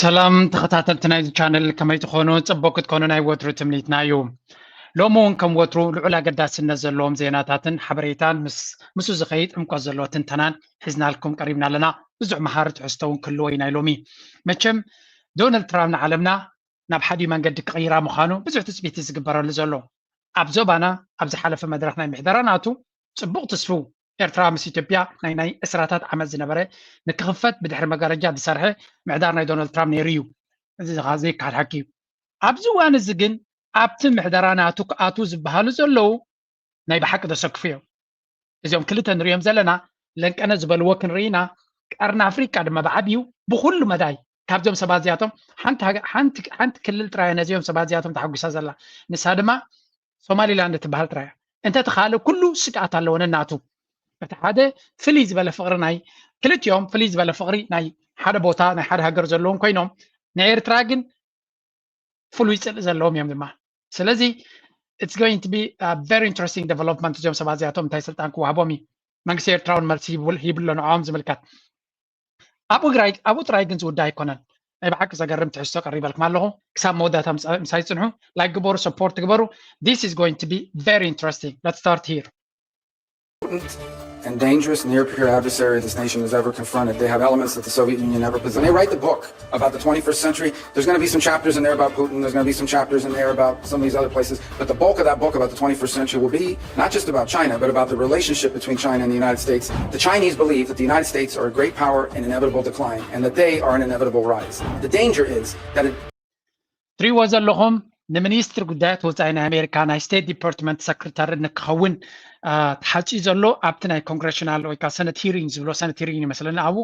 ሰላም ተኸታተልቲ ናይዚ ቻነል፣ ከመይ ትኾኑ? ጽቡቕ ክትኮኑ ናይ ወትሩ ትምኒትና እዩ። ሎሚ እውን ከም ወትሩ ልዑል ኣገዳስነት ዘለዎም ዜናታትን ሓበሬታን ምስ ምስኡ ዝኸይድ ዕምቆት ዘለዎ ትንተናን ሒዝናልኩም ቀሪብና ኣለና። ብዙሕ መሃሪ ትሕዝቶ እውን ክህልዎ እዩ ናይ ሎሚ። መቸም ዶናልድ ትራምፕ ንዓለምና ናብ ሓዲ መንገዲ ክቕይራ ምዃኑ ብዙሕ ትጽቢት ዝግበረሉ ዘሎ። ኣብ ዞባና ኣብ ዝሓለፈ መድረኽ ናይ ምሕደራ ናቱ ጽቡቕ ትስፉው ኤርትራ ምስ ኢትዮጵያ ናይ ናይ ዕስራታት ዓመት ዝነበረ ንክኽፈት ብድሕሪ መጋረጃ ዝሰርሐ ምሕዳር ናይ ዶናልድ ትራምፕ ነይሩ እዩ። እዚ ኸዓ ዘይከሓድ ሓቂ እዩ። ኣብዚ እዋን እዚ ግን ኣብቲ ምሕደራ ናቱ ክኣትዉ ዝበሃሉ ዘለዉ ናይ ብሓቂ ዘሰክፉ እዮም። እዚኦም ክልተ ንሪኦም ዘለና ለንቀነ ዝበልዎ ክንርኢ ኢና። ቀርኒ ኣፍሪቃ ድማ ብዓብዩ ብኩሉ መዳይ ካብዞም ሰባት እዚኣቶም ሓንቲ ሃገ- ሓንቲ ሓንቲ ክልል ጥራይ ነዚኦም ሰባት እዚኣቶም ተሓጒሳ ዘላ፣ ንሳ ድማ ሶማሊላንድ ትበሃል ጥራይ እያ። እንተ እቲ ካልእ ኩሉ ስግኣት ኣለዎ ነናቱ። እቲ ሓደ ፍልይ ዝበለ ፍቕሪ ናይ ክልቲኦም ፍልይ ዝበለ ፍቕሪ ናይ ሓደ ቦታ ናይ ሓደ ሃገር ዘለዎም ኮይኖም፣ ናይ ኤርትራ ግን ፍሉይ ጽልኢ ዘለዎም እዮም ድማ። ስለዚ it's going to be a very interesting development። እዚኦም ሰባት እዚኣቶም እንታይ ስልጣን ክወሃቦም እዩ? መንግስቲ ኤርትራ እውን መልሲ ሂቡ ኣሎ ንዕኦም ዝምልከት። ኣብኡ ጥራይ ግን ዝውዳ ኣይኮነን። ናይ ብሓቂ ዘገርም ትሕዝቶ ቀሪበልኩም ኣለኹ። ክሳብ መወዳእታ ምሳይ ጽንሑ። ላይክ ግበሩ፣ ሰፖርት ግበሩ። This is going to be very interesting. Let's start here. And dangerous near peer adversary this nation has ever confronted. They have elements that the Soviet Union never possessed. When they write the book about the twenty-first century, there's going to be some chapters in there about Putin. There's going to be some chapters in there about some of these other places. But the bulk of that book about the twenty-first century will be not just about China, but about the relationship between China and the United States. The Chinese believe that the United States are a great power in inevitable decline and that they are an inevitable rise. The danger is that it ትሪእዎ ዘለኹም ንሚኒስትሪ ጉዳያት ወፃኢ ናይ ኣሜሪካ ናይ ስቴት ዲፓርትመንት ሰክሪታሪ ንክኸውን ተሓፂኡ ዘሎ ኣብቲ ናይ ኮንግሬሽናል ወይ ከዓ ሰነት ሂሪንግ ዝብሎ ሰነት ሂሪንግ ይመስለኒ ኣብኡ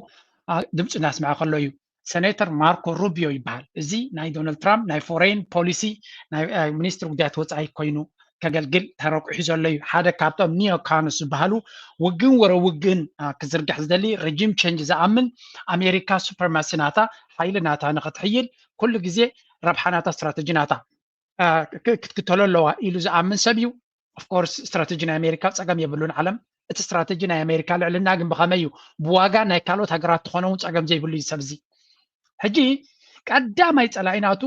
ድምፁ እናስምዐ ከሎ እዩ። ሰኔተር ማርኮ ሩቢዮ ይበሃል። እዚ ናይ ዶናልድ ትራምፕ ናይ ፎሬን ፖሊሲ ናይ ሚኒስትሪ ጉዳያት ወፃኢ ኮይኑ ከገልግል ተረቂሑ ዘሎ እዩ። ሓደ ካብቶም ኒዮ ካንስ ዝበሃሉ ውግን ወረ ውግን ክዝርግሕ ዝደሊ ረጂም ቸንጅ ዝኣምን ኣሜሪካ ሱፐርማሲ ናታ ሓይሊ ናታ ንክትሕይል ኩሉ ግዜ ረብሓ ናታ ስትራተጂ ናታ ክትክተሎ ኣለዋ ኢሉ ዝኣምን ሰብ እዩ። ኦፍኮርስ ስትራተጂ ናይ ኣሜሪካ ፀገም የብሉን ዓለም። እቲ ስትራተጂ ናይ ኣሜሪካ ልዕልና ግን ብኸመይ እዩ? ብዋጋ ናይ ካልኦት ሃገራት ትኾነ እውን ፀገም ዘይብሉ እዩ ሰብ እዚ። ሕጂ ቀዳማይ ፀላኢ ናቱ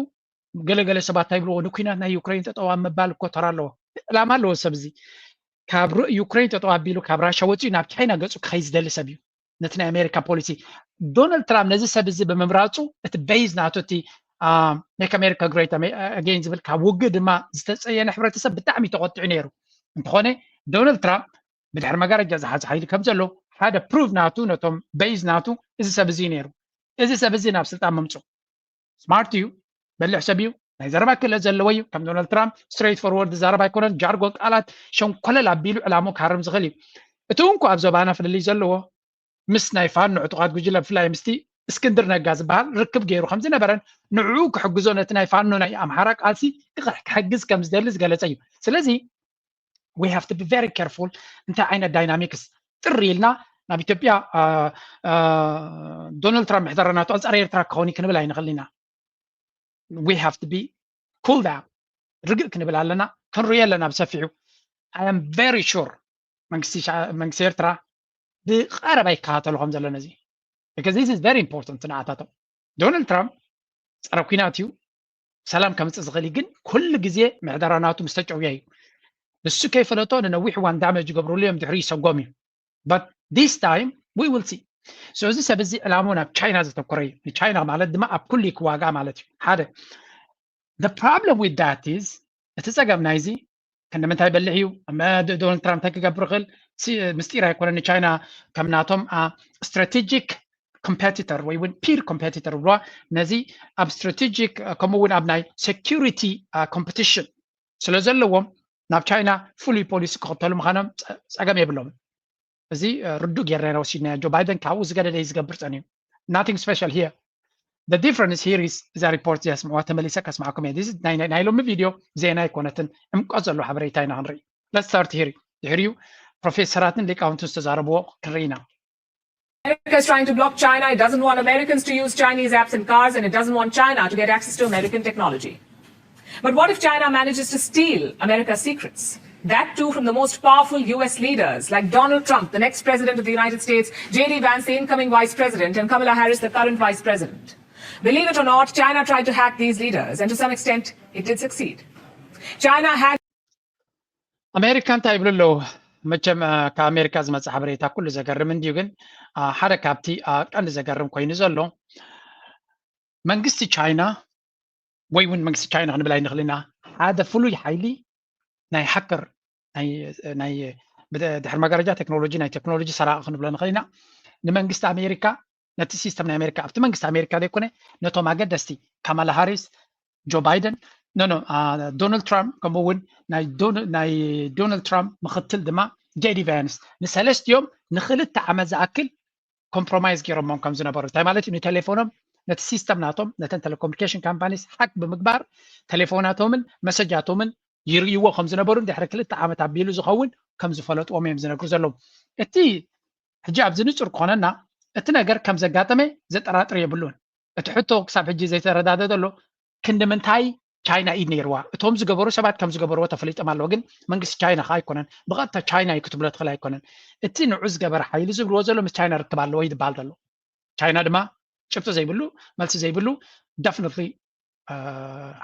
ገለገለ ሰባት እንታይ ይብልዎ ንኩናት ናይ ዩክሬን ጠጠው ኣብ ምባል እኮ ተራ ኣለዎ። ዕላማ ኣለዎ ሰብ እዚ። ካብ ዩክሬን ጠጠው ኣቢሉ ካብ ራሻ ወፂኡ ናብ ቻይና ገፁ ክኸይ ዝደሊ ሰብ እዩ። ነቲ ናይ ኣሜሪካ ፖሊሲ ዶናልድ ትራምፕ ነዚ ሰብ እዚ ብምምራፁ እቲ ቤዝ ናቱ እቲ make America great again ዝብል ካብ ውግእ ድማ ዝተፀየነ ሕብረተሰብ ብጣዕሚ ተቆጢዑ ነይሩ። እንተኾነ ዶናልድ ትራምፕ ብድሕሪ መጋረጃ ዝሓዘ ሓይሊ ከም ዘሎ ሓደ ፕሩፍ ናቱ ነቶም ቤዝ ናቱ እዚ ሰብ እዚ ነይሩ። እዚ ሰብ እዚ ናብ ስልጣን ምምፅኡ ስማርት እዩ፣ በሊሕ ሰብ እዩ፣ ናይ ዘረባ ክእለት ዘለዎ እዩ። ከም ዶናልድ ትራምፕ ስትሬት ፎርወርድ ዝዛረብ ኣይኮነን። ጃርጎን ቃላት ሸንኮለል ኣቢሉ ዕላሙ ክሃርም ዝኽእል እዩ። እቲ እንኮ ኣብ ዞባና ፍልልይ ዘለዎ ምስ ናይ ፋኖ ዕጡቓት ጉጅለ ብፍላይ ምስቲ እስክንድር ነጋ ዝበሃል ርክብ ገይሩ ከም ዝነበረን ንዕኡ ክሕግዞ ነቲ ናይ ፋኖ ናይ ኣምሓራ ቃልሲ ክሕግዝ ከም ዝደሊ ዝገለጸ እዩ። ስለዚ we have to be very careful እንታይ ዓይነት ዳይናሚክስ ጥሪ ኢልና ናብ ኢትዮጵያ ዶናልድ ትራምፕ ምሕደራ ናቱ ኣንፃር ኤርትራ ክኸውን ክንብል ኣይንኽእል ኢና። We have to be cool down ርግእ ክንብል ኣለና፣ ክንሪኦ ኣለና ብሰፊሑ። I am very sure መንግስቲ ኤርትራ ብቐረባ ይከታተሉ ከም ዘሎ ነዚ because this is very important ንዓታቶም። ዶናልድ ትራምፕ ፀረ ኩናት እዩ፣ ሰላም ከምፅእ ዝኽእል እዩ፣ ግን ኩሉ ግዜ ምሕደራ ናቱ ምስ ተጨውያ እዩ። ንሱ ከይፈለጦ ንነዊሕ እዋን ዳመጅ ይገብርሉ እዮም፣ ድሕሪ ይሰጎም እዩ። But this time we will see። So እዚ ሰብ እዚ ዕላምኡ ናብ ቻይና ዘተኮረ እዩ። ንቻይና ማለት ድማ ኣብ ኩሉ ክዋጋ ማለት እዩ። ሓደ the problem with that is እቲ ፀገም ናይዚ ክንዲ ምንታይ በልሕ እዩ ዶናልድ ትራምፕ እንታይ ክገብር ይኽእል ምስጢር ኣይኮነን። ንቻይና ከም ናቶም ስትራቴጂክ ኮምፐቲተር ወይ እውን ፒር ኮምፐቲተር ብለዋ ነዚ ኣብ ስትራቴጂክ ከምኡ እውን ኣብ ናይ ሴኪሪቲ ኮምፐቲሽን ስለ ዘለዎም ናብ ቻይና ፍሉይ ፖሊሲ ክኽተሉ ምዃኖም ፀገም የብሎምን። እዚ ርዱእ ጌርና ኢና ወሲድናዮ። ጆ ባይደን ካብኡ ዝገደደ እዩ ዝገብር ፀኒሑ። Nothing special here. The difference here is እዛ ሪፖርት እዚኣ ስምዕዋ፣ ተመሊሰ ከስማዕኩም እየ። This is ናይ ናይ ሎሚ ቪድዮ ዜና ኣይኮነትን፣ ዕምቆት ዘለዎ ሓበሬታ ኢና ክንርኢ። Let's start here። ድሕሪኡ ፕሮፌሰራትን ሊቃውንትን ዝተዛረብዎ ክንርኢ ኢና። America is trying to block China. It doesn't want Americans to use Chinese apps in cars, and it doesn't want China to get access to American technology. But what if China manages to steal America's secrets? That too from the most powerful U S leaders like Donald Trump, the next president of the United States, J D Vance, the incoming vice president, and Kamala Harris, the current vice president. Believe it or not, China tried to hack these leaders, and to some extent, it did succeed. China had ኣሜሪካ እንታይ ይብሉ ኣለዉ? መቸም ካብ ኣሜሪካ ዝመፀ ሓበሬታ ኩሉ ዘገርም እንድዩ፣ ግን ሓደ ካብቲ ቀንዲ ዘገርም ኮይኑ ዘሎ መንግስቲ ቻይና ወይ እውን መንግስቲ ቻይና ክንብል ኣይንኽእል ኢና፣ ሓደ ፍሉይ ሓይሊ ናይ ሃከር ናይ ድሕሪ መጋረጃ ቴክኖሎጂ ናይ ቴክኖሎጂ ሰራቂ ክንብሎ ንኽእል ኢና። ንመንግስቲ ኣሜሪካ ነቲ ሲስተም ናይ ኣሜሪካ ኣብቲ መንግስቲ ኣሜሪካ ዘይኮነ ነቶም ኣገደስቲ ካማላ ሃሪስ፣ ጆ ባይደን፣ ኖ ኖ ዶናልድ ትራምፕ ከምኡ እውን ናይ ዶናልድ ትራምፕ ምክትል ድማ ጄዲ ቫንስ ንሰለስቲኦም ንክልተ ዓመት ዝኣክል ኮምፕሮማይዝ ገይሮሞም ከም ዝነበሩ እንታይ ማለት እዩ? ንቴሌፎኖም ነቲ ሲስተም ናቶም ነተን ቴሌኮሙኒኬሽን ካምፓኒስ ሓክ ብምግባር ቴሌፎናቶምን መሰጃቶምን ይርእይዎ ከም ዝነበሩ ድሕሪ ክልተ ዓመት ኣቢሉ ዝኸውን ከም ዝፈለጥዎም እዮም ዝነግሩ ዘለዉ። እቲ ሕጂ ኣብዚ ንጹር ክኾነና እቲ ነገር ከም ዘጋጠመ ዘጠራጥር የብሉን። እቲ ሕቶ ክሳብ ሕጂ ዘይተረዳደ ዘሎ ክንዲ ምንታይ ቻይና ኢድ ነይርዋ? እቶም ዝገበሩ ሰባት ከም ዝገበርዎ ተፈሊጦም ኣለዉ፣ ግን መንግስቲ ቻይና ከ ኣይኮነን፣ ብቐጥታ ቻይና እዩ ክትብሎ ትኽእል ኣይኮነን። እቲ ንዑ ዝገበረ ሓይሊ ዝብልዎ ዘሎ ምስ ቻይና ርክብ ኣለዎ እዩ ዝበሃል ዘሎ። ቻይና ድማ ጭብጢ ዘይብሉ መልሲ ዘይብሉ ደፍኒትሊ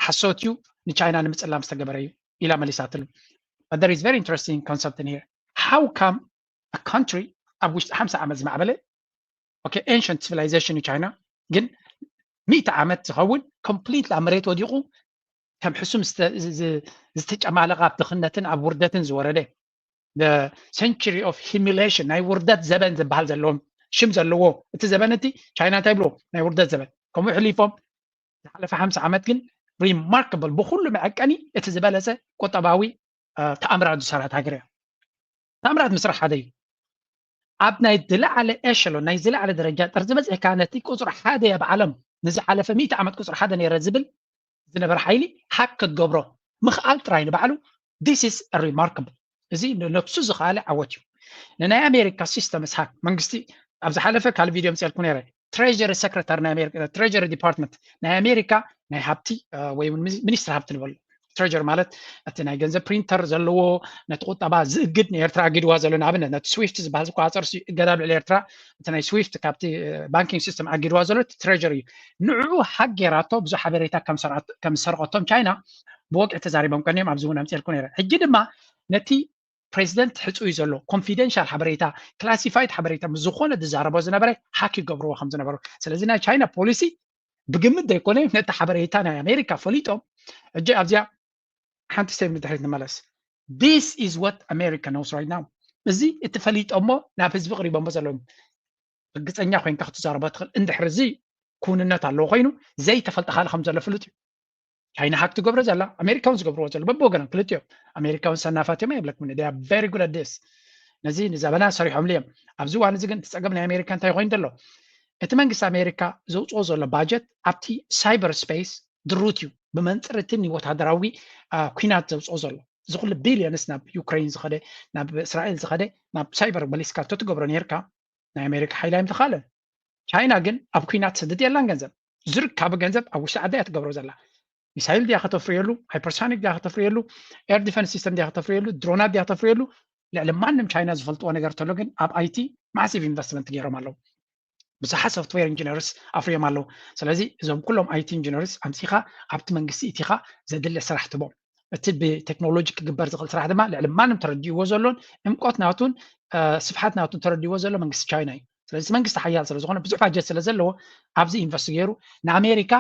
ሓሶት እዩ፣ ንቻይና ንምፅላም ዝተገበረ እዩ ኢላ መሊሳትሉ። But there is very interesting concept in here. How come a country ኣብ ውሽጢ ሓምሳ ዓመት ዝማዕበለ okay ancient civilization እዩ ቻይና፣ ግን ሚእቲ ዓመት ዝኸውን ኮምፕሊትሊ ኣብ መሬት ወዲቑ ከም ሕሱም ዝተጨማለቐ ኣብ ድኽነትን ኣብ ውርደትን ዝወረደ century of humiliation ናይ ውርደት ዘበን ዝበሃል ዘለዎም ሽም ዘለዎ እቲ ዘበን እቲ ቻይና እንታይ ብሎ ናይ ውርደት ዘበን ከምኡ ሕሊፎም ዝሓለፈ ሓምሳ ዓመት ግን remarkable ብኩሉ መዐቀኒ እቲ ዝበለፀ ቁጠባዊ ተኣምራት ዝሰራት ሃገር እያ። ተኣምራት ምስራሕ ሓደ እዩ። ኣብ ናይ ዝለዓለ echelon ናይ ዝለዓለ ደረጃ ጥርዚ በፂሕካ ነቲ ቁፅሪ ሓደ እያ ብዓለም ንዝሓለፈ ሚእቲ ዓመት ቁፅሪ ሓደ ነይረ ዝብል ዝነበረ ሓይሊ ሃክ ክትገብሮ ምኽኣል ጥራይ ንባዕሉ this is remarkable። እዚ ንነብሱ ዝኸኣለ ዓወት እዩ። ንናይ ኣሜሪካ ሲስተምስ ሃክ መንግስቲ ኣብ ዝሓለፈ ካልእ ቪድዮ ምፅልኩ ነይረ ትሬጀሪ ሰክረታሪ ናይ ኣሜሪካ ትሬጀሪ ዲፓርትመንት ናይ ኣሜሪካ ናይ ሃብቲ ወይ ሚኒስትር ሃብቲ ንበሉ ትሬጀሪ ማለት እቲ ናይ ገንዘብ ፕሪንተር ዘለዎ ነቲ ቁጠባ ዝእግድ ንኤርትራ ኣጊድዋ ዘሎ ንኣብነት ነቲ ስዊፍት ዝበሃል ዝቆፃፀር እገዳ ኣብ ልዕሊ ኤርትራ እቲ ናይ ስዊፍት ካብቲ ባንኪንግ ሲስተም ኣጊድዋ ዘሎ ትሬጀሪ እዩ። ንዕኡ ሃክ ጌራቶ ብዙሕ ሓበሬታ ከም ዝሰርቀቶም ቻይና ብወግዒ ተዛሪቦም ቀኒዮም ኣብዚ እውን ኣምፅልኩ ነይረ። ሕጂ ድማ ነቲ ፕሬዚደንት ሕፁይ ዘሎ ኮንፊደንሻል ሓበሬታ ክላሲፋይድ ሓበሬታ ምስ ዝኾነ ዝዛረቦ ዝነበረ ሃክ ይገብርዎ ከም ዝነበሩ ስለዚ ናይ ቻይና ፖሊሲ ብግምት ዘይኮነ ነቲ ሓበሬታ ናይ ኣሜሪካ ፈሊጦም ሕጂ ኣብዚኣ ሓንቲ ስቴፕ ንድሕሪት ንመለስ። This is what America knows right now። እዚ እቲ ፈሊጦሞ ናብ ህዝቢ ቅሪቦሞ ዘለዉ ርግፀኛ ኮይንካ ክትዛረቦ ትኽእል እንድሕር እዚ ክውንነት ኣለዎ ኮይኑ ዘይተፈልጠ ካልእ ከም ዘሎ ፍሉጥ እዩ። ቻይና ሃክ ትገብሮ ዘላ ኣሜሪካ እውን ዝገብርዎ ዘሎ በብወገኖም ክልቲኦም ኣሜሪካ እውን ሰናፋት እዮም ኣይብለኩም they are very good at this። ነዚ ንዘበና ሰሪሖምሉ እዮም። ኣብዚ እዋን እዚ ግን እቲ ፀገም ናይ ኣሜሪካ እንታይ ኮይኑ ዘሎ እቲ መንግስቲ ኣሜሪካ ዘውፅኦ ዘሎ ባጀት ኣብቲ ሳይበር ስፔስ ድሩት እዩ ብመንፅር እቲ ንወታደራዊ ኩናት ዘውፅኦ ዘሎ እዚ ኩሉ ቢልዮንስ ናብ ዩክሬን ዝኸደ ናብ እስራኤል ዝኸደ ናብ ሳይበር መሊስካ ተትገብሮ ነርካ ናይ ኣሜሪካ ሓይላ እዮም ተኻለን። ቻይና ግን ኣብ ኩናት ትሰድድ የላን ገንዘብ ዝርካቡ ገንዘብ ኣብ ውሽጢ ዓዳ እያ ትገብሮ ዘላ። ሚሳይል ድያ ከተፍርየሉ፣ ሃይፐርሶኒክ ድያ ከተፍርየሉ፣ ኤር ዲፈንስ ሲስተም ድያ ከተፍርየሉ፣ ድሮናት ድያ ከተፍርየሉ። ልዕሊ ማንም ቻይና ዝፈልጥዎ ነገር ተሎ ግን ኣብ ኣይቲ ማሲቭ ኢንቨስትመንት ገይሮም ኣለዉ። ብዙሓት ሶፍትዌር ኢንጂነርስ ኣፍርዮም ኣለዉ። ስለዚ እዞም ኩሎም ኣይቲ ኢንጂነርስ ኣምፂኻ ኣብቲ መንግስቲ እቲኻ ዘድሊ ስራሕ ትቦም እቲ ብቴክኖሎጂ ክግበር ዝኽእል ስራሕ ድማ ልዕሊ ማንም ተረዲእዎ ዘሎን ዕምቆት ናቱን ስፍሓት ናቱን ተረዲእዎ ዘሎ መንግስቲ ቻይና እዩ። ስለዚ መንግስቲ ሓያል ስለ ዝኾነ ብዙሕ ባጀት ስለ ዘለዎ ኣብዚ ኢንቨስት ገይሩ ንኣሜሪካ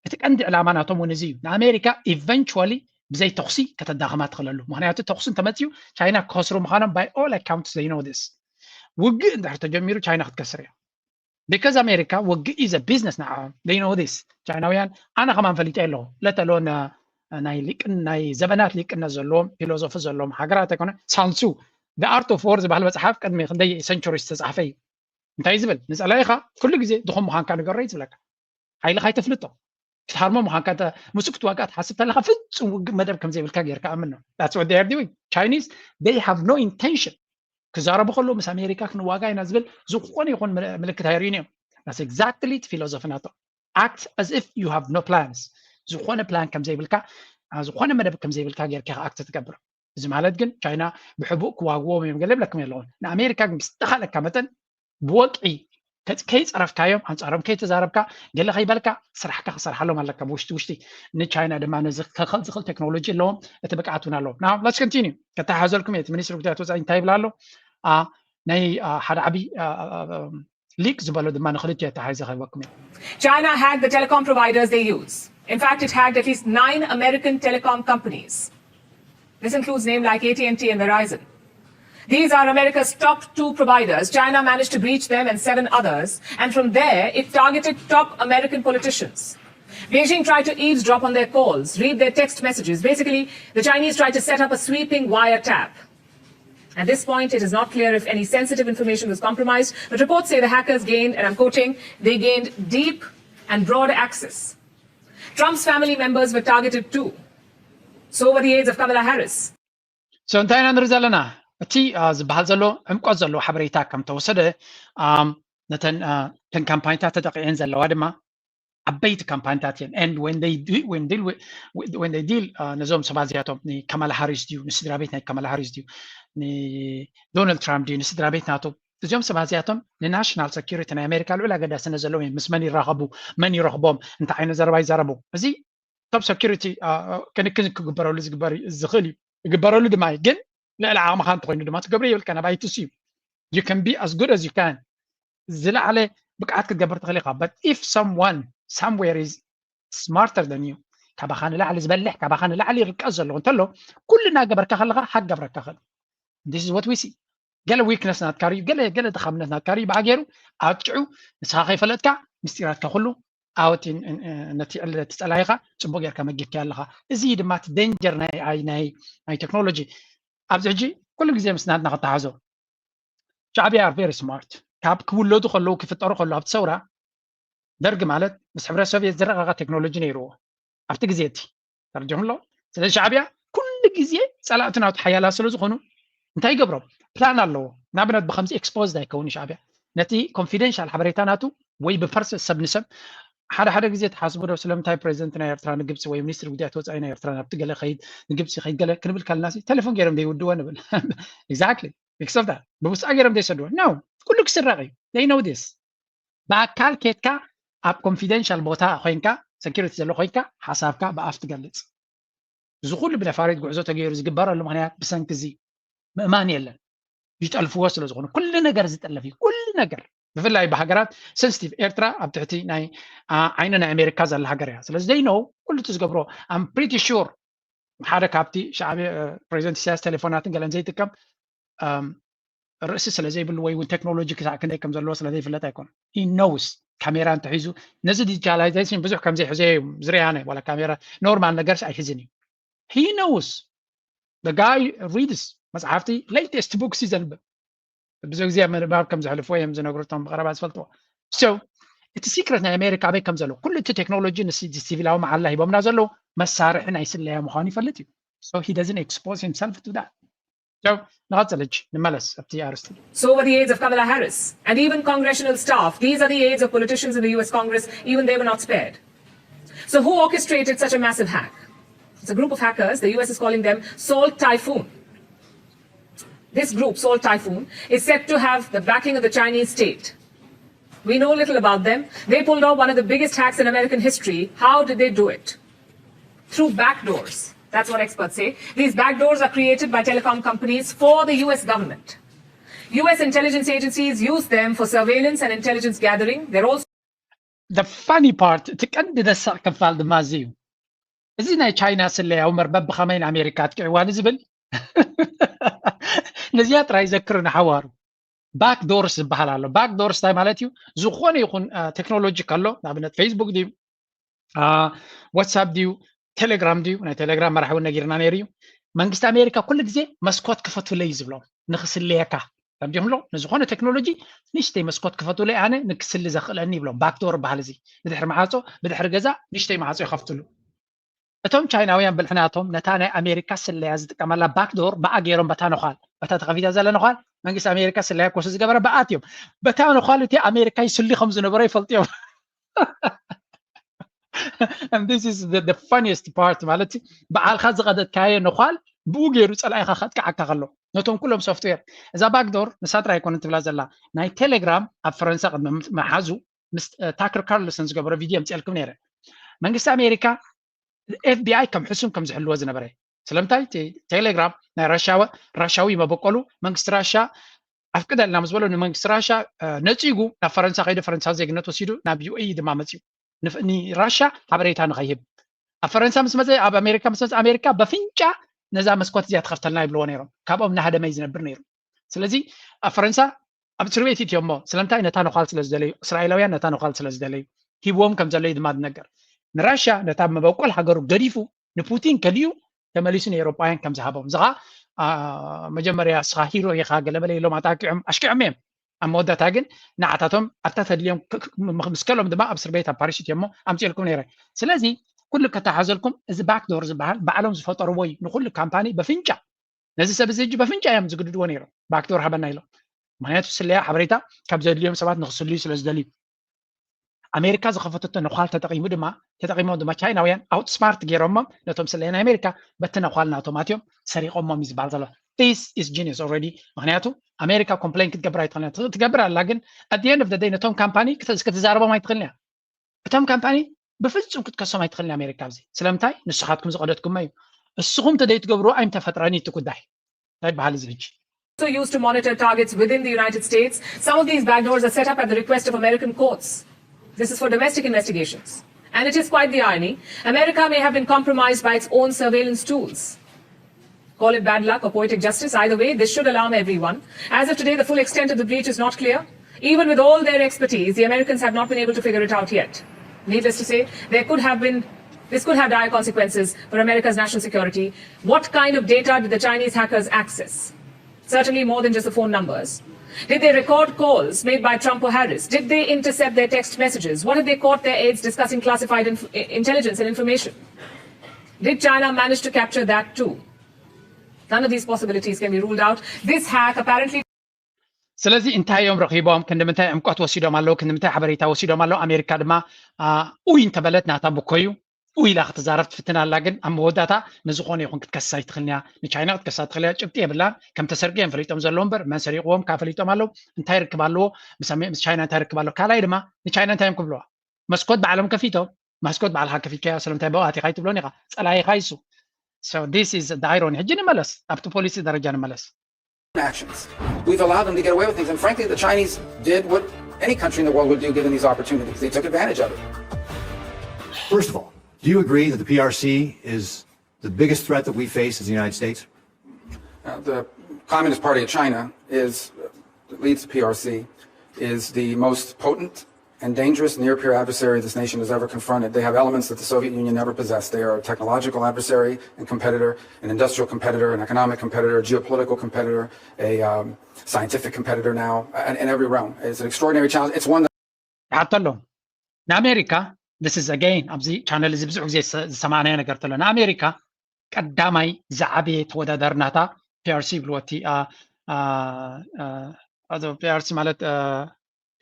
እቲ ቀንዲ ዕላማ ናቶም እውን እዚ እዩ። ንኣሜሪካ ኢቨንቹዋሊ ብዘይ ተኹሲ ከተዳኽማ ትኽእለሉ። ምክንያቱ ተኹሲ እንተመፅዩ ቻይና ክኸስሩ ምዃኖም by all accounts they know this። ውግእ እንድሕር ተጀሚሩ ቻይና ክትከስር እያ። Because ኣሜሪካ ውግእ is a business ንዓኦም they know this። ቻይናውያን ኣነ ከማን ፈሊጠ ኣለኹ ለተሎ ናይ ሊቅን ናይ ዘበናት ሊቅነት ዘለዎም ፊሎዞፊ ዘለዎም ሃገራት ኣይኮነ ሳንሱ The Art of War ዝበሃል መፅሓፍ ቅድሚ ክንደይ ሰንቸሪ ዝተፃሕፈ እዩ። እንታይ ዝብል ንፀላኢኻ ኩሉ ግዜ ድኹም ምዃንካ ንገሮ እዩ ዝብለካ። ሓይልኻ ኣይተፍልጦ ክትሃርሞ ምዃንካ ምስ ክትዋጋእ ትሓስብ ተለካ ፍጹም ውግእ መደብ ከም ዘይብልካ ጌርካ ኣምኖ። That's what they are doing. Chinese they have no intention ክዛረቡ ከለዉ ምስ ኣሜሪካ ክንዋጋ ኢና ዝብል ዝኾነ ይኹን ምልክት ኣይርእዩን እዮም። That's exactly እቲ ፊሎዞፊ ናቶም። Act as if you have no plans። ዝኾነ ፕላን ከም ዘይብልካ ዝኾነ መደብ ከም ዘይብልካ ጌርካ ኣክት ትገብር። እዚ ማለት ግን ቻይና ብሕቡእ ክዋግዎም እዮም ገለ ይብለኩም የለውን። ንኣሜሪካ ግን ብዝተኻለካ መጠን ብወቅዒ ከይፀረፍካዮም፣ ኣንፃሮም ከይተዛረብካ፣ ገለ ከይበልካ፣ ስራሕካ ክሰርሓሎም ኣለካ ብውሽጢ ውሽጢ። ንቻይና ድማ ነዚ ከኽእል ዝኽእል ቴክኖሎጂ ኣለዎም፣ እቲ ብቅዓት እውን ኣለዎም። Now let's continue። ከተሓዘልኩም እየ። እቲ ሚኒስትሪ ጉዳያት ወፃኢ እንታይ ይብል ኣሎ? ናይ ሓደ ዓብዪ ሊክ ዝበሎ ድማ ንክልቲኡ ኣተሓሒዘ ክህበኩም እየ። China hacked the telecom providers they use. In fact, it hacked at least nine American telecom companies. This includes names like A T and T and Verizon. These are America's top two providers. China managed to breach them and seven others. And from there, it targeted top American politicians. Beijing tried to eavesdrop on their calls, read their text messages. Basically, the Chinese tried to set up a sweeping wiretap. At this point, it is not clear if any sensitive information was compromised, but reports say the hackers gained, and I'm quoting, they gained deep and broad access. Trump's family members were targeted too. So were the aides of Kamala Harris. So እንታይ ኢና ንርኢ ዘለና? እቲ ዝበሃል ዘሎ ዕምቆት ዘለዎ ሓበሬታ ከም ተወሰደ ነተን ካምፓኒታት ተጠቂዐን ዘለዋ ድማ ዓበይቲ ካምፓኒታት እየን። And when they deal ነዞም ሰባት እዚኣቶም ንካማላ ሃሪስ ድዩ ንስድራ ቤት ናይ ካማላ ሃሪስ ድዩ ንዶናልድ ትራምፕ ድዩ ንስድራ ቤት ናቶም እዚኦም ሰባት እዚኣቶም ንናሽናል ሰኪሪቲ ናይ ኣሜሪካ ልዑል ኣገዳስነት ዘለዎም እዮም። ምስ መን ይራኸቡ፣ መን ይረኽቦም፣ እንታይ ዓይነት ዘረባ ይዛረቡ፣ እዚ ቶፕ ሰኪሪቲ ክንክን ክግበረሉ ዝግበር ዝኽእል እዩ፣ ይግበረሉ ድማ እዩ። ግን ልዕሊ ዓቕምኻ እንተኮይኑ ድማ ትገብሮ የብልካን። ኣባይቲ እዩ you can be as good as you can። ዝለዓለ ብቅዓት ክትገብር ትኽእል ኢኻ። But if someone somewhere is smarter than you፣ ካባኻ ንላዕሊ ዝበልሕ፣ ካባኻ ንላዕሊ ርቀት ዘለዎ እንተሎ፣ ኩሉ እናገበርካ ከለኻ ሃክ ገብረካ ኽእል። This is what we see። ገለ ዊክነስ ናትካ ርዩ፣ ገለ ገለ ድኻምነት ናትካ ርዩ ብኣገሩ ኣጥቂዑ ንስኻ ከይፈለጥካ ምስጢራትካ ኩሉ ኣወት ነቲ ዕለት ጸላኢኻ ጽቡቅ ጌርካ መጊብካ ኣለኻ። እዚ ድማ እቲ ደንጀር ናይ ናይ ናይ ቴክኖሎጂ ኣብዚ ሕጂ ኩሉ ግዜ ምስ ናትና ከተሓዞ ሻዕቢያ are very smart። ካብ ክውለዱ ከለዉ ክፍጠሩ ከለዉ ኣብቲ ሰውራ ደርግ ማለት ምስ ሕብረት ሶቪየት ዝረቐቐ ቴክኖሎጂ ነይርዎ ኣብቲ ግዜ እቲ ተረዲኹም ኣሎ። ስለዚ ሻዕቢያ ኩሉ ግዜ ጸላእቲ ናቱ ሓያላት ስለ ዝኾኑ እንታይ ይገብሮም? ፕላን ኣለዎ። ንኣብነት ብከምዚ ኤክስፖዝድ ኣይከውን ሻዕቢያ ነቲ ኮንፊደንሻል ሓበሬታ ናቱ ወይ ብፐርሰ ሰብ ንሰብ ሓደ ሓደ ግዜ ተሓስቡ ዶ ስለምንታይ ፕሬዚደንት ናይ ኤርትራ ንግብፂ ወይ ሚኒስትሪ ጉዳያት ወፃኢ ናይ ኤርትራ ናብቲ ገለ ከይድ ንግብፂ ከይድ ገለ ክንብል ካልና ሲ ቴሌፎን ገይሮም ዘይውድዎ ንብል። Exactly because of that ብውስጣ ገይሮም ዘይሰድዎ no ኩሉ ክስረቕ እዩ። They know this ብኣካል ኬድካ ኣብ ኮንፊደንሻል ቦታ ኮይንካ ሰኪሪቲ ዘሎ ኮይንካ ሓሳብካ ብኣፍ ትገልፅ። እዚ ኩሉ ብነፋሪት ጉዕዞ ተገይሩ ዝግበረሉ ምክንያት ብሰንኪ እዚ ምእማን የለን። ይጠልፍዎ ስለ ዝኾኑ ኩሉ ነገር ዝጠለፍ እዩ። ኩሉ ነገር ብፍላይ ብሃገራት ሰንስቲቭ ኤርትራ ኣብ ትሕቲ ናይ ዓይኒ ናይ ኣሜሪካ ዘላ ሃገር እያ። ስለዚ they know ኩሉ እቲ ዝገብሮ I'm pretty sure ሓደ ካብቲ ሻዕብያ ፕሬዚደንት ኢሳያስ ቴሌፎናትን ገለን ዘይጥቀም ርእሲ ስለ ዘይብሉ ወይ እውን ቴክኖሎጂ ክሳዕ ክንደይ ከም ዘለዎ ስለ ዘይፍለጥ ኣይኮነ። He knows ካሜራ እንተሒዙ ነዚ ዲጂታላይዜሽን ብዙሕ ከም ዘይሕዘ እዩ ዝርያነ ዋላ ካሜራ ኖርማል ነገርስ ኣይሕዝን እዩ። He knows the guy reads መፅሓፍቲ latest books እዩ ዘንብብ። ብዙ ግዜ ኣብ ምንባብ ከም ዘሕልፍዎ እዮም ዝነግሩ እቶም ብቐረባ ዝፈልጥዎ። So እቲ ሲክረት ናይ ኣሜሪካ ኣበይ ከም ዘሎ ኩሉ እቲ ቴክኖሎጂ ንሲቪላዊ መዓላ ሂቦምና ዘለዉ መሳርሒ ናይ ስለያ ምዃኑ ይፈልጥ እዩ። So he doesn't expose himself to that. So ንቐፅል ሕጂ ንመለስ ኣብቲ ኣርስቲ። So were the aides of Kamala Harris and even congressional staff. These are the aides of politicians in the U S Congress. Even they were not spared. So who orchestrated such a massive hack? It's a group of hackers. The U S is calling them Salt Typhoon. This group, Salt Typhoon, is said to have the backing of the Chinese state. We know little about them. They pulled off one of the biggest hacks in American history. How did they do it? Through backdoors. That's what experts say. These backdoors are created by telecom companies for the U S government. U S intelligence agencies use them for surveillance and intelligence gathering. They're also The funny part እቲ ቀንዲ ደሳቕ ክፋል ድማ እዚ እዩ። እዚ ናይ ቻይና ስለያዊ መርበብ ብኸመይ ንኣሜሪካ ኣጥቂዕዋ ንዝብል ነዚኣ ጥራይ ዘክሩ ንሓዋሩ። ባክ ዶርስ ዝበሃል ኣሎ። ባክ ዶርስ እንታይ ማለት እዩ? ዝኾነ ይኹን ቴክኖሎጂ ከሎ ንኣብነት ፌስቡክ ድዩ ዋትሳፕ ድዩ ቴሌግራም ድዩ? ናይ ቴሌግራም መራሒ እውን ነጊርና ነይሩ እዩ። መንግስቲ ኣሜሪካ ኩሉ ግዜ መስኮት ክፈቱለይ እዩ ዝብሎም ንክስለየካ ከምዲኹም ኣሎ ንዝኾነ ቴክኖሎጂ ንሽተይ መስኮት ክፈቱለይ ኣነ ንክስሊ ዘኽእለኒ ይብሎም። ባክዶር በሃል እዚ ብድሕሪ መዓፆ ብድሕሪ ገዛ ንሽተይ መዓፆ ይኸፍትሉ። እቶም ቻይናውያን ብልሕናቶም ነታ ናይ ኣሜሪካ ስለያ ዝጥቀመላ ባክዶር ብኣ ገይሮም በታ ነዃል በታ ተኸፊታ ዘለ ነዃል መንግስቲ ኣሜሪካ ስለያ ኮሱ ዝገበረ ብኣት እዮም። በታ ነዃል እቲ ኣሜሪካ ይስሊ ከም ዝነበረ ይፈልጡ እዮም። And this is the, the funniest part ማለት በዓልካ ዝቐደድካዮ ነዃል ብኡ ገይሩ ፀላኢኻ ከጥቅዓካ ከሎ ነቶም ኩሎም ሶፍትዌር። እዛ ባክዶር ንሳ ጥራይ ኣይኮነን ትብላ ዘላ። ናይ ቴሌግራም ኣብ ፈረንሳ ቅድሚ ምሓዙ ምስ ታክር ካርልሰን ዝገበሮ ቪድዮ የምፅኤልኩም ነይረ። መንግስቲ ኣሜሪካ ኤፍቢኣይ ከም ሕሱም ከም ዝሕልዎ ዝነበረ። ስለምንታይ? ቴሌግራም ናይ ራሻዊ መበቆሉ መንግስቲ ራሻ ኣፍቅደልና ምስ በሎ ንመንግስቲ ራሻ ነፂጉ ናብ ፈረንሳ ከይዱ ፈረንሳ ዜግነት ወሲዱ ናብ ዩኤኢ ድማ መፅዩ ንራሻ ሓበሬታ ንኸይህብ ኣብ ፈረንሳ ምስ መፀ ኣብ ኣሜሪካ ምስ መፀ ኣሜሪካ በፍንጫ ነዛ መስኮት እዚኣ ትኸፍተልና ይብልዎ ነይሮም። ካብኦም ናሃደመይ ዝነብር ነይሩ። ስለዚ ኣብ ፈረንሳ ኣብ እስር ቤት እትዮ እሞ ስለምንታይ ነታ ነዃል ስለ ዝደለዩ እስራኤላውያን ነታ ነዃል ስለ ዝደለዩ ሂብዎም ከም ዘለዩ ድማ ዝነገር። ንራሻ ነታ መበቆል ሃገሩ ገዲፉ ንፑቲን ከሊኡ ተመሊሱ ንኤሮጳውያን ከም ዝሃቦም። እዚ ኸዓ መጀመርያ እስኻ ሂሮ ኢኻ ገለመለ ኢሎም ኣጣቂዖም ኣሽኪዖም እዮም። ኣብ መወዳእታ ግን ንዓታቶም ኣብታ ተድልዮም ምስ ከሎም ድማ ኣብ እስር ቤት ኣብ ፓሪስ እትዮ እሞ ኣምፅኤልኩም ነይረ። ስለዚ ኩሉ ከተሓዘልኩም እዚ ባክዶር ዝበሃል ባዕሎም ዝፈጠርዎ እዩ። ንኩሉ ካምፓኒ በፍንጫ ነዚ ሰብ እዚ ሕጂ በፍንጫ እዮም ዝግድድዎ ነይሮም። ባክዶር ሃበና ኢሎም። ምክንያቱ ስለያ ሓበሬታ ካብ ዘድልዮም ሰባት ንክስልዩ ስለ ዝደልዩ። ኣሜሪካ ዝኸፈተቶ ነዃል ተጠቂሙ ድማ ተጠቂሞም ድማ ቻይናውያን ኣውትስማርት ገይሮሞም ነቶም ስለያ ናይ ኣሜሪካ በቲ ነዃል ናቶም ኣትዮም ሰሪቆሞም እዩ ዝበሃል ዘሎ። This is genius already። ምክንያቱ ኣሜሪካ ኮምፕሌን ክትገብር ኣይትኽእልን ትገብር ኣላ፣ ግን at the end of the day ነቶም ካምፓኒ ክትዛረቦም ኣይትኽእልን እያ። እቶም ካምፓኒ ብፍጹም ክትከሶም ኣይትኽእልን ኣሜሪካ ኣብዚ። ስለምንታይ? ንስኻትኩም ዝቐደድኩሞ እዩ። እስኹም ተደይትገብርዎ ኣይምተፈጥረን እዩ እቲ ጉዳይ። እንታይ በሃል እዚ ሕጂ? also used to monitor targets within the United States. Some of these backdoors are set up at the request of American courts. This is for domestic investigations. And it is quite the irony. America may have been compromised by its own surveillance tools. Call it bad luck or poetic justice, either way, this should alarm everyone. As of today, the full extent of the breach is not clear. Even with all their expertise, the Americans have not been able to figure it out yet. Needless to say, there could have been this could have dire consequences for America's national security. What kind of data did the Chinese hackers access? Certainly more than just the phone numbers. Did they record calls made by Trump or Harris? Did they intercept their text messages? What if they caught their aides discussing classified inf- intelligence and information? Did China manage to capture that too? None of these possibilities can be ruled out. This hack apparently ስለዚ እንታይ እዮም ረኺቦም? ክንዲ ምንታይ ዕምቆት ወሲዶም ኣለዉ? ክንዲ ምንታይ ሓበሬታ ወሲዶም ኣለዉ? ኣሜሪካ ድማ ኡይ እንተበለት ናታ ብኮዩ ኡይ ኢላ ክትዛረብ ትፍትን ኣላ። ግን ኣብ መወዳእታ ንዝኾነ ይኹን ክትከስስ ኣይትኽእልን እያ። ንቻይና ክትከሳ ትኽእል እያ፣ ጭብጢ የብላን። ከም ተሰርቂ እዮም ፈሊጦም ዘለዉ እምበር መን ሰሪቕዎም ካብ ፈሊጦም ኣለዉ። እንታይ ርክብ ኣለዎ ምስ ቻይና? እንታይ ርክብ ኣለዎ? ካልኣይ ድማ ንቻይና እንታይ እዮም ክብልዋ? መስኮት ባዕሎም ከፊቶም። መስኮት ባዕልኻ ከፊትካያ ስለምንታይ ብኡ ኣቲኻ ኣይትብሎን ኢኻ። ጸላኢኻ ይሱ። So this is the irony. ሕጂ ንመለስ ኣብቲ ፖሊሲ ደረጃ ንመለስ። actions. We've allowed them to get away with things. And frankly, the Chinese did what any country in the world would do given these opportunities. They took advantage of it. First of all, do you agree that the P R C is the biggest threat that we face as the United States? Uh, the Communist Party of China is leads the P R C is the most potent and dangerous near peer adversary this nation has ever confronted. They have elements that the Soviet Union never possessed. They are a technological adversary and competitor, an industrial competitor, an economic competitor, a geopolitical competitor, a um, scientific competitor now, in, in every realm. It's an extraordinary challenge. It's one that ይሓቶ ኣሎ ንኣሜሪካ። This is again ኣብዚ ቻነል እዚ ብዙሕ ግዜ ዝሰማዕናዮ ነገር ተሎ ንኣሜሪካ ቀዳማይ ዝዓበየ ተወዳዳሪ ናታ ፒ ኣር ሲ ይብልዎ እቲ ፒ ኣር ሲ ማለት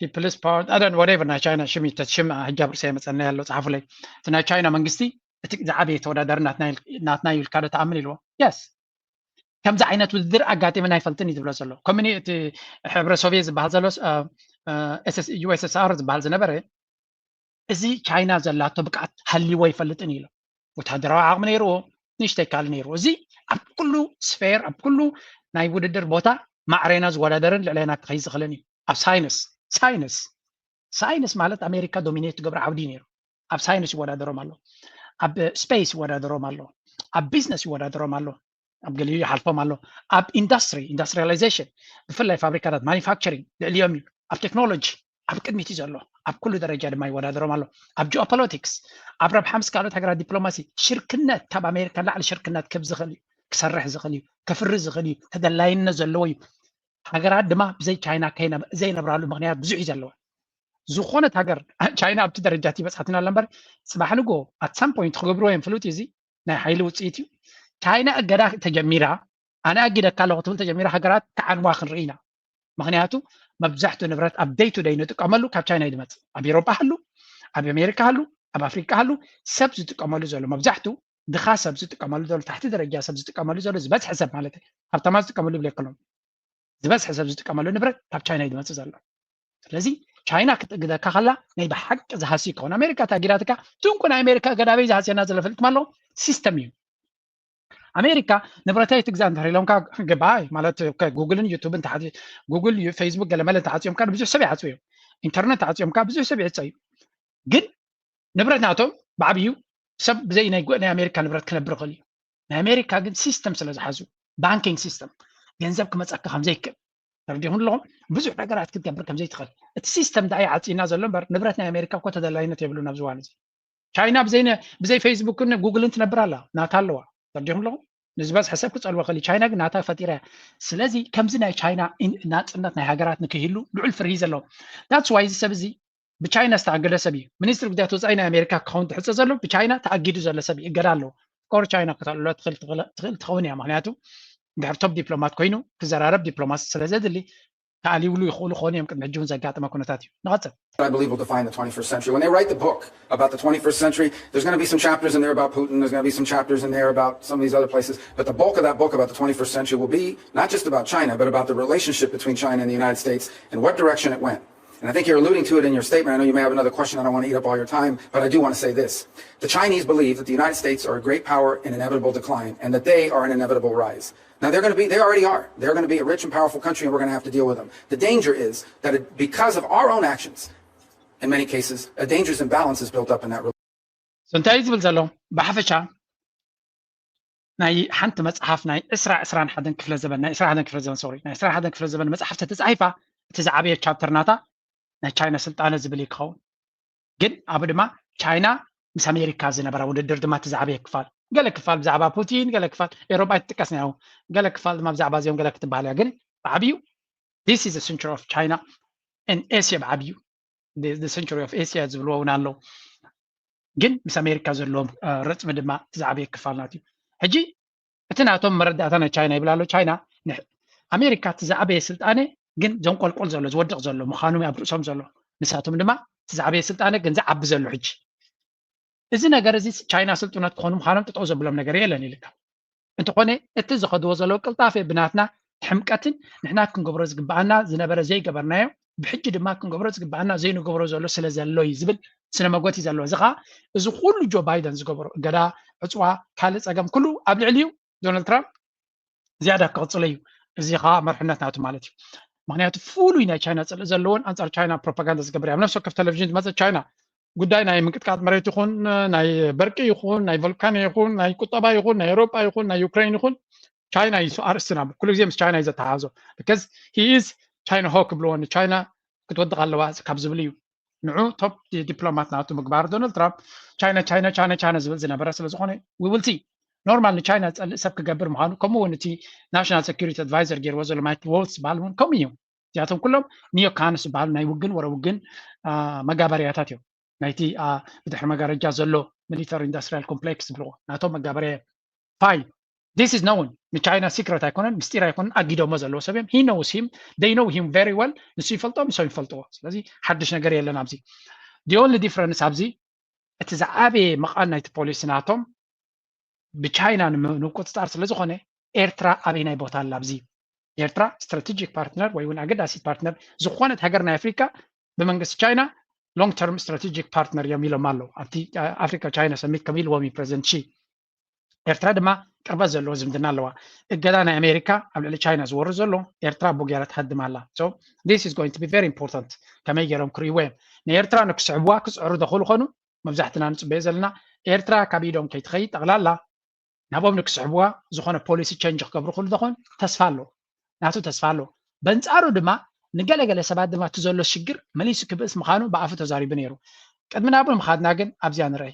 ፒፕልስ ፓወር ኣደን ወደቨር ናይ ቻይና ሽም ይተት ሽም ሕጃብ ርእሰ የመፀና ያለው ፃሓፉለይ እቲ ናይ ቻይና መንግስቲ እቲ ዝዓበየ ተወዳዳሪ ናትና ይልካ ዶ ተኣምን ኢልዎ። የስ ከምዚ ዓይነት ውድድር ኣጋጢመና ኣይፈልጥን እዩ ዝብሎ ዘሎ። ኮሚኒ እቲ ሕብረ ሶቪየት ዝበሃል ዘሎ ዩ ኤስ ኤስ ኣር ዝበሃል ዝነበረ እዚ ቻይና ዘላቶ ብቅዓት ሃሊዎ ኣይፈልጥን እዩ ኢሎም። ወታደራዊ ዓቕሚ ነይርዎ፣ ንእሽተይ ካልእ ነይርዎ። እዚ ኣብ ኩሉ ስፌር ኣብ ኩሉ ናይ ውድድር ቦታ ማዕሬና ዝወዳደርን ልዕሌና ክኸይድ ዝኽእልን እዩ። ኣብ ሳይንስ ሳይንስ ሳይንስ ማለት ኣሜሪካ ዶሚኔት ትገብሮ ዓውዲ እዩ ነይሩ። ኣብ ሳይንስ ይወዳደሮም ኣሎ፣ ኣብ ስፔስ ይወዳደሮም ኣሎ፣ ኣብ ቢዝነስ ይወዳደሮም ኣሎ፣ ኣብ ገሊኡ ይሓልፎም ኣሎ። ኣብ ኢንዳስትሪ ኢንዳስትሪያላይዜሽን ብፍላይ ፋብሪካታት ማኒፋክቸሪንግ ልዕሊኦም እዩ። ኣብ ቴክኖሎጂ ኣብ ቅድሚት እዩ ዘሎ። ኣብ ኩሉ ደረጃ ድማ ይወዳደሮም ኣሎ። ኣብ ጂኦፖለቲክስ ኣብ ረብሓ ምስ ካልኦት ሃገራት ዲፕሎማሲ ሽርክነት ካብ ኣሜሪካ ላዕሊ ሽርክነት ክብ ዝኽእል እዩ። ክሰርሕ ዝኽእል እዩ፣ ከፍሪ ዝኽእል እዩ፣ ተደላይነት ዘለዎ እዩ። ሃገራት ድማ ብዘይ ቻይና ዘይነብራሉ ምክንያት ብዙሕ እዩ ዘለዋ። ዝኾነት ሃገር ቻይና ኣብቲ ደረጃ እቲ በፅሓትና ኣላ እምበር ፅባሕ ንጎ ኣት ሳም ፖይንት ክገብርዎ እዮም ፍሉጥ እዩ። እዚ ናይ ሓይሊ ውፅኢት እዩ። ቻይና እገዳ ተጀሚራ ኣነ ኣጊደካ ኣለኹ ትብል ተጀሚራ ሃገራት ክዓንዋ ክንርኢ ኢና። ምክንያቱ መብዛሕትኡ ንብረት ኣብ ደይ ቱ ደይ ንጥቀመሉ ካብ ቻይና እዩ ዝመፅእ። ኣብ ኤሮጳ ሃሉ፣ ኣብ ኣሜሪካ ሃሉ፣ ኣብ ኣፍሪቃ ሃሉ ሰብ ዝጥቀመሉ ዘሎ መብዛሕትኡ ድኻ ሰብ ዝጥቀመሉ ዘሎ፣ ታሕቲ ደረጃ ሰብ ዝጥቀመሉ ዘሎ፣ ዝበዝሐ ሰብ ማለት እዩ፣ ሃብታማት ዝጥቀመሉ ይብለ ከሎም፣ ዝበዝሐ ሰብ ዝጥቀመሉ ንብረት ካብ ቻይና እዩ ዝመፅእ ዘሎ። ስለዚ ቻይና ክትእግደካ ከላ ናይ ብሓቂ ዝሃሲ ይከውን። ኣሜሪካ ታጊዳትካ ትንኩ ናይ ኣሜሪካ ገዳበይ ዝሃስየና ዘሎ ፈልጥኩም ኣለኹም። ሲስተም እዩ። ኣሜሪካ ንብረተይ ትግዛእ እንድሕር ኢሎምካ ግባይ ማለት ጉግልን ዩቱብን ጉግል ፌስቡክ ገለመለ ተዓፅዮምካ ብዙሕ ሰብ ይዓፅዩ እዮም። ኢንተርነት ተዓፅዮምካ ብዙሕ ሰብ ይዕፀ እዩ። ግን ንብረት ናቶም ብዓብዩ ሰብ ብዘይ ናይ ናይ ኣሜሪካ ንብረት ክነብር ይኽእል እዩ። ናይ ኣሜሪካ ግን ሲስተም ስለ ዝሓዙ ባንኪንግ ሲስተም ገንዘብ ክመፀካ ከምዘይክእል ተረዲኹም ኣለኹም። ብዙሕ ነገራት ክትገብር ከምዘይትኽእል እቲ ሲስተም ዳኣ ይዓፅይና ዘሎ እምበር ንብረት ናይ ኣሜሪካ እኮ ተደላይነት የብሉን ኣብዚ እዋን እዚ። ቻይና ብዘይ ብዘይ ፌስቡክን ጉግልን ትነብር ኣላ ናታ ኣለዋ። ተረዲኹም ኣለኹም። ንዝበዝሐ ሰብ ክፀልዎ ክእል ቻይና ግን ናታ ፈጢራ እያ። ስለዚ ከምዚ ናይ ቻይና ናፅነት ናይ ሃገራት ንክህሉ ልዑል ፍርሂ ዘለዎ that's why እዚ ሰብ እዚ ብቻይና ዝተኣገደ ሰብ እዩ። ሚኒስትሪ ጉዳያት ወፃኢ ናይ ኣሜሪካ ክኸውን ትሕፀ ዘሎ ብቻይና ተኣጊዱ ዘሎ ሰብ ይእገዳ ኣለዎ። ኮር ቻይና ከተልዕሎ ትኽእል ትኽእል ትኸውን እያ። ምክንያቱ ድሕር ቶፕ ዲፕሎማት ኮይኑ ክዘራረብ ዲፕሎማሲ ስለ ዘድሊ ተኣልይብሉ ይኽእሉ ክኾኑ እዮም። ቅድሚ ሕጂ እውን ዘጋጠመ ኩነታት እዩ። ንቐፅል። I believe will define the twenty-first century. When they write the book about the twenty-first century, there's going to be some chapters in there about Putin, there's going to be some chapters in there about some of these other places, but the bulk of that book about the twenty-first century will be not just about China, but about the relationship between China and the United States and what direction it went. And I think you're alluding to it in your statement. I know you may have another question. I don't want to eat up all your time, but I do want to say this. The Chinese believe that the United States are a great power in inevitable decline and that they are an inevitable rise. Now, they're going to be, they already are. They're going to be a rich and powerful country, and we're going to have to deal with them. The danger is that it, because of our own actions, in many cases, a dangerous imbalance is built up in that relationship. እንታይ ዝብል ዘሎ ብሓፈሻ ናይ ሓንቲ መፅሓፍ ናይ ዕስራ ዕስራን ሓደን ክፍለ ዘበን ናይ ዕስራ ሓደን ክፍለ ዘበን ሶሪ ናይ ዕስራ ሓደን ክፍለ ዘበን መፅሓፍ ተተፃሒፋ እቲ ዝዓበየ ቻፕተር ናታ ናይ ቻይና ስልጣነ ዝብል እዩ ክኸውን። ግን ኣብ ድማ ቻይና ምስ ኣሜሪካ ዝነበራ ውድድር ድማ እቲ ዝዓበየ ክፋል ገለ ክፋል ብዛዕባ ፑቲን ገለ ክፋል ኤሮጳ ኣይትጥቀስ ናይ ገለ ክፋል ድማ ብዛዕባ እዚኦም ገለ ክትበሃል እያ። ግን ብዓብዩ this is century of China and Asia ብዓብዩ century of Asia ዝብልዎ እውን ኣሎ። ግን ምስ ኣሜሪካ ዘለዎም ረፅሚ ድማ እቲ ዝዓበየ ክፋል ናት እዩ። ሕጂ እቲ ናቶም መረዳእታ ናይ ቻይና ይብል ኣሎ። ቻይና ኣሜሪካ እቲ ዝዓበየ ስልጣነ ግን ዘንቆልቆል ዘሎ ዝወድቕ ዘሎ ምዃኑ ኣብ ርእሶም ዘሎ ንሳቶም ድማ እቲ ዝዓበየ ስልጣነ ግን ዝዓቢ ዘሎ ሕጂ እዚ ነገር እዚ ቻይና ስልጡናት ክኾኑ ምዃኖም ጥጠው ዘብሎም ነገር የለን ኢልካ። እንተኾነ እቲ ዝኸድዎ ዘለዉ ቅልጣፈ ብናትና ሕምቀትን ንሕና ክንገብሮ ዝግብኣና ዝነበረ ዘይገበርናዮ ብሕጂ ድማ ክንገብሮ ዝግብኣና ዘይንገብሮ ዘሎ ስለ ዘሎ እዩ ዝብል ስነ መጎት እዩ ዘለዎ። እዚ ከዓ እዚ ኩሉ ጆ ባይደን ዝገበሮ እገዳ፣ ዕፅዋ፣ ካልእ ፀገም ኩሉ ኣብ ልዕሊ እዩ ዶናልድ ትራምፕ ዝያዳ ክቕፅሎ እዩ። እዚ ከዓ መርሕነት ናቱ ማለት እዩ። ምክንያቱ ፍሉይ ናይ ቻይና ፅልኢ ዘለዎን ኣንፃር ቻይና ፕሮፓጋንዳ ዝገብር ኣብ ነፍሲ ወከፍ ቴሌቪዥን ዝመፀ ቻይና ጉዳይ ናይ ምንቅጥቃጥ መሬት ይኹን ናይ በርቂ ይኹን ናይ ቮልካኖ ይኹን ናይ ቁጠባ ይኹን ናይ ኤሮጳ ይኹን ናይ ዩክሬን ይኹን ቻይና እዩ ኣርእስትና ኩሉ ግዜ ምስ ቻይና እዩ ዘተሓሓዞ። Because he is China hawk ብልዎ ንቻይና ክትወድቕ ኣለዋ ካብ ዝብል እዩ። ንዑ ቶፕ ዲፕሎማት ናቱ ምግባር ዶናልድ ትራምፕ ቻይና ቻይና ቻይና ቻይና ዝብል ዝነበረ ስለ ዝኾነ we will see። ኖርማል ንቻይና ዝፀልእ ሰብ ክገብር ምዃኑ ከምኡ እውን እቲ ናሽናል ሴኩሪቲ ኣድቫይዘር ገይርዎ ዘሎ ማይክል ዎልስ ዝበሃል እውን ከምኡ እዩ። እዚኣቶም ኩሎም ኒዮካንስ ዝበሃሉ ናይ ውግን ወረ ውግን መጋበርያታት እዮም። ናይቲ ብድሕሪ መጋረጃ ዘሎ ሚሊተሪ ኢንዱስትሪያል ኮምፕሌክስ ዝብልዎ ናቶም መጋበርያ እዮም። ፋይን this is known ንቻይና ሲክረት ኣይኮነን ምስጢር ኣይኮነን ኣጊዶሞ ዘለዎ ሰብ እዮም። He knows him, they know him very well። ንሱ ይፈልጦም ንሶም ይፈልጥዎ። ስለዚ ሓድሽ ነገር የለን ኣብዚ። The only difference ኣብዚ እቲ ዝዓበየ መቓን ናይቲ ፖሊሲ ናቶም ብቻይና ንምቁፅፃር ስለ ዝኾነ ኤርትራ ኣበይናይ ቦታ ኣላ ኣብዚ? ኤርትራ ስትራቴጂክ ፓርትነር ወይ እውን ኣገዳሲት ፓርትነር ዝኾነት ሃገር ናይ ኣፍሪካ ብመንግስቲ ቻይና long term strategic partner እዮም ኢሎም ኣለዉ ኣብቲ ኣፍሪካ ቻይና ሰሚት ከም ኢልዎም እዩ ፕረዚደንት ሺ። ኤርትራ ድማ ቅርበት ዘለዎ ዝምድና ኣለዋ። እገዳ ናይ ኣሜሪካ ኣብ ልዕሊ ቻይና ዝወርድ ዘሎ ኤርትራ ቡጌራ ትሃድም ኣላ። So this is going to be very important ከመይ ገይሮም ክርእይዎ እዮም። ንኤርትራ ንክስዕብዋ ክፅዕሩ ዶ ክኽእሉ ኾኑ መብዛሕትና ንፅበዮ ዘለና ኤርትራ ካብ ኢዶም ከይትኸይድ ጠቕላላ ናብኦም ንክስሕብዋ ዝኾነ ፖሊሲ ቸንጅ ክገብሩ ክኽእሉ ዶ ኾን ተስፋ ኣሎ። ናቱ ተስፋ ኣሎ። በንፃሩ ድማ ንገለገለ ሰባት ድማ እቲ ዘሎ ሽግር መሊሱ ክብእስ ምዃኑ ብኣፉ ተዛሪቡ ነይሩ። ቅድሚ ናብኡ ንምኻድና ግን ኣብዚኣ ንርአይ።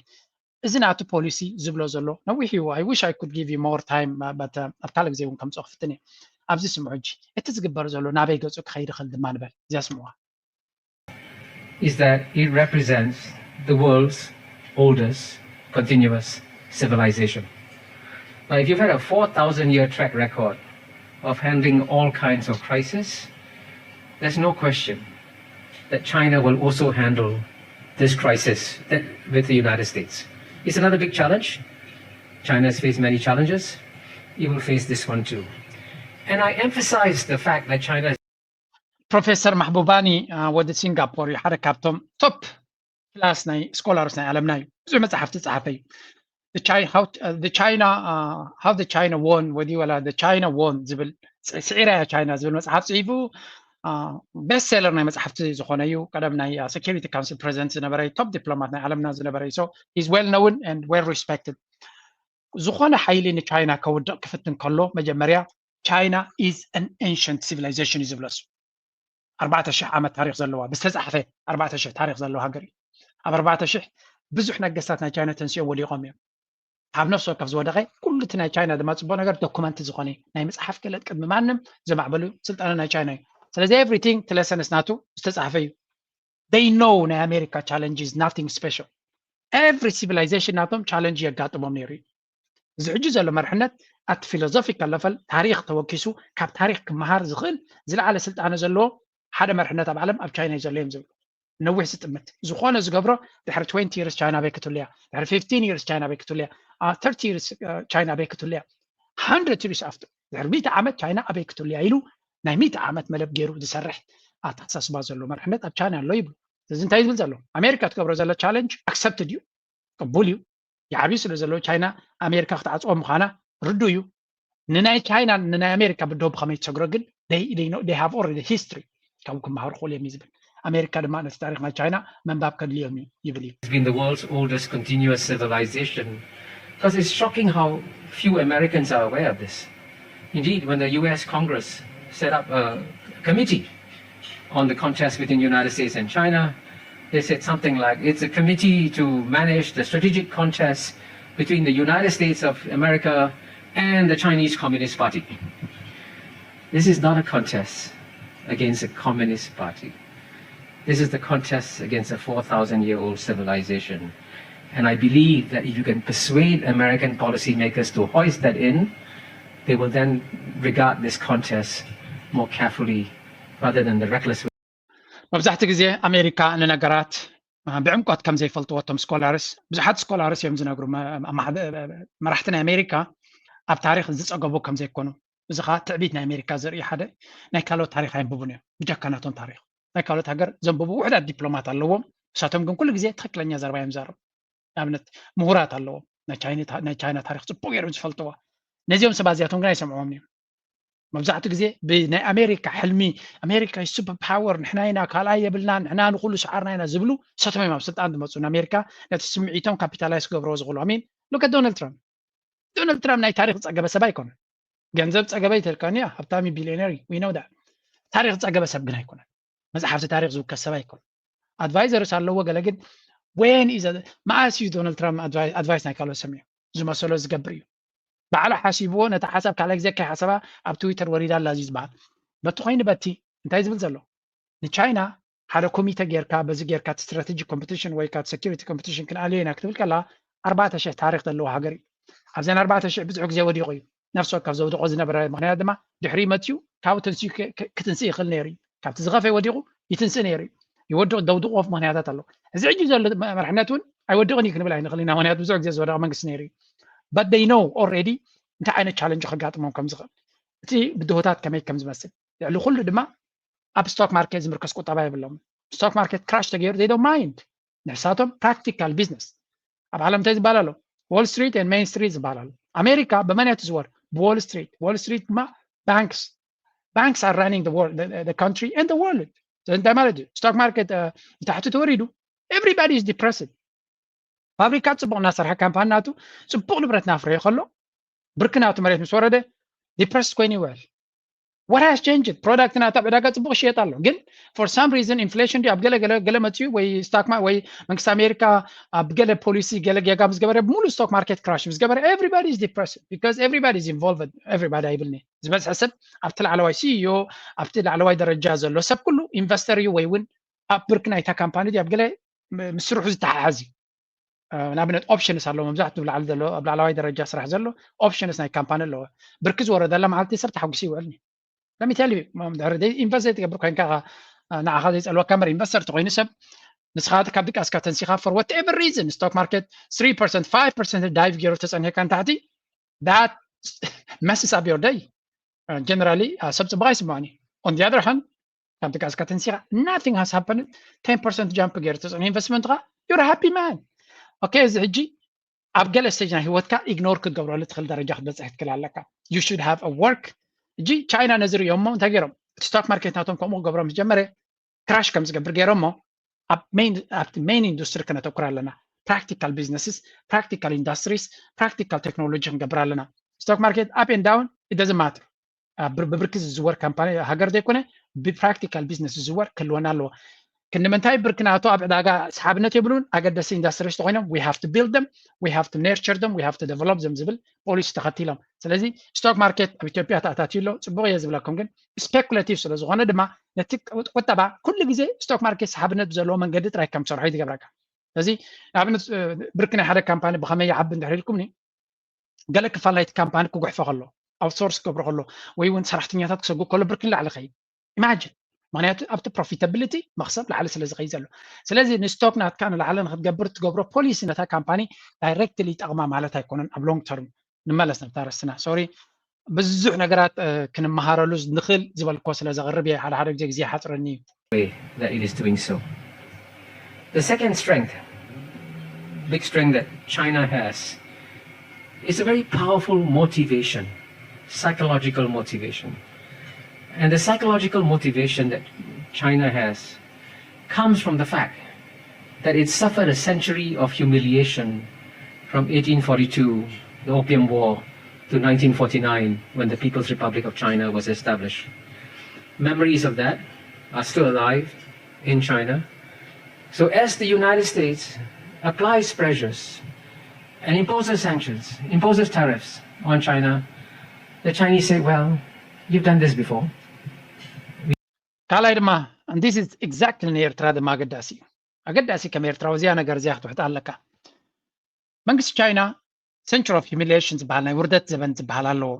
እዚ ናቱ ፖሊሲ ዝብሎ ዘሎ ነዊሕ እዩ። I wish I could give you more time but ኣብ ካልእ ግዜ እውን ከምፅኦ ክፍትን እየ። ኣብዚ ስምዑ ሕጂ እቲ ዝግበር ዘሎ ናበይ ገፁ ክኸይድ ይኽእል ድማ ንበል እዚኣ ስምዑዋ። Is that it represents the world's oldest continuous civilization. Now, if you've had a four thousand year track record of handling all kinds of crisis, there's no question that China will also handle this crisis with the United States. It's another big challenge. China has faced many challenges. It will face this one too. And I emphasize the fact that China ፕሮፌሰር ማሕቡባኒ ወዲ ሲንጋፖር እዩ ሓደ ካብቶም ቶፕ ክላስ ናይ ስኮላርስ ናይ ዓለምና እዩ። ብዙሕ መፅሓፍቲ ዝፀሓፈ እዩ። China how the China uh, how the China won ወዲ ወላ the China won ዝብል ስዒራያ ቻይና ዝብል መፅሓፍ ፅሒፉ ቤስት ሴለር ናይ መፅሓፍቲ ዝኾነ እዩ። ቀደም ናይ ሴኪሪቲ ካውንስል ፕሬዚደንት ዝነበረ ቶፕ ዲፕሎማት ናይ ዓለምና ዝነበረ እዩ። So he's well known and well respected። ዝኾነ ሓይሊ ንቻይና ከውድቕ ክፍትን ከሎ መጀመርያ China is an ancient civilization እዩ ዝብለሱ። ኣርባዕተ ሽሕ ዓመት ታሪክ ዘለዋ ብዝተፃሕፈ ኣርባዕተ ሽሕ ታሪክ ዘለዋ ሃገር እዩ። ኣብ ኣርባዕተ ሽሕ ብዙሕ ነገስታት ናይ ቻይና ተንሲኦም ወዲቖም እዮም። ካብ ነፍሲ ወከፍ ዝወደቐ ኩሉ እቲ ናይ ቻይና ድማ ፅቡቅ ነገር ዶኩመንት ዝኾነ ናይ መፅሓፍ ገለ ቅድሚ ማንም ዘማዕበሉ ስልጣነ ናይ ቻይና እዩ። ስለዚ everything ትለሰንስ ናቱ ዝተፃሕፈ እዩ። They know ናይ ኣሜሪካ challenge is nothing special። Every civilization ናቶም ቻለንጅ የጋጥሞም ነይሩ እዩ። እዚ ሕጂ ዘሎ መርሕነት ኣቲ ፊሎዞፊካል ለቨል ታሪክ ተወኪሱ ካብ ታሪክ ክመሃር ዝኽእል ዝለዓለ ስልጣነ ዘለዎ ሓደ መርሕነት ኣብ ዓለም ኣብ ቻይና እዩ ዘሎ እዮም ዝብሉ። ነዊሕ ዝጥምት ዝኾነ ዝገብሮ ድሕሪ twenty years ቻይና ኣበይ ክትህሉ እያ፣ ድሕሪ fifteen years ቻይና ኣበይ ክትህሉ እያ፣ thirty years ቻይና ኣበይ ክትህሉ እያ፣ hundred years after ድሕሪ ሚእቲ ዓመት ቻይና ኣበይ ክትህሉ እያ ኢሉ ናይ ሚእቲ ዓመት መደብ ገይሩ ዝሰርሕ ኣተሓሳስባ ዘሎ መርሕነት ኣብ ቻይና ኣሎ ይብሉ። እዚ እንታይ ዝብል ዘሎ ኣሜሪካ ትገብሮ ዘሎ ቻለንጅ ኣክሰፕትድ እዩ፣ ቅቡል እዩ። ይዓብዩ ስለ ዘለዉ ቻይና ኣሜሪካ ክትዓፅዎ ምዃና ርዱ እዩ። ንናይ ቻይና ንናይ ኣሜሪካ ብደው ብኸመይ ትሰግሮ ግን they have already history ካብ ክመሃሩ ክኽእሉ እዮም እዩ ዝብል። ኣሜሪካ ድማ ነቲ ታሪክ ናይ ቻይና መንባብ ከድልዮም እዩ ይብል እዩ። It's been the world's oldest continuous civilization. Because it's shocking how few Americans are aware of this. Indeed, when the U S Congress set up a committee on the contest between the United States and China, they said something like it's a committee to manage the strategic contest between the United States of America and the Chinese Communist Party. This is not a contest against a communist party. This is the contest against a four thousand year old civilization. And I believe that if you can persuade American policymakers to hoist that in, they will then regard this contest more carefully rather than the reckless way. መብዛሕቲ ግዜ ኣሜሪካ ንነገራት ብዕምቆት ከም ዘይፈልጥዎ እቶም ስኮላርስ ብዙሓት ስኮላርስ እዮም ዝነግሩ። መራሕቲ ናይ ኣሜሪካ ኣብ ታሪክ ዝፀገቡ ከም ዘይኮኑ፣ እዚ ከዓ ትዕቢት ናይ ኣሜሪካ ዘርኢ ሓደ ናይ ካልኦት ታሪክ ኣየንብቡን እዮም። ብጀካ ናቶም ታሪክ ናይ ካልኦት ሃገር ዘንብቡ ውሕዳት ዲፕሎማት ኣለዎም። እሳቶም ግን ኩሉ ግዜ ትክክለኛ ዘረባ እዮም ዘረቡ። ንኣብነት ምሁራት ኣለዎም፣ ናይ ቻይና ታሪክ ፅቡቅ ገይሮም ዝፈልጥዋ። ነዚኦም ሰባት እዚኣቶም ግን ኣይሰምዕዎም እዮም። መብዛሕትኡ ግዜ ብናይ ኣሜሪካ ሕልሚ ኣሜሪካ ሱፐር ፓወር ንሕና ኢና ካልኣይ የብልና ንሕና ንኩሉ ሰዓርና ኢና ዝብሉ ሰቶም እዮም ኣብ ስልጣን ዝመፁ። ንኣሜሪካ ነቲ ስምዒቶም ካፒታላይዝ ክገብርዎ ዝኽእሉ ኣሚን ሉከ ዶናልድ ትራምፕ። ዶናልድ ትራምፕ ናይ ታሪክ ዝፀገበ ሰብ ኣይኮነን። ገንዘብ ፀገበ ይተልካኒ ሃብታሚ ቢሊዮነር ዊነው ዳ ታሪክ ዝፀገበ ሰብ ግን ኣይኮነን። መፅሓፍቲ ታሪክ ዝውከስ ሰብ ኣይኮነን። ኣድቫይዘርስ ኣለዎ ገለ ግን ወን ኢዘ መዓስ እዩ ዶናልድ ትራምፕ ኣድቫይስ ናይ ካልኦት ሰሚዑ ዝመሰሎ ዝገብር እዩ። ባዕሉ ሓሲብዎ ነታ ሓሳብ ካልኣይ ግዜ ከይሓሰባ ኣብ ትዊተር ወሪዳ ኣላ እዚ ዝበሃል በቲ ኮይኑ በቲ እንታይ ዝብል ዘሎ ንቻይና ሓደ ኮሚተ ጌርካ በዚ ጌርካ እቲ ስትራቴጂክ ኮምፒቲሽን ወይ ከዓ ሴኪሪቲ ኮምፒቲሽን ክንኣልዮ ኢና ክትብል ከላ ኣርባዕተ ሽሕ ታሪክ ዘለዎ ሃገር እዩ። ኣብዘን ኣርባዕተ ሽሕ ብዙሕ ግዜ ወዲቑ እዩ። ነፍሲ ወከፍ ዘውድቆ ዝነበረ ምክንያት ድማ ድሕሪ መፅኡ ካብኡ ተንስኡ ክትንስእ ይኽእል ነይሩ እዩ። ካብቲ ዝኸፈ ወዲቑ ይትንስእ ነይሩ እዩ። ይወድቕ ደውድቕዎ ምክንያታት ኣለዎ። እዚ ሕጂ ዘሎ መርሕነት እውን ኣይወድቕን እዩ ክንብል ኣይንኽእል ኢና። ምክንያቱ ብዙሕ ግዜ ዝወደቐ መንግስቲ ነይሩ እዩ። But they know already እንታይ ዓይነት ቻለንጅ ከጋጥሞም ከም ዝኽእል፣ እቲ ብድሆታት ከመይ ከም ዝመስል፣ ልዕሊ ኩሉ ድማ ኣብ ስቶክ ማርኬት ዝምርከስ ቁጠባ የብሎም። ስቶክ ማርኬት ክራሽ ተገይሩ they don't mind። ንሕሳቶም ፕራክቲካል ቢዝነስ ኣብ ዓለም እንታይ ዝበሃል ኣሎ? Wall Street and Main Street ዝበሃል ኣሎ። ኣሜሪካ ብመን እያ ትዝወር? ብዎል ስትሪት። ዎል ስትሪት ድማ ባንክስ ባንክስ are running the world, the, the country and the world። እንታይ ማለት እዩ? ስቶክ ማርኬት ንታሕቲ ተወሪዱ everybody is depressed። ፋብሪካ ፅቡቅ እናሰርሐ ካምፓኒ ናቱ ፅቡቅ ንብረት እናፍረየ ከሎ ብርኪ ናቱ መሬት ምስ ወረደ ዲፕረስድ ኮይኑ ይውዕል። What has changed? ፕሮዳክት ናቱ ኣብ ዕዳጋ ፅቡቅ ይሽየጥ ኣሎ፣ ግን for some reason ኢንፍሌሽን ድዩ ኣብ ገለ ገለ ገለ መፅኡ ወይ ስታክ ወይ መንግስቲ ኣሜሪካ ኣብ ገለ ፖሊሲ ገለ ጌጋ ምስ ገበረ ብሙሉ ስቶክ ማርኬት ክራሽ ምስ ገበረ everybody is depressed because everybody is involved። Everybody ኣይብልኒ ዝበዝሐ ሰብ ኣብቲ ላዕለዋይ ሲኢኦ ኣብቲ ላዕለዋይ ደረጃ ዘሎ ሰብ ኩሉ ኢንቨስተር እዩ ወይ እውን ኣብ ብርኪ ናይታ ካምፓኒ ድዩ ኣብ ገለ ምስ ስርሑ ዝተሓሓዝ እዩ። ንኣብነት ኦፕሽንስ ኣለዎ። መብዛሕትኡ ላዕሊ ዘሎ ኣብ ላዕለዋይ ደረጃ ስራሕ ዘሎ ኦፕሽንስ ናይ ካምፓኒ ኣለዎ። ብርኪ ዝወረደላ መዓልቲ ሰብ ተሓጒሱ ይውዕልኒ። ለሚቴል ኢንቨስት ዘይትገብር ኮይንካ ንዓኻ ዘይፀልወካ እምበር ኢንቨስተር ተኮይኑ ሰብ ንስኻ ካብ ድቃስካ ተንሲኻ for whatever reason stock market three percent five percent dive ገይሩ ተጸኒሕካ ንታሕቲ that messes up your day. Generally ሰብ ጽቡቕ ኣይስምዖን እዩ። On the other hand ካብ ድቃስካ ተንሲኻ nothing has happened ten percent jump ገይሩ ተጸኒሑ investment ኻ you're happy man. Okay እዚ ሕጂ ኣብ ገለ stage ናይ ህይወትካ ignore ክትገብረሉ ትኽእል ደረጃ ክትበጽሕ ክትክእል ኣለካ። You should have a work. እጂ ቻይና ነዚ ርእዮሞ እንታይ ገይሮም እቲ stock market ናቶም ከምኡ ክገብሮም ዝጀመረ crash ከም ዝገብር ገይሮሞ ኣብ main ኣብቲ main industry ክነተኩር ኣለና። Practical businesses, practical industries, practical technology ክንገብር ኣለና። Stock market up and down it doesn't matter. ብብርኪ ዝዝወር ካምፓኒ ሃገር ዘይኮነ ብ practical business ዝዝወር ክህልወና ኣለዎ። ክንዲ ምንታይ ብርኪ ናቶ ኣብ ዕዳጋ ሰሓብነት የብሉን። ኣገደስቲ industries ተኮይኖም we have to build them, we have to nurture them, we have to develop them ዝብል policy ተኸቲሎም። ስለዚ stock market ኣብ ኢትዮጵያ ተኣታትዩ ኣሎ። ጽቡቕ እየ ዝብለኩም ግን speculative ስለ ዝኾነ ድማ ነቲ ቁጠባ ኩሉ ግዜ stock market ሰሓብነት ብዘለዎ መንገዲ ጥራይ ከም ትሰርሖ እዩ ዝገብረካ። ስለዚ ንኣብነት ብርኪ ናይ ሓደ ካምፓኒ ብኸመይ ይዓቢ እንድሕር ኢልኩምኒ ገለ ክፋል ናይቲ ካምፓኒ ክጉሕፈ ከሎ outsource ክገብሮ ከሎ ወይ እውን ሰራሕተኛታት ክሰጉ ከሎ ብርኪ ንላዕሊ ኸይድ imagine ምክንያቱ ኣብቲ profitability መክሰብ ላዕሊ ስለ ዝኸይድ ዘሎ። ስለዚ ን stock ናትካ ንላዕሊ ንክትገብር ትገብሮ policy ነታ ካምፓኒ directly ይጠቕማ ማለት ኣይኮነን ኣብ long term። ንመለስ ነብታ ርስና sorry ብዙሕ ነገራት ክንመሃረሉ ንኽእል ዝበልኮ ስለ ዘቕርብ እየ ሓደ ሓደ ግዜ ግዜ ሓፅረኒ እዩ። That it is doing so. The second strength, big strength that China has is a very powerful motivation, psychological motivation. And the psychological motivation that China has comes from the fact that it suffered a century of humiliation from eighteen forty-two, the Opium War, to nineteen forty-nine, when the People's Republic of China was established. Memories of that are still alive in China. So as the United States applies pressures and imposes sanctions, imposes tariffs on China, the Chinese say, well, you've done this before. ካልኣይ ድማ and this is exactly ንኤርትራ ድማ ኣገዳሲ እዩ። ኣገዳሲ ከም ኤርትራዊ እዚኣ ነገር እዚኣ ክትውሕጣ ኣለካ። መንግስቲ ቻይና century of humiliation ዝበሃል ናይ ውርደት ዘበን ዝበሃል ኣለዎ።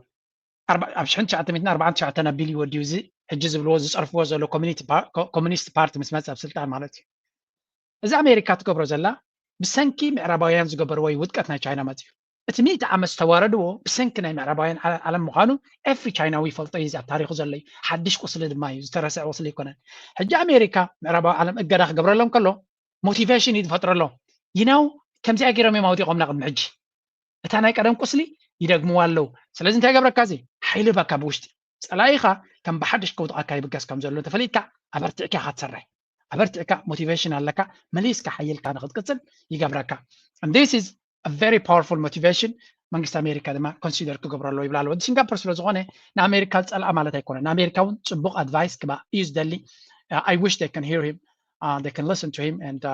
ኣብ ሽሕን ትሽዓተ ሚእትን ኣርባዓን ትሽዓተን ኣቢሉ እዩ ወዲኡ እዚ ሕጂ ዝብልዎ ዝፀርፍዎ ዘሎ ኮሚኒስት ፓርቲ ምስ መፀ ኣብ ስልጣን ማለት እዩ። እዚ ኣሜሪካ ትገብሮ ዘላ ብሰንኪ ምዕራባውያን ዝገበርዎ እዩ ውድቀት ናይ ቻይና መፅዩ። እቲ ሚእቲ ዓመት ዝተዋረድዎ ብሰንኪ ናይ ምዕራባውያን ዓለም ምዃኑ every ቻይናዊ ይፈልጦ እዩ። ኣብ ታሪኹ ዘሎ እዩ። ሓድሽ ቁስሊ ድማ እዩ፣ ዝተረስዐ ቁስሊ ኣይኮነን። ሕጂ ኣሜሪካ ምዕራባዊ ዓለም እገዳ ክገብረሎም ከሎ motivation እዩ ዝፈጥረሎም። You know ከምዚኣ ገይሮም እዮም ኣውዲቖምና ቅድሚ ሕጂ። እታ ናይ ቀደም ቁስሊ ይደግምዋ ኣለዉ። ስለዚ እንታይ ይገብረካ እዚ ሓይሊ በካ ብውሽጢ ጸላኢኻ ከም ብሓድሽ ከውድቐካ ይብገስ ከም ዘሎ ተፈሊጥካ ኣበርቲዕካ ኢኻ ትሰርሕ። ኣበርቲዕካ motivation ኣለካ መሊስካ ሓይልካ ንክትቅጽል ይገብረካ። And this is a very powerful motivation መንግስቲ ኣሜሪካ ድማ consider ክገብሮ ኣለዎ ይብል ኣሎ። ወዲ ሲንጋፖር ስለ ዝኾነ ንኣሜሪካ ዝጸልኣ ማለት ኣይኮነን። ንኣሜሪካ እውን ጽቡቕ advice ክባ እዩ ዝደሊ። I wish they can hear him, they can listen to him and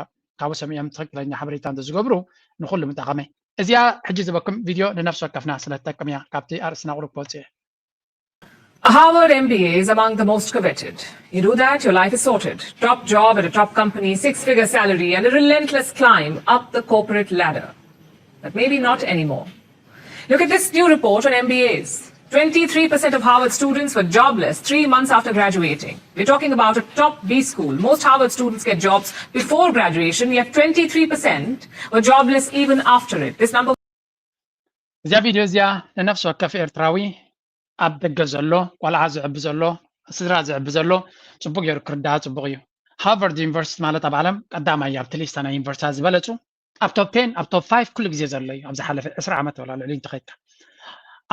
ካብኡ ሰሚዖም ትኽክለኛ ሓበሬታ እንተዝገብሩ ንኹሉ ምጠቐመ። እዚኣ ሕጂ ዝበኩም ቪድዮ ንነፍሲ ወከፍና ስለ ትጠቅም እያ። ካብቲ ኣርእስትና ቁሩብ ክወጽእ እየ። A Harvard M B A is among the most coveted. You do that, your life is sorted. Top job at a top company, six figure salary, and a relentless climb up the corporate ladder. But maybe not anymore. Look at this new report on M B As. Twenty-three percent of Harvard students were jobless three months after graduating. We're talking about a top B school. Most Harvard students get jobs before graduation, yet twenty-three percent were jobless even after it. This number እዚኣ ቪድዮ እዚኣ ንነፍሲ ወከፍ ኤርትራዊ ኣብ ደገ ዘሎ ቆልዓ ዝዕቢ ዘሎ ስድራ ዝዕቢ ዘሎ ጽቡቅ ገይሩ ክርዳኣ ጽቡቅ እዩ። ሃርቫርድ ዩኒቨርሲቲ ማለት ኣብ ዓለም ቀዳማይ ኣብ ትሊስታ ናይ ዩኒቨርሲታት ዝበለጹ ኣብ top ten ኣብ top five ኩሉ ግዜ ዘሎ እዩ። ኣብ ዝሓለፈ ዕስራ ዓመት ወላ ልዕሊ እንተኸድካ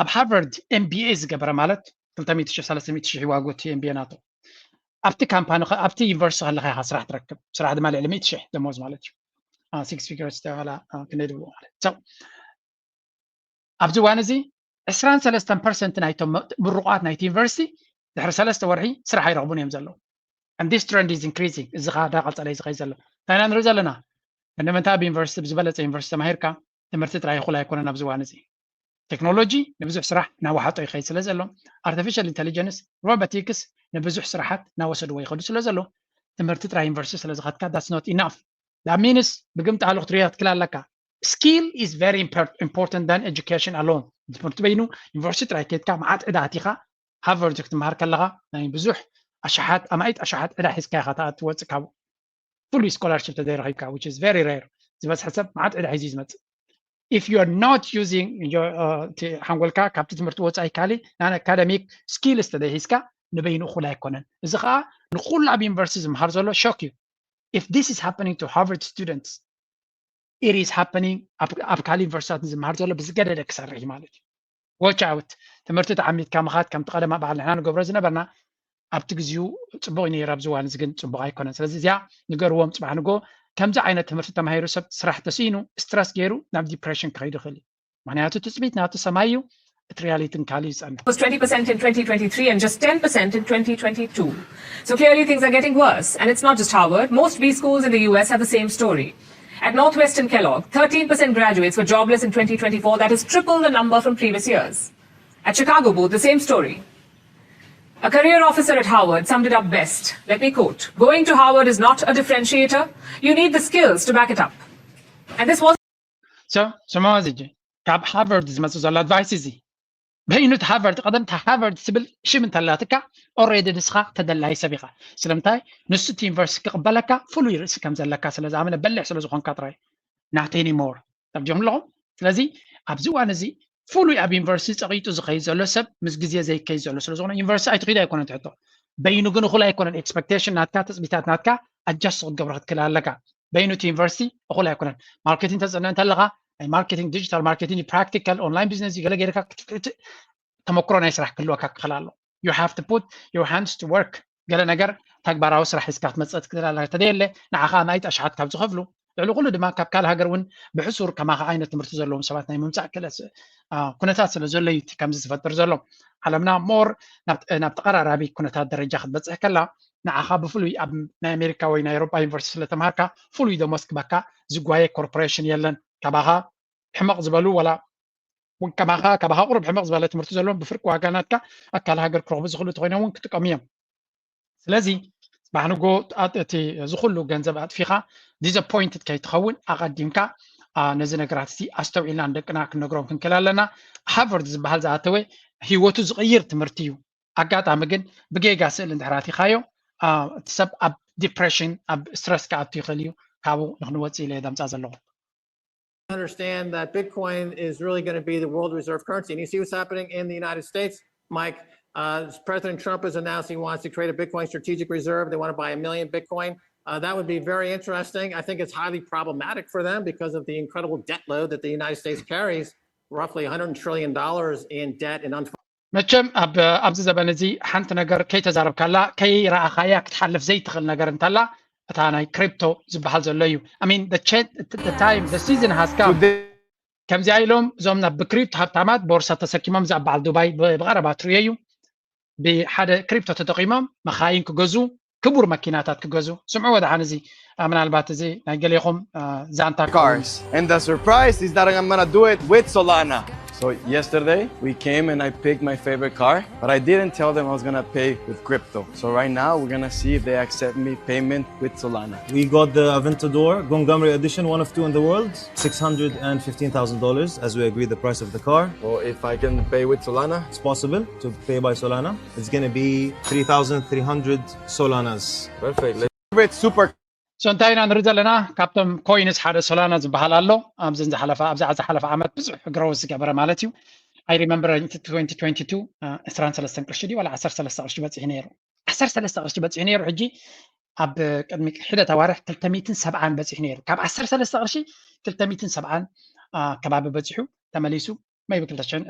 ኣብ ሃርቫርድ M B A ዝገበረ ማለት ክልተ ሚእቲ ሽሕ ሰለስተ ሚእቲ ሽሕ ይዋጉ እቲ M B A ናቱ ኣብቲ ካምፓኒ ኣብቲ ዩኒቨርሲቲ ከለካ ኢኻ ስራሕ ትረክብ። ስራሕ ድማ ልዕሊ ሚእቲ ሽሕ ደሞዝ ማለት እዩ። six figures ተባላ ክንደይ ድብሉ ማለት ኣብዚ እዋን እዚ ዕስራን ሰለስተን ፐርሰንት ናይቶም ምሩቓት ናይቲ ዩኒቨርሲቲ ድሕሪ ሰለስተ ወርሒ ስራሕ ኣይረኽቡን እዮም ዘለዉ። And this trend is increasing። እዚ ከዓ እንዳቐፀለ እዩ ዝኸይድ ዘሎ። እንታይ ኢና ንርኢ ዘለና? ክንዲ ምንታይ ኣብ ዩኒቨርሲቲ ብዝበለፀ ዩኒቨርሲቲ ተማሂርካ ትምህርቲ ጥራይ እኹል ኣይኮነን ኣብዚ እዋን እዚ። ቴክኖሎጂ ንብዙሕ ስራሕ እናወሓጦ ይኸይድ ስለ ዘሎ ኣርቲፊሻል ኢንተሊጀንስ፣ ሮቦቲክስ ንብዙሕ ስራሓት እናወሰድዎ ይኸዱ ስለ ዘሎ ትምህርቲ ጥራይ ዩኒቨርሲቲ ስለ ዝኸድካ that's not enough። That means ብግምጣሉ ክትሪኦ ትክል ኣለካ። Skill is very important than education alone። ትምህርቲ በይኑ ዩኒቨርሲቲ ጥራይ ከድካ መዓት ዕዳ ኣቲኻ ሃርቫርድ ክትመሃር ከለኻ ናይ ብዙሕ ኣሽሓት ኣማኢት ኣሽሓት ዕዳ ሒዝካ ኢኻ ትወፅእ ካብኡ። ፍሉይ ስኮላርሽፕ ተዘይረኺብካ፣ which is very rare፣ ዝበዝሐ ሰብ መዓት ዕዳ ሒዙ እዩ ዝመፅእ። If you are not using your, uh, እቲ ሓንጎልካ ካብቲ ትምህርቲ ወፃኢ ካሊ non academic skills ተዘይሒዝካ ንበይኑ እኹል ኣይኮነን። እዚ ከዓ ንኩሉ ኣብ ዩኒቨርሲቲ ዝምሃር ዘሎ ሾክ እዩ። If this is happening to Harvard students, it is happening ኣብ ካልእ ዩኒቨርሲታት ዝምሃር ዘሎ ብዝገደደ ክሰርሕ እዩ ማለት እዩ። Watch out። ትምህርቲ ተዓሚትካ ምኻድ ከምቲ ቀደማ በዓል ንሕና ንገብሮ ዝነበርና ኣብቲ ግዜኡ ፅቡቕ እዩ ነይሩ፣ ኣብዚ እዋን እዚ ግን ፅቡቕ ኣይኮነን። ስለዚ እዚኣ ንገርዎም፣ ፅባሕ ንጎ ከምዚ ዓይነት ትምህርቲ ተማሂሩ ሰብ ስራሕ ተስኢኑ ስትረስ ገይሩ ናብ ዲፕሬሽን ክኸይድ ይኽእል እዩ። ምክንያቱ ትፅቢት ናቱ ሰማይ እዩ፣ እቲ ሪያሊቲ ካልእ ይፀንሕ። Was twenty percent in twenty twenty-three and just ten percent in twenty twenty-two. So clearly things are getting worse. And it's not just Harvard. Most B schools in the U S have the same story. At Northwestern Kellogg, thirteen percent graduates were jobless in twenty twenty-four. That is triple the number from previous years. At Chicago Booth, the same story. A career officer at Harvard summed it up best. Let me quote: "Going to Harvard is not a differentiator. You need the skills to back it up." And this was So, ስምዖ እዚ ካብ ሃርቨርድ ዝመፅእ ዘሎ ኣድቫይስ እዚ በይኑ እቲ ሃርቨርድ፣ ቀደም እቲ ሃርቨርድ ትብል ሽም እንተላትካ ኦሬዲ ንስኻ ተደላይ ሰብ ኢኻ። ስለምንታይ? ንሱ እቲ ዩኒቨርሲቲ ክቕበለካ ፍሉይ ርእሲ ከም ዘለካ ስለ ዝኣመነ፣ በሊሕ ስለ ዝኾንካ ጥራይ። Not anymore። ተርጀም ኣለኹም። ስለዚ ኣብዚ እዋን እዚ ፍሉይ ኣብ ዩኒቨርሲቲ ፀቒጡ ዝኸይድ ዘሎ ሰብ ምስ ግዜ ዘይከይድ ዘሎ ስለ ዝኾነ፣ ዩኒቨርሲቲ ኣይትኺድ ኣይኮነን ትሕቶ፣ በይኑ ግን እኹል ኣይኮነን። ኤክስፐክቴሽን ናትካ፣ ትፅቢታት ናትካ ኣጃስት ክትገብሮ ክትክእል ኣለካ። በይኑ እቲ ዩኒቨርሲቲ እኹል ኣይኮነን። ማርኬቲንግ ተፅንዕ እንተለኻ፣ ናይ ማርኬቲንግ፣ ዲጂታል ማርኬቲንግ፣ ፕራክቲካል ኦንላይን ቢዝነስ ገለ ገይርካ ተመክሮ ናይ ስራሕ ክህልወካ ክኽእል ኣሎ። You have to put your hands to work። ገለ ነገር ተግባራዊ ስራሕ ሒዝካ ክትመፅእ ክትክእል ኣለካ። ተደየለ ንዓኻ ኣማኢት ኣሽሓት ካብ ዝኸፍሉ፣ ልዕሊ ኩሉ ድማ ካብ ካልእ ሃገር እውን ብሕሱር ከማኻ ዓይነት ትምህርቲ ዘለዎም ሰባት ናይ ምምፃእ ክእለት ኩነታት ስለ ዘሎ እዩ ከምዚ ዝፈጥር ዘሎ። ዓለምና ሞር ናብ ተቐራራቢ ኩነታት ደረጃ ክትበፅሕ ከላ፣ ንዓኻ ብፍሉይ ኣብ ናይ ኣሜሪካ ወይ ናይ ኤውሮጳ ዩኒቨርሲቲ ስለ ተምሃርካ ፍሉይ ደሞዝ ክበካ ዝጓየ ኮርፖሬሽን የለን። ካባኻ ሕመቕ ዝበሉ ዋላ ከማኻ ካባኻ ቁሩብ ሕመቕ ዝበለ ትምህርቲ ዘለዎም ብፍርቂ ዋጋ ናትካ ኣካል ሃገር ክረኽቡ ዝኽእሉ ተኮይኖም እውን ክጥቀሙ እዮም። ስለዚ ጽባሕ ንጎ እቲ እዚ ኩሉ ገንዘብ ኣጥፊኻ ዲስኣፖይንትድ ከይትኸውን ኣቐዲምካ ነዚ ነገራት እዚ ኣስተውዒልና ንደቅና ክንነግሮም ክንክእል ኣለና። ሃርቨርድ ዝበሃል ዝኣተወ ህይወቱ ዝቕይር ትምህርቲ እዩ። ኣጋጣሚ ግን ብጌጋ ስእሊ እንድሕር ኣቲኻዮ እቲ ሰብ ኣብ ዲፕሬሽን ኣብ ስትረስ ክኣቱ ይኽእል እዩ። ካብኡ ንክንወፅእ ኢለ እየ ደምፃ ዘለኹ። Understand that Bitcoin is really going to be the world reserve currency. And you see what's happening in the United States, Mike. Uh, President Trump has announced he wants to create a Bitcoin strategic reserve. They want to buy a million Bitcoin. Uh, that would be very interesting. I think it's highly problematic for them because of the incredible debt load that the United States carries, roughly one hundred trillion dollars in debt and unfunded. መቸም ኣብዚ ዘበን እዚ ሓንቲ ነገር ከይተዛረብካላ ከይረኣኻያ ክትሓልፍ ዘይትኽእል ነገር እንተላ እታ ናይ ክሪፕቶ ዝበሃል ዘሎ እዩ። I mean the time, the season has come። ከምዚኣ ኢሎም እዞም ናብ ብክሪፕቶ ሃብታማት ቦርሳ ተሰኪሞም እዛ በዓል ዱባይ ብቐረባ ትርእዮ እዩ። ብሓደ ክሪፕቶ ተጠቒሞም መኻይን ክገዙ፣ ክቡር መኪናታት ክገዙ። ስምዑ ወድሓን እዚ ምናልባት እዚ ናይ ገሌኹም ዛንታ cars. And the surprise is that I'm gonna do it with Solana. So yesterday we came and I picked my favorite car, but I didn't tell them I was gonna pay with crypto. So right now we're gonna see if they accept me payment with Solana. We got the Aventador Montgomery Edition, one of two in the world, six hundred and fifteen thousand dollars as we agreed the price of the car. Well, if I can pay with Solana, it's possible to pay by Solana. It's gonna be three thousand three hundred Solanas. Perfect. Let's super so እንታይ ኢና ንርኢ ዘለና? ካብቶም ኮይንስ ሓደ ሶላና ዝበሃል ኣሎ። ኣብዚ ዝሓለፈ ኣብዛ ዝሓለፈ ዓመት ብዙሕ ግሮው ዝገበረ ማለት እዩ። I remember twenty twenty-two ዕስራን ሰለስተን ቅርሺ ድዩ ዋላ ዓሰርተ ሰለስተ ቅርሺ በፂሑ ነይሩ። ዓሰርተ ሰለስተ ቅርሺ በፂሑ ነይሩ። ሕጂ ኣብ ቅድሚ ሒደት ኣዋርሕ ክልተ ሚእትን ሰብዓን በፂሑ ነይሩ። ካብ ዓሰርተ ሰለስተ ቅርሺ ክልተ ሚእትን ሰብዓን ከባቢ በፂሑ ተመሊሱ maybe ክልተ ሽሕን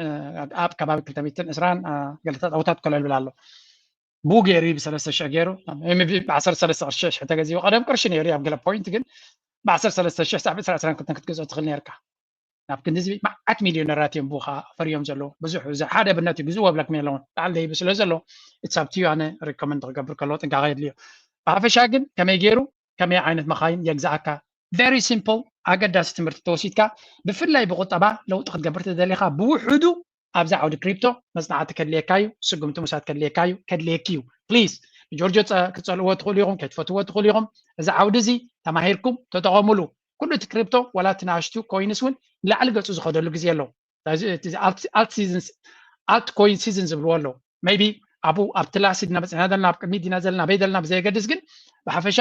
ኣብ ከባቢ ክልተ ሚእትን ዕስራን ገለ ተጣውታት ከለልብል ኣሎ። ብኡ ገይሩ ብሰለስተ ሽሕ ገይሩ maybe ብዓሰርተ ሰለስተ ቅርሺ ሽሕ ተገዚኡ ቀደም ቅርሺ ነይሩ ኣብ ገለ ፖይንት ግን ብዓሰርተ ሰለስተ ሽሕ ሳብ ዕስራ ዕስራን ክልተን ክትገዝኦ ትኽእል ነርካ። ናብ ክንዲ ህዝቢ መዓት ሚልዮነራት እዮም ብኡ ከዓ ፈርዮም ዘለዉ። ብዙሕ ሓደ ኣብነት እዩ ግዝኡ ወብለክም የለውን በዓል ደይቡ ስለ ዘሎ it's up to you። ኣነ ሪኮመንድ ክገብር ከለዎ ጥንቃቐ የድልዮ። ብሓፈሻ ግን ከመይ ገይሩ ከመይ ዓይነት መኻይን የግዝኣካ very simple ኣገዳሲ ትምህርቲ ተወሲድካ ብፍላይ ብቁጠባ ለውጢ ክትገብር ተደሊኻ ብውሕዱ ኣብዚ ዓውዲ ክሪፕቶ መፅናዕቲ ከድልየካ እዩ፣ ስጉምቲ ምውሳድ ከድልየካ እዩ፣ ከድልየኪ እዩ። ፕሊዝ ንጆርጆ ክትፀልእዎ ትኽእሉ ኢኹም፣ ከይትፈትዎ ትኽእሉ ኢኹም። እዚ ዓውዲ እዚ ተማሂርኩም ተጠቐሙሉ። ኩሉ እቲ ክሪፕቶ ዋላ እቲ ንኣሽቱ ኮይንስ እውን ንላዕሊ ገፁ ዝኸደሉ ግዜ ኣሎ። ኣልት ኮይን ሲዝን ዝብልዎ ኣለዉ። maybe ኣብኡ ኣብቲ ላስት ዲና በፂሕና ዘለና ኣብ ቅድሚት ዲና ዘለና ኣበይ ዘለና ብዘየገድስ ግን ብሓፈሻ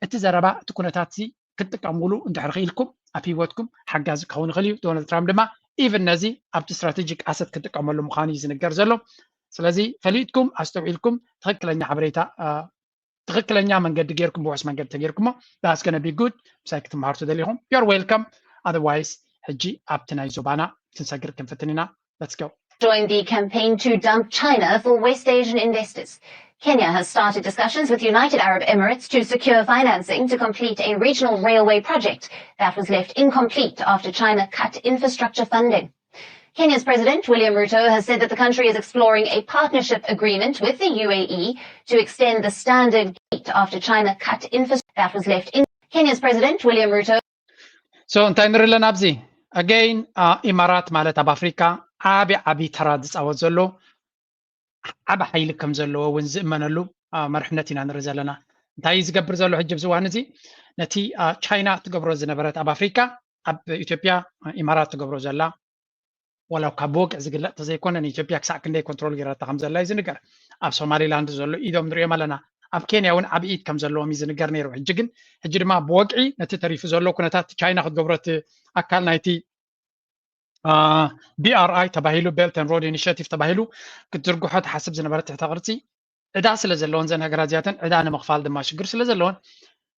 እቲ ዘረባ እቲ ኩነታት እዚ ክትጥቀምሉ እንድሕር ክኢልኩም ኣብ ህይወትኩም ሓጋዚ ክኸውን ይኽእል እዩ። ዶናልድ ትራምፕ ድማ ኢቭን ነዚ ኣብቲ ስትራቴጂክ ኣሰት ክጥቀመሉ ምዃኑ እዩ ዝንገር ዘሎ። ስለዚ ፈሊጥኩም ኣስተውዒልኩም ትኽክለኛ ሓበሬታ ትኽክለኛ መንገዲ ጌርኩም ብውሑስ መንገዲ ተጌርኩሞ that's gonna be good። ምሳይ ክትመሃሩ ተደሊኹም you're welcome። Otherwise ሕጂ ኣብቲ ናይ ዞባና ክንሰግር ክንፍትን ኢና። Let's go. Join the campaign to dump China for West Asian investors. Kenya has started discussions with United Arab Emirates to secure financing to complete a regional railway project that was left incomplete after China cut infrastructure funding. Kenya's President William Ruto has said that the country is exploring a partnership agreement with the U A E to extend the standard gate after China cut infrastructure that was left in Kenya's President William Ruto. So እንታይ ንርኢ ኣለና ኣብዚ? Again ኢማራት ማለት ኣብ ኣፍሪካ ዓቢ ዓቢ ተራ ዝፃወት ዘሎ ዓቢ ሓይሊ ከም ዘለዎ እውን ዝእመነሉ መርሕነት ኢና ንርኢ ዘለና። እንታይ ዝገብር ዘሎ ሕጂ ኣብዚ እዋን እዚ ነቲ ቻይና ትገብሮ ዝነበረት ኣብ ኣፍሪካ ኣብ ኢትዮጵያ ኢማራት ትገብሮ ዘላ ዋላ ካብ ብወግዒ ዝግለጥ ተዘይኮነ ንኢትዮጵያ ክሳዕ ክንደይ ኮንትሮል ገይራታ ከም ዘላ እዩ ዝንገር። ኣብ ሶማሊላንድ ዘሎ ኢዶም ንሪኦም ኣለና። ኣብ ኬንያ እውን ዓብዪ ኢድ ከም ዘለዎም እዩ ዝንገር ነይሩ። ሕጂ ግን ሕጂ ድማ ብወግዒ ነቲ ተሪፉ ዘሎ ኩነታት ቻይና ክትገብሮ እቲ ኣካል ናይቲ BRI ተባሂሉ Belt and Road Initiative ተባሂሉ ክትዝርግሖ ትሓስብ ዝነበረት ትሕተ ቅርፂ ዕዳ ስለ ዘለዎን ዘን ሃገራት እዚኣተን ዕዳ ንምኽፋል ድማ ሽግር ስለ ዘለዎን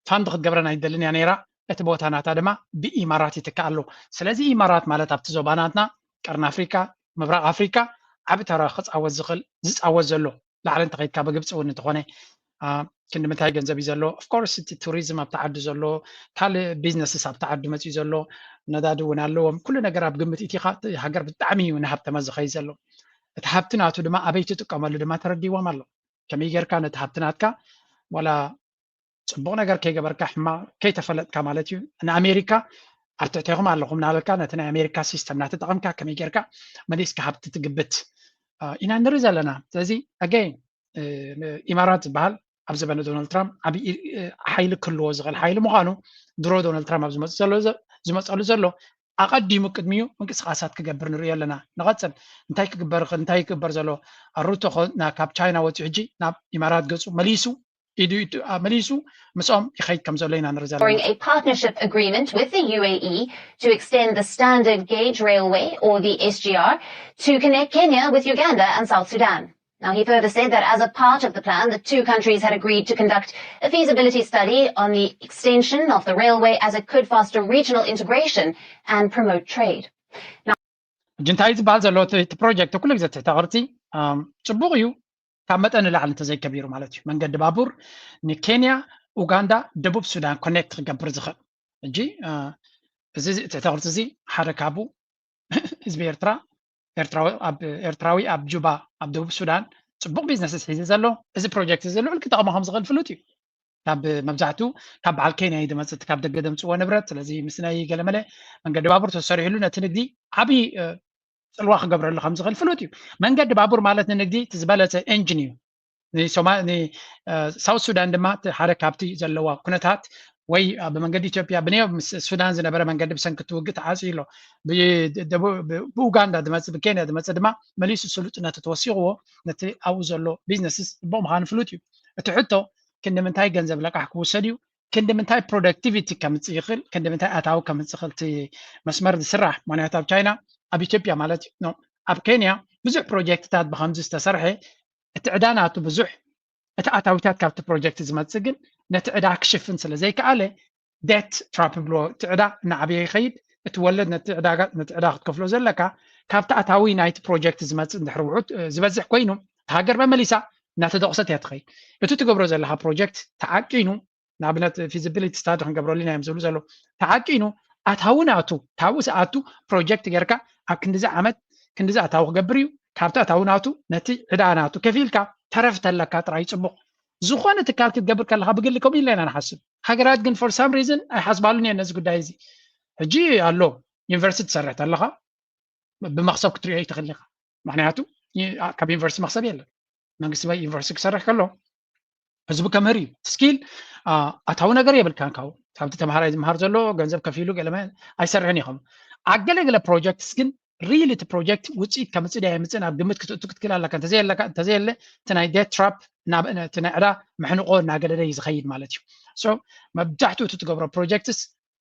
ፋንድ ክትገብረን ኣይደልን እያ ነይራ። እቲ ቦታ ናታ ድማ ብኢማራት ይትካእ ኣሎ። ስለዚ ኢማራት ማለት ኣብቲ ዞባ ናትና ቀርኒ ኣፍሪካ ምብራቕ ኣፍሪካ ዓቢ ተራ ክፃወት ዝኽእል ዝፃወት ዘሎ ላዕሊ እንተኸይድካ ብግብፂ እውን እንተኾነ ክንዲ ምንታይ ገንዘብ እዩ ዘሎ? Of course እቲ ቱሪዝም ኣብቲ ዓዲ ዘሎ ካልእ ቢዝነስስ ኣብቲ ዓዲ መፅኡ ዘሎ ነዳዲ እውን ኣለዎም። ኩሉ ነገር ኣብ ግምት ኢቲኻ ሃገር ብጣዕሚ እዩ ንሃብተመ ዝኸይ ዘሎ። እቲ ሃብቲ ናቱ ድማ ኣበይ ትጥቀመሉ ድማ ተረዲዎም ኣሎ። ከመይ ጌርካ ነቲ ሃብቲ ናትካ ዋላ ፅቡቕ ነገር ከይገበርካ ሕማቕ ከይተፈለጥካ ማለት እዩ። ንኣሜሪካ ኣብ ትሕቴኹም ኣለኹም እናበልካ ነቲ ናይ ኣሜሪካ ሲስተም እናተጠቐምካ ከመይ ጌርካ መሊስካ ሃብቲ ትግብት ኢና ንርኢ ዘለና። ስለዚ ኣገይን ኢማራት ዝበሃል ኣብ ዘበነ ዶናልድ ትራምፕ ዓብዪ ሓይሊ ክህልዎ ዝኽእል ሓይሊ ምዃኑ ድሮ ዶናልድ ትራምፕ ኣብ ዝመፀሉ ዘሎ ኣቐዲሙ ቅድሚኡ ምንቅስቃሳት ክገብር ንሪኦ ኣለና። ንቐፅል እንታይ ክግበር እንታይ ክግበር ዘሎ ሩቶ ካብ ቻይና ወፂኡ ሕጂ ናብ ኢማራት ገፁ መሊሱ ኢዱ መሊሱ ምስኦም ይኸይድ ከም ዘሎ ኢና ንርኢ ዘለና። A partnership agreement with the U A E to extend the standard gauge railway or the S G R to connect Kenya with Uganda and South Sudan. Now, he further said that as a part of the plan, the two countries had agreed to conduct a feasibility study on the extension of the railway as it could foster regional integration and promote trade. ሕጂ እንታይ ዝበሃል ዘሎ እቲ ፕሮጀክት ኩሉ ግዜ ትሕተ ቅርፂ ፅቡቕ እዩ ካብ መጠን ንላዕሊ እንተዘይከቢሩ ማለት እዩ። መንገዲ ባቡር ንኬንያ፣ ኡጋንዳ፣ ደቡብ ሱዳን ኮኔክት ክገብር ዝኽእል ሕጂ እዚ ትሕተ ቅርፂ እዚ ሓደ ካብኡ ህዝቢ ኤርትራ ኤርትራዊ ኣብ ጁባ ኣብ ደቡብ ሱዳን ፅቡቕ ቢዝነስ ሒዙ ዘሎ እዚ ፕሮጀክት እዚ ልዑል ክጠቕሞ ከም ዝኽእል ፍሉጥ እዩ። ካብ መብዛሕትኡ ካብ በዓል ኬንያ እዩ ዝመፅእ ካብ ደገ ዘምፅዎ ንብረት። ስለዚ ምስ ናይ ገለመለ መንገዲ ባቡር ተሰሪሕሉ ነቲ ንግዲ ዓብዪ ፅልዋ ክገብረሉ ከም ዝኽእል ፍሉጥ እዩ። መንገዲ ባቡር ማለት ንንግዲ እቲ ዝበለፀ ኤንጂን እዩ። ንሳውት ሱዳን ድማ ሓደ ካብቲ ዘለዋ ኩነታት ወይ ብመንገዲ ኢትዮጵያ ብንዮ ምስ ሱዳን ዝነበረ መንገዲ ብሰንኪ እቲ ውግእ ተዓፅዩ ኣሎ። ብኡጋንዳ ዝመፅእ ብኬንያ ዝመፅእ ድማ መሊሱ ስሉጥነቱ ተወሲኽዎ ነቲ ኣብኡ ዘሎ ቢዝነስስ ፅቡቕ ምዃኑ ፍሉጥ እዩ። እቲ ሕቶ ክንዲ ምንታይ ገንዘብ ለቃሕ ክውሰድ እዩ? ክንዲ ምንታይ ፕሮዳክቲቪቲ ከምፅእ ይኽእል? ክንዲ ምንታይ ኣታዊ ከምፅእ ይኽእል? እቲ መስመር ዝስራሕ ምክንያቱ ኣብ ቻይና ኣብ ኢትዮጵያ ማለት እዩ ኣብ ኬንያ ብዙሕ ፕሮጀክትታት ብከምዚ ዝተሰርሐ እቲ ዕዳ ናቱ ብዙሕ እቲ ኣታዊታት ካብቲ ፕሮጀክት ዝመፅእ ግን ነቲ ዕዳ ክሽፍን ስለ ዘይከኣለ ዴት ትራፕ ብሎ እቲ ዕዳ እናዓበየ ይኸይድ። እቲ ወለድ ነቲ ዕዳ ክትከፍሎ ዘለካ ካብቲ ኣታዊ ናይቲ ፕሮጀክት ዝመፅእ እንድሕር ውሑድ ዝበዝሕ ኮይኑ እቲ ሃገር መመሊሳ እናተደቑሰት እያ ትኸይድ። እቲ ትገብሮ ዘለካ ፕሮጀክት ተዓቂኑ ንኣብነት ፊዚቢሊቲ ስታዲ ክንገብረሉ ኢና እዮም ዝብሉ ዘለዉ ተዓቂኑ ኣታዊ ናቱ ካብኡ ዝኣቱ ፕሮጀክት ጌርካ ኣብ ክንዲዚ ዓመት ክንዲዚ ኣታዊ ክገብር እዩ ካብቲ ኣታዊ ናቱ ነቲ ዕዳ ናቱ ከፊልካ ተረፍ ተለካ ጥራይ ፅቡቕ ዝኾነ ትካል ክትገብር ከለካ ብግሊ ከምኡ ኢልና ኢና ንሓስብ ሃገራት ግን for some reason ኣይሓስባሉን እየን ነዚ ጉዳይ እዚ ሕጂ ኣሎ ዩኒቨርሲቲ ትሰርሕ ተለካ ብመክሰብ ክትሪኦ ይትኽእል ኢኻ ምክንያቱ ካብ ዩኒቨርሲቲ መክሰብ የለን መንግስቲ ዩኒቨርሲቲ ክሰርሕ ከሎ ህዝቡ ከምህር እዩ ስኪል ኣታዊ ነገር የብልካን ካብኡ ካብቲ ተምሃራይ ዝምሃር ዘሎ ገንዘብ ከፊሉ ገለመ ኣይሰርሕን ኢኹም ኣብ ገለገለ ፕሮጀክትስ ግን ሪሊ እቲ ፕሮጀክት ውፅኢት ከምፅእ ድያ የምፅእ ናብ ግምት ክትእቱ ክትክእል ኣለካ። እንተዘየለካ እንተዘየለ እቲ ናይ ዴት ትራፕ እቲ ናይ ዕዳ መሕንቆ እናገደደ እዩ ዝኸይድ ማለት እዩ። መብዛሕትኡ እቲ ትገብሮ ፕሮጀክትስ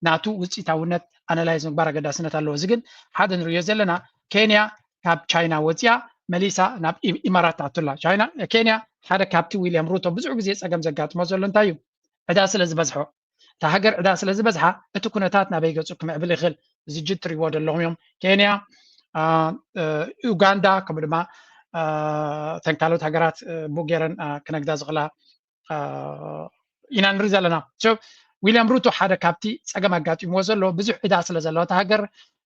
ናቱ ውፅኢታውነት ኣናላይዝ ምግባር ኣገዳስነት ኣለዎ። እዚ ግን ሓደ ንሪዮ ዘለና ኬንያ ካብ ቻይና ወፂኣ መሊሳ ናብ ኢማራት ትኣቱላ። ቻይና ኬንያ ሓደ ካብቲ ዊልያም ሩቶ ብዙሕ ግዜ ፀገም ዘጋጥሞ ዘሎ እንታይ እዩ? ዕዳ ስለ ዝበዝሖ። እታ ሃገር ዕዳ ስለ ዝበዝሓ እቲ ኩነታት ናበይ ገፁ ክምዕብል ይኽእል? እዚ ጅ ትሪእዎ ዘለኹም እዮም። ኬንያ፣ ኡጋንዳ ከምኡ ድማ እተን ካልኦት ሃገራት ብኡ ገይረን ክነግዳ ዝኽእላ ኢና ንርኢ ዘለና። ዊልያም ሩቶ ሓደ ካብቲ ፀገም ኣጋጢምዎ ዘሎ ብዙሕ ዕዳ ስለ ዘለዎ እታ ሃገር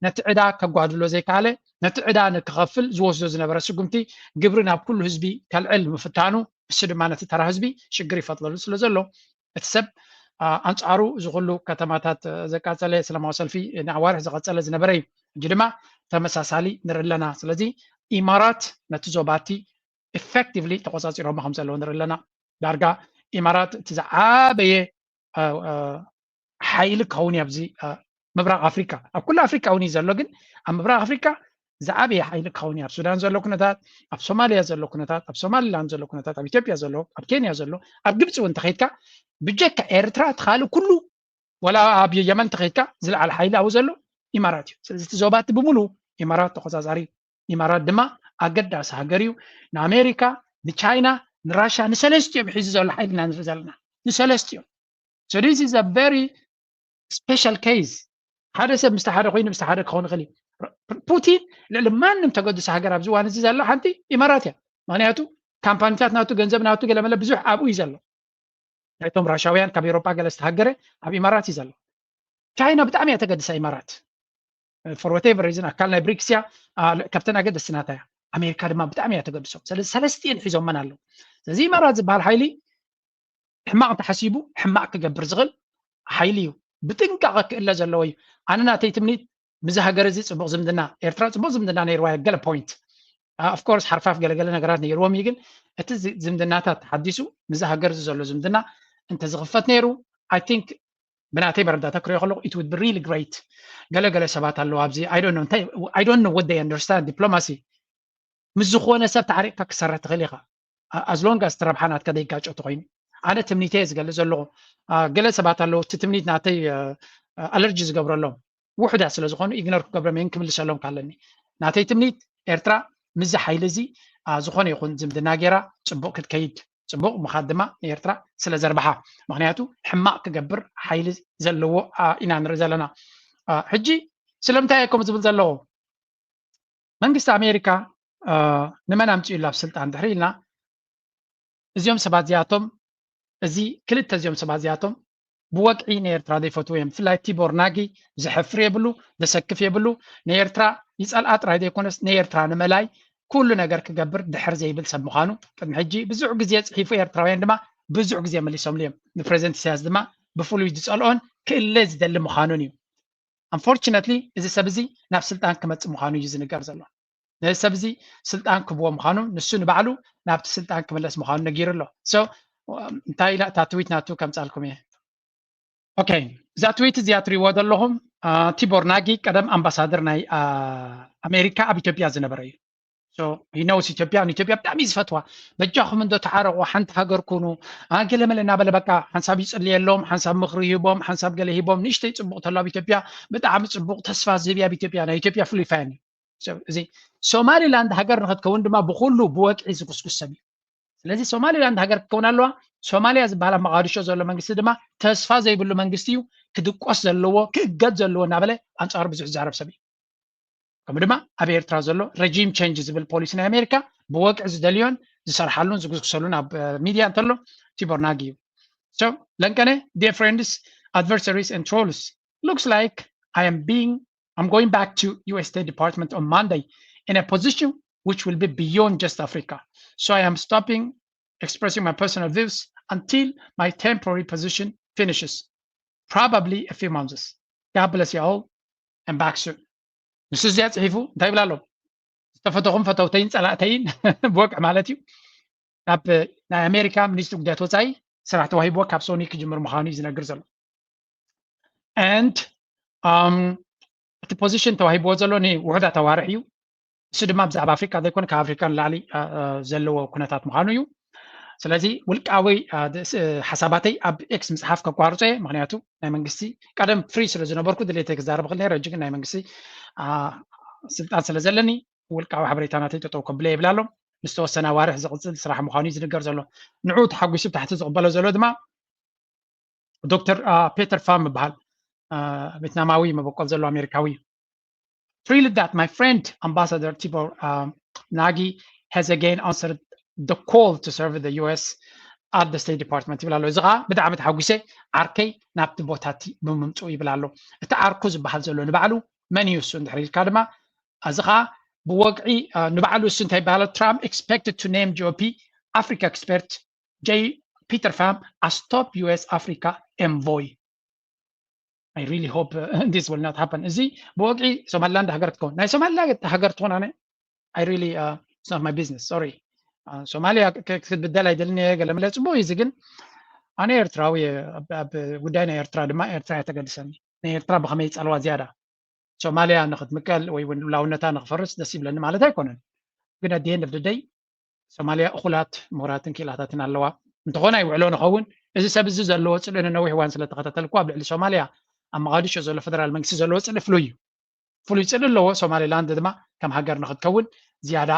ነቲ ዕዳ ከጓድሎ ዘይከኣለ ነቲ ዕዳ ንክኸፍል ዝወስዶ ዝነበረ ስጉምቲ ግብሪ ናብ ኩሉ ህዝቢ ከልዕል ምፍታኑ እሱ ድማ ነቲ ተራ ህዝቢ ሽግር ይፈጥረሉ ስለ ዘሎ እቲ ሰብ ኣንፃሩ እዚ ኩሉ ከተማታት ዘቃፀለ ሰላማዊ ሰልፊ ንኣዋርሕ ዝቐፀለ ዝነበረ እዩ። ሕጂ ድማ ተመሳሳሊ ንርኢ ኣለና። ስለዚ ኢማራት ነቲ ዞባቲ ኢፌክቲቭሊ ተቆፃፂሮሞ ከም ዘለዉ ንርኢ ኣለና። ዳርጋ ኢማራት እቲ ዝዓበየ ሓይሊ ክኸውን እዩ ኣብዚ ምብራቕ ኣፍሪካ። ኣብ ኩሉ ኣፍሪካ እውን እዩ ዘሎ፣ ግን ኣብ ምብራቕ ኣፍሪካ ዝዓበየ ሓይሊ ክኸውን እዩ። ኣብ ሱዳን ዘሎ ኩነታት፣ ኣብ ሶማልያ ዘሎ ኩነታት፣ ኣብ ሶማሊላንድ ዘሎ ኩነታት፣ ኣብ ኢትዮጵያ ዘሎ፣ ኣብ ኬንያ ዘሎ፣ ኣብ ግብፂ እውን እንተኸይድካ ብጀካ ኤርትራ እቲ ካልእ ኩሉ ወላ ኣብ የመን እንተኸይድካ ዝለዓለ ሓይሊ ኣብኡ ዘሎ ኢማራት እዩ። ስለዚ እቲ ዞባ እቲ ብምሉ ኢማራት ተቆፃፃሪ፣ ኢማራት ድማ ኣገዳሲ ሃገር እዩ። ንኣሜሪካ፣ ንቻይና፣ ንራሻ፣ ንሰለስቲኦም ሒዙ ዘሎ ሓይሊ ኢና ንርኢ ዘለና። ንሰለስቲኦም። So this is a very special case። ሓደ ሰብ ምስቲ ሓደ ኮይኑ ምስቲ ሓደ ክኸውን ይኽእል እዩ። ፑቲን ልዕሊ ማንም ተገድሶ ሃገር ኣብዚ እዋን እዚ ዘሎ ሓንቲ ኢማራት እያ። ምክንያቱ ካምፓኒታት ናቱ፣ ገንዘብ ናቱ፣ ገለመለ ብዙሕ ኣብኡ እዩ ዘሎ። ናይቶም ራሻውያን ካብ ኤሮጳ ገለ ዝተሃገረ ኣብ ኢማራት እዩ ዘሎ። ቻይና ብጣዕሚ እያ ተገድሳ ኢማራት። For whatever reason ኣካል ናይ ብሪክስ እያ፣ ካብተን ኣገደስቲ ናታ እያ። ኣሜሪካ ድማ ብጣዕሚ እያ ተገድሶም። ስለዚ ሰለስቲኤን ሒዞመን ኣለዉ። ስለዚ ኢማራት ዝበሃል ሓይሊ ሕማቕ እንተሓሲቡ ሕማቕ ክገብር ዝኽእል ሓይሊ እዩ። ብጥንቃቐ ክእለ ዘለዎ እዩ። ኣነ ናተይ ትምኒት ምዚ ሃገር እዚ ፅቡቕ ዝምድና፣ ኤርትራ ፅቡቕ ዝምድና ነይርዋ ገለ ፖይንት ኦፍኮርስ ሓርፋፍ ገለገለ ነገራት ነይርዎም እዩ፣ ግን እቲ ዝምድናታት ተሓዲሱ ምዚ ሃገር እዚ ዘሎ ዝምድና እንተዝኽፈት ነይሩ I think ብናተይ መረዳእታ ክሪኦ ከለኹ it would be really great። ገለገለ ሰባት ኣለዉ ኣብዚ I don't know እንታይ I don't know what they understand diplomacy። ምስ ዝኾነ ሰብ ተዓሪቕካ ክሰርሕ ትኽእል ኢኻ as long as ረብሓ ናትካ ዘይጋጨ ተኮይኑ። ኣነ ትምኒተይ እየ ዝገልፅ ዘለኹ። ገለ ሰባት ኣለዉ እቲ ትምኒት ናተይ ኣለርጂ ዝገብረሎም ውሑዳት ስለ ዝኾኑ ኢግነር ክገብሮም እየን ክምልሰሎም ካለኒ። ናተይ ትምኒት ኤርትራ ምስዚ ሓይሊ እዚ ዝኾነ ይኹን ዝምድና ገይራ ፅቡቕ ክትከይድ፣ ፅቡቕ ምኻድ ድማ ንኤርትራ ስለ ዘርብሓ። ምክንያቱ ሕማቕ ክገብር ሓይሊ ዘለዎ ኢና ንርኢ ዘለና። ሕጂ ስለምንታይ እየ ከምኡ ዝብል ዘለኹ? መንግስቲ ኣሜሪካ ንመን ኣምፂኡላ ኣብ ስልጣን ድሕሪ ኢልና እዚኦም ሰባት እዚኣቶም እዚ ክልተ እዚኦም ሰባት እዚኣቶም ብወግዒ ንኤርትራ ዘይፈትዉ እዮም። ብፍላይ ቲቦር ናጊ ዘሕፍር የብሉ፣ ዘሰክፍ የብሉ። ንኤርትራ ይጸልኣ ጥራይ ዘይኮነስ ንኤርትራ ንምእላይ ኩሉ ነገር ክገብር ድሕር ዘይብል ሰብ ምዃኑ ቅድሚ ሕጂ ብዙሕ ግዜ ጽሒፉ፣ ኤርትራውያን ድማ ብዙሕ ግዜ መሊሶምሉ እዮም። ንፕረዚደንት ኢሳያስ ድማ ብፍሉይ ዝጸልኦን ክእለ ዝደሊ ምዃኑን እዩ። Unfortunately እዚ ሰብ እዚ ናብ ስልጣን ክመጽእ ምዃኑ እዩ ዝንገር ዘሎ። ነዚ ሰብ እዚ ስልጣን ክብዎ ምዃኑ ንሱ ንባዕሉ ናብቲ ስልጣን ክምለስ ምዃኑ ነጊሩ ኣሎ። So እንታይ ኢላ እታ ትዊት ናቱ ከምጻልኩም እየ። ኦኬ እዛ ትዊት እዚኣ ትሪእዎ ዘለኹም ቲቦር ናጊ ቀደም ኣምባሳደር ናይ ኣሜሪካ ኣብ ኢትዮጵያ ዝነበረ እዩ። So he knows ኢትዮጵያ ንኢትዮጵያ ብጣዕሚ እዩ ዝፈትዋ። በጃኹም እንዶ ተዓረቑ ሓንቲ ሃገር ኩኑ ገለመለ እናበለ በቃ ሓንሳብ ይጽልየሎም ሓንሳብ ምኽሪ ሂቦም ሓንሳብ ገለ ሂቦም ንእሽተይ ጽቡቕ ተሎ ኣብ ኢትዮጵያ ብጣዕሚ ጽቡቕ ተስፋ ዝህብ ኣብ ኢትዮጵያ ናይ ኢትዮጵያ ፍሉይ ፋን እዩ። እዚ ሶማሊላንድ ሃገር ንክትከውን ድማ ብኩሉ ብወግዒ ዝጉስጉስ ሰብ እዩ። ስለዚ ሶማሊላንድ ሃገር ክትከውን ኣለዋ። ሶማሊያ ዝበሃል ኣብ መቃዲሾ ዘሎ መንግስቲ ድማ ተስፋ ዘይብሉ መንግስቲ እዩ፣ ክድቆስ ዘለዎ ክእገድ ዘለዎ እናበለ ኣንፃሩ ብዙሕ ዝዛረብ ሰብ እዩ። ከምኡ ድማ ኣብ ኤርትራ ዘሎ ረጂም ቼንጅ ዝብል ፖሊሲ ናይ ኣሜሪካ ብወግዒ ዝደልዮን ዝሰርሓሉን ዝጉስጉሰሉን ኣብ ሚድያ እንተሎ ቲቦር ናጊ እዩ። So ለንቀነ dear friends, adversaries and trolls, looks like I am being I'm going back to U S State Department on Monday in a position which will be beyond just Africa. So I am stopping expressing my personal views until my temporary position finishes, probably a few months. God bless you all and back soon. ንሱ እዚኣ ፅሒፉ እንታይ ይብላ ኣሎ? ዝተፈተኹም ፈተውተይን ፀላእተይን ብወግዒ ማለት እዩ ናብ ናይ ኣሜሪካ ሚኒስትሪ ጉዳያት ወፃኢ ስራሕ ተዋሂብዎ ካብ ሶኒ ክጅምር ምዃኑ እዩ ዝነግር ዘሎ። And um, እቲ position ተዋሂብዎ ዘሎ ንውሑዳት ኣዋርሕ እዩ። እሱ ድማ ብዛዕባ ኣፍሪካ ዘይኮነ ካብ ኣፍሪካ ንላዕሊ ዘለዎ ኩነታት ምዃኑ እዩ። ስለዚ ውልቃዊ ሓሳባተይ ኣብ ኤክስ ምፅሓፍ ከቋርፆ እየ። ምክንያቱ ናይ መንግስቲ ቀደም ፍሪ ስለ ዝነበርኩ ድሌተይ ክዛረብ ክእል ነረ። ሕጂ ግን ናይ መንግስቲ ስልጣን ስለ ዘለኒ ውልቃዊ ሓበሬታ ናተይ ጠጠው ከብለ ይብል ኣሎ። ንዝተወሰነ ኣዋርሕ ዝቕፅል ስራሕ ምዃኑ እዩ ዝንገር ዘሎ። ንዑ ተሓጒሱ ብታሕቲ ዝቕበሎ ዘሎ ድማ ዶክተር ፔተር ፋም ይበሃል። ቬትናማዊ መበቆል ዘሎ ኣሜሪካዊ እዩ። Thrilled that my friend Ambassador Tibor uh, Nagi has again answered the call to serve the U S at the State Department ይብል ኣሎ። እዚ ከዓ ብጣዕሚ ተሓጒሰ ዓርከይ ናብቲ ቦታ እቲ ብምምፅኡ ይብል ኣሎ። እቲ ዓርኩ ዝበሃል ዘሎ ንባዕሉ መን እዩ እሱ እንድሕር ኢልካ ድማ እዚ ከዓ ብወግዒ ንባዕሉ እሱ እንታይ ይበሃል? Trump expected to name G O P Africa expert J Peter Pham as top U S Africa envoy. I really hope uh, this will not happen. እዚ ብወግዒ ሶማሊላንድ ሃገር ትከውን ናይ ሶማሊላንድ ሃገር ትኾን ኣነ I really uh, it's not my business. Sorry. ሶማሊያ ክትብደል ኣይደልን እየ። ገለ መለ ፅቡቅ እዩ። እዚ ግን ኣነ ኤርትራዊ እየ። ኣብ ጉዳይ ናይ ኤርትራ ድማ ኤርትራ እየ ተገድሰኒ። ናይ ኤርትራ ብከመይ ይፀልዋ ዝያዳ ሶማሊያ ንክትምቀል ወይ እውን ልውላውነታ ንክፈርስ ደስ ይብለኒ ማለት ኣይኮነን። ግን at the end of the day ሶማሊያ እኹላት ምሁራትን ክኢላታትን ኣለዋ። እንተኾነ ኣይውዕሎ ንኸውን። እዚ ሰብ እዚ ዘለዎ ፅልኢ ንነዊሕ እዋን ስለ ተኸታተልኩ ኣብ ልዕሊ ሶማሊያ ኣብ መቓዲሾ ዘሎ ፈደራል መንግስቲ ዘለዎ ፅልኢ ፍሉይ እዩ። ፍሉይ ፅልኢ ኣለዎ። ሶማሊላንድ ድማ ከም ሃገር ንክትከውን ዝያዳ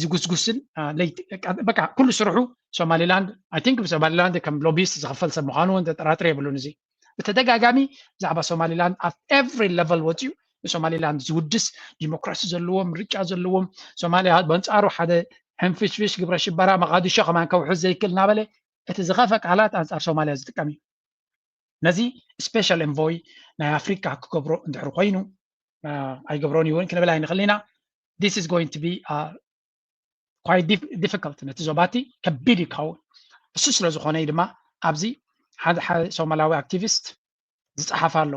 ዝጉስጉስን በቃ ኩሉ ስርሑ ሶማሊላንድ I think ብሶማሊላንድ ከም ሎቢስት ዝኽፈል ሰብ ምዃኑ እውን ዘጠራጥር የብሉን። እዚ ብተደጋጋሚ ብዛዕባ ሶማሊላንድ at every level ወፂኡ ንሶማሊላንድ ዝውድስ ዲሞክራሲ ዘለዎም ምርጫ ዘለዎም ሶማሊያ በንፃሩ ሓደ ሕንፍሽፍሽ ግብረ ሽበራ መቓዲሾ ከማን ከውሕዝ ዘይክእል እናበለ እቲ ዝኸፈ ቃላት ኣንፃር ሶማሊያ ዝጥቀም እዩ። ነዚ special envoy ናይ ኣፍሪካ ክገብሮ እንድሕር ኮይኑ ኣይገብሮን ይውን ክንብል ኣይንኽእል ኢና። This is going to be quite difficult። ነቲ ዞባቲ ከቢድ ይከውን። እሱ ስለ ዝኾነ ድማ ኣብዚ ሓደ ሓደ ሶማላዊ ኣክቲቪስት ዝፀሓፍ ኣሎ።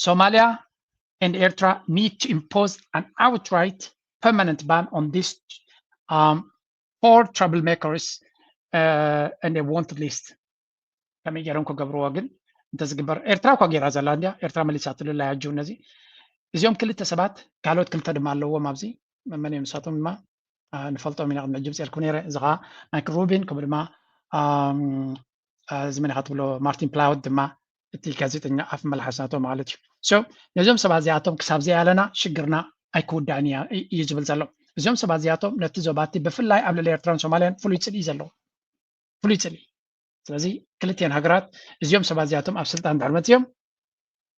Somalia and Eritrea need to impose an outright permanent ban on this um, four troublemakers uh, and a wanted list. ከመይ ገይሮም ክገብርዎ ግን እንተዝግበር ኤርትራ እኳ ገይራ ዘላ እንዲያ ኤርትራ መሊሳትሉ ኣላ ያጅው ነዚ እዚኦም ክልተ ሰባት ካልኦት ክልተ ድማ ኣለዎም ኣብዚ መመን እዮም ንሳቶም ድማ ንፈልጦም ኢና ቅድሚ ሕጂ ብፅልኩ ነይረ እዚ ከዓ ማይክል ሩቢን ከምኡ ድማ እዚ መን ኢካ ትብሎ ማርቲን ፕላውድ ድማ እቲ ጋዜጠኛ ኣፍ መላሓስ ናቶም ማለት እዩ። ነዞም ሰባት እዚኣቶም ክሳብ ዘይኣለና ሽግርና ኣይክውዳእን እዩ ዝብል ዘሎ። እዚኦም ሰባት እዚኣቶም ነቲ ዞባቲ ብፍላይ ኣብ ልዕሊ ኤርትራን ሶማልያን ፍሉይ ፅልኢ እዩ ዘለዎ ፍሉይ ፅልኢ። ስለዚ ክልቲኤን ሃገራት እዚኦም ሰባት እዚኣቶም ኣብ ስልጣን ድሕር መፅዮም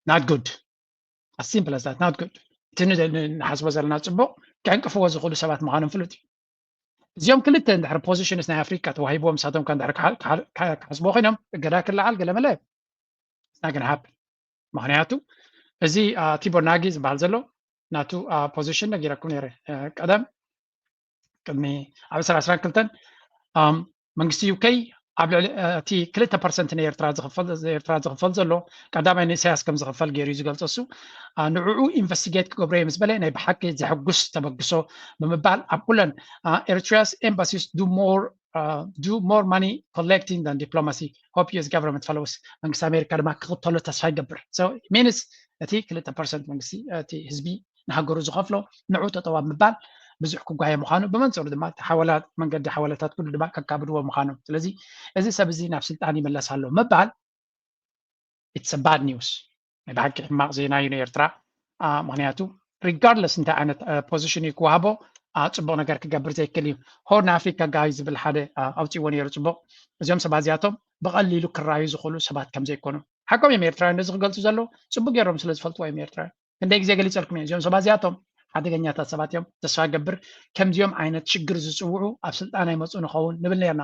not good as simple as that not good። እቲ ንሓስቦ ዘለና ፅቡቅ ከዕንቅፍዎ ዝኽእሉ ሰባት ምዃኖም ፍሉጥ እዩ። እዚኦም ክልተ እንድሕር positions ናይ ኣፍሪካ ተዋሂብዎም ንሳቶም ከ እንድሕር ክሓስብዎ ኮይኖም እገዳ ክለዓል ገለ መለ it's not gonna happen። ምክንያቱ እዚ ቲቦር ናጊ ዝበሃል ዘሎ ናቱ position ነጊረኩም ነይረ ቀደም ቅድሚ ኣብ ዕስራ ዕስራን ክልተን መንግስቲ ዩከይ ኣብ ልዕሊ እቲ ክልተ ፐርሰንት ንኤርትራ ዝኽፈል ዘሎ ቀዳማይ ንኢሳያስ ከም ዝኽፈል ገይሩ እዩ ዝገልጾ እሱ ንዕኡ ኢንቨስቲጌት ክገብሮ እየ ምስ በለ ናይ ብሓቂ ዘሐጉስ ተበግሶ ብምባል ኣብ ኩለን Eritrea's embassies do more do more money collecting than diplomacy hope U S government follows መንግስቲ ኣሜሪካ ድማ ክኽተሎ ተስፋ ይገብር። ሚንስ እቲ ክልተ ፐርሰንት መንግስቲ እቲ ህዝቢ ንሃገሩ ዝኸፍሎ ንዑ ጠጠው ኣብ ምባል ብዙሕ ክጓየ ምዃኑ ብመንፅሩ ድማ እቲ ሓወላ መንገዲ ሓወላታት ኩሉ ድማ ከካብድዎ ምዃኑ ስለዚ እዚ ሰብ እዚ ናብ ስልጣን ይመለስ ኣሎ ምባል it's bad news ናይ ብሓቂ ሕማቕ ዜና እዩ ንኤርትራ። ምክንያቱ regardless እንታይ ዓይነት position እዩ ክወሃቦ ፅቡቅ ነገር ክገብር ዘይክእል እዩ። ሆርን ኣፍሪካ ጋይ ዝብል ሓደ ኣውፅዎ ነይሩ ፅቡቅ እዚኦም ሰባት እዚኣቶም ብቐሊሉ ክራዩ ዝኽእሉ ሰባት ከም ዘይኮኑ ሓቆም እዮም ኤርትራውያን ነዚ ክገልፁ ዘለዉ ፅቡቅ ገይሮም ስለ ዝፈልጥዎ እዮም ኤርትራውያን ክንደይ ግዜ ገሊፀልኩም እየ እዚኦም ሰባት እዚኣቶም ሓደገኛታት ሰባት እዮም ተስፋ ገብር ከምዚኦም ዓይነት ሽግር ዝፅውዑ ኣብ ስልጣን ኣይመፁ ንኸውን ንብል ነርና።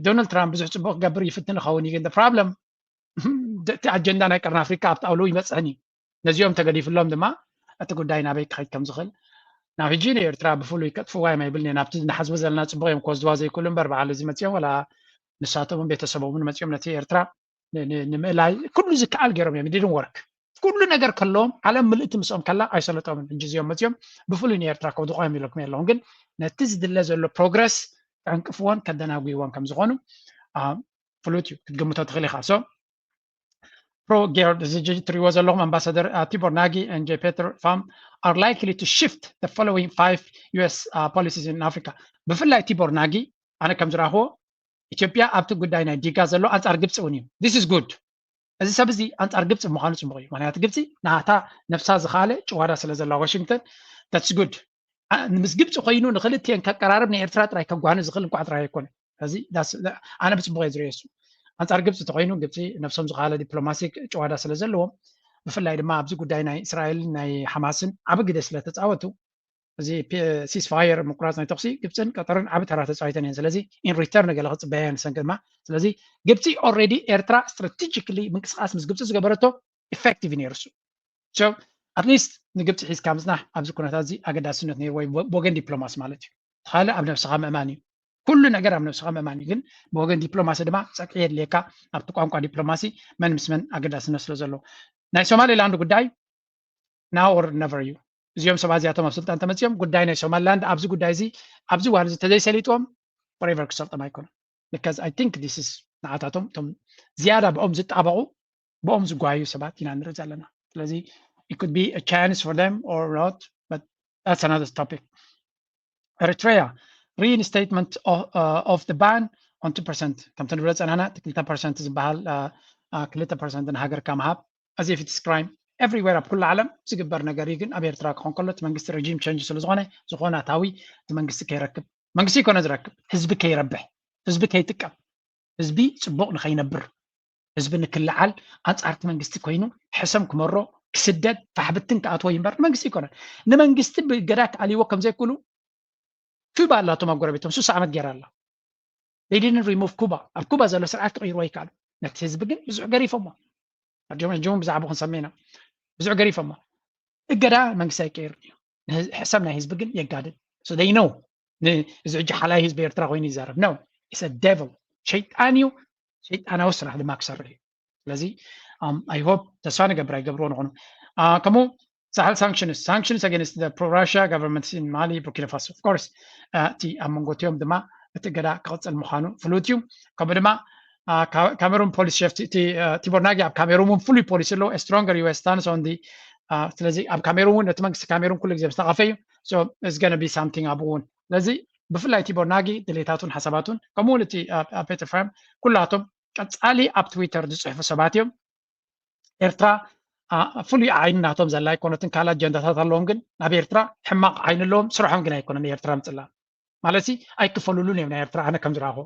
ዶናልድ ትራምፕ ብዙሕ ፅቡቅ ክገብር ይፍትን ይኸውን እዩ ግን problem እቲ ኣጀንዳ ናይ ቀርኒ ኣፍሪካ ኣብ ጣውሉ ይበፅሕን እዩ ነዚኦም ተገዲፍሎም ድማ እቲ ጉዳይ ናበይ ክኸይድ ከም ዝኽእል ናብ ሕጂ ንኤርትራ ብፍሉይ ከጥፍዋ እዮም ኣይብልን ናብቲ ንሓስቦ ዘለና ፅቡቅ እዮም ክወስድዋ ዘይክእሉ እምበር በዓል እዚ መፅኦም ወላ ንሳቶምን ቤተሰቦምን መፅኦም ነቲ ኤርትራ ንምእላይ ኩሉ ዝከኣል ገይሮም እዮም didn't work ኩሉ ነገር ከለዎም ዓለም ምልእቲ ምስኦም ከላ ኣይሰለጦምን ሕጂ እዚኦም መፅኦም ብፍሉይ ንኤርትራ ከውድቆ እዮም ኢለኩም የለውን ግን ነቲ ዝድለ ዘሎ ፕሮግረስ ከዕንቅፍዎን ከደናጉይዎን ከም ዝኾኑ ፍሉጥ እዩ ክትግምቶ ትኽእል ኢኻ so ፕሮ ጌር እዚ ትሪዎ ዘለኹም ኣምባሳደር ቲቦር ናጊ and J Peter Pham are likely to shift the following five U S policies in Africa። ብፍላይ ቲቦር ናጊ ኣነ ከም ዝረኣኽዎ ኢትዮጵያ ኣብቲ ጉዳይ ናይ ዲጋ ዘሎ ኣንጻር ግብፂ እውን እዩ። This is good። እዚ ሰብ እዚ ኣንጻር ግብፂ ምዃኑ ፅቡቕ እዩ። ምክንያቱ ግብፂ ናታ ነብሳ ዝኸኣለ ጭዋዳ ስለ ዘላ ዋሽንግተን that's good። ምስ ግብፂ ኮይኑ ንክልቲኤን ከቀራርብ ንኤርትራ ጥራይ ከጓኒ ዝኽእል እንኳዕ ጥራይ ኣይኮነ። እዚ ኣነ ብፅቡቕ እየ ዝርእዮ። እሱ ኣንጻር ግብፂ ተኮይኑ ግብፂ ነብሶም ዝኸኣለ ዲፕሎማሲ ጭዋዳ ስለ ዘለዎም ብፍላይ ድማ ኣብዚ ጉዳይ ናይ እስራኤልን ናይ ሓማስን ዓቢ ግደ ስለ ተፃወቱ እዚ ceasefire ምቁራፅ ናይ ተኩሲ ግብፅን ቀጠርን ዓቢ ተራ ተፃዊተን እየን። ስለዚ in return ገለ ክፅበያ እየን ንሰን ድማ። ስለዚ ግብፂ already ኤርትራ strategically ምንቅስቃስ ምስ ግብፂ ዝገበረቶ effective እዩ ነይሩ እሱ። So at least ንግብፂ ሒዝካ ምፅናሕ ኣብዚ ኩነታት እዚ ኣገዳስነት ነይሩ ወይ ብወገን ዲፕሎማሲ ማለት እዩ። ካልእ ኣብ ነብስኻ ምእማን እዩ። ኩሉ ነገር ኣብ ነብስኻ ምእማን እዩ። ግን ብወገን ዲፕሎማሲ ድማ ጸቅዒ የድልየካ። ኣብቲ ቋንቋ ዲፕሎማሲ መን ምስ መን ኣገዳስነት ስለ ዘለዎ ናይ ሶማሌላንድ ጉዳይ now or never እዩ። እዚኦም ሰባት እዚኣቶም ኣብ ስልጣን ተመፅኦም ጉዳይ ናይ ሶማሊላንድ ኣብዚ ጉዳይ እዚ ኣብዚ ዋር እዚ ተዘይሰሊጥዎም forever ክሰልጦም ኣይኮኑን። Because I think this is ንዓታቶም እቶም ዝያዳ ብኦም ዝጣበቑ ብኦም ዝጓዩ ሰባት ኢና ንርኢ ዘለና። ስለዚ it could be a chance for them or not, but that's another topic. Eritrea reinstatement of, uh, of the ban on two percent ከምቲ ንብሎ ጸናና እቲ ክልተ ፐርሰንት ዝበሃል ክልተ ፐርሰንት ንሃገርካ ምሃብ as if it's crime everywhere ኣብ ኩሉ ዓለም ዝግበር ነገር እዩ። ግን ኣብ ኤርትራ ክኾን ከሎ እቲ መንግስቲ regime change ስለ ዝኾነ ዝኾነ ኣታዊ እቲ መንግስቲ ከይረክብ መንግስቲ ይኮነ ዝረክብ ህዝቢ ከይረብሕ ህዝቢ ከይጥቀም ህዝቢ ጽቡቕ ንኸይነብር ህዝቢ ንክልዓል ኣንጻርቲ መንግስቲ ኮይኑ ሕሰም ክመሮ ክስደድ ፋሕብትን ክኣትዎ ይንበር ንመንግስቲ ይኮነን። ንመንግስቲ ብገዳ ክኣልይዎ ከም ዘይክእሉ ኩባ ኣላቶም ኣብ ጎረቤቶም ሱሳ ዓመት ገይራ ኣላ። They didn't remove ኩባ ኣብ ኩባ ዘሎ ስርዓት ክቕይርዎ ይከኣሉ። ነቲ ህዝቢ ግን ብዙሕ ገሪፎሞ ኣጆም ሕጂ እውን ብዛዕባ ክንሰምዕ ኢና ብዙሕ ገሪፎሞ። እገዳ መንግስቲ ኣይቀይርን እዩ። ሕሰም ናይ ህዝቢ ግን የጋድል። So they know እዚ ሕጂ ሓላይ ህዝቢ ኤርትራ ኮይኑ ይዛረብ no it's a devil ሸይጣን እዩ። ሸይጣናዊ ስራሕ ድማ ክሰርሕ እዩ። ስለዚ I hope ተስፋ ንገብር ኣይገብርዎ ንኾኑ ከምኡ ሳሕል sanctions sanctions against the pro Russia government in Mali Burkina Faso of course እቲ ኣብ መንጎ እቲኦም ድማ እቲ እገዳ ክቕፅል ምዃኑ ፍሉጥ እዩ። ከምኡ ድማ ካሜሩን ፖሊስ ሸፍቲ እቲ ቲቦር ናጊ ኣብ ካሜሩን እውን ፍሉይ ፖሊሲ ኣለዎ stronger U S stance on the ስለዚ ኣብ ካሜሩን እውን ነቲ መንግስቲ ካሜሩን ኩሉ ግዜ ምስ ተቐፈ እዩ። It's gonna be something ኣብኡ እውን ስለዚ ብፍላይ ቲቦር ናጊ ድሌታቱን ሓሳባቱን ከምኡ እውን እቲ ፔተር ፋም ኩላቶም ቀጻሊ ኣብ ትዊተር ዝፅሕፉ ሰባት እዮም። ኤርትራ ፍሉይ ዓይኒ ናቶም ዘላ ኣይኮነትን ካልእ ኣጀንዳታት ኣለዎም ግን ናብ ኤርትራ ሕማቕ ዓይኒ ኣለዎም። ስርሖም ግን ኣይኮነን ኤርትራ ምፅላም ማለት ኣይክፈሉሉን እዮም ናይ ኤርትራ ኣነ ከም ዝረኣኹ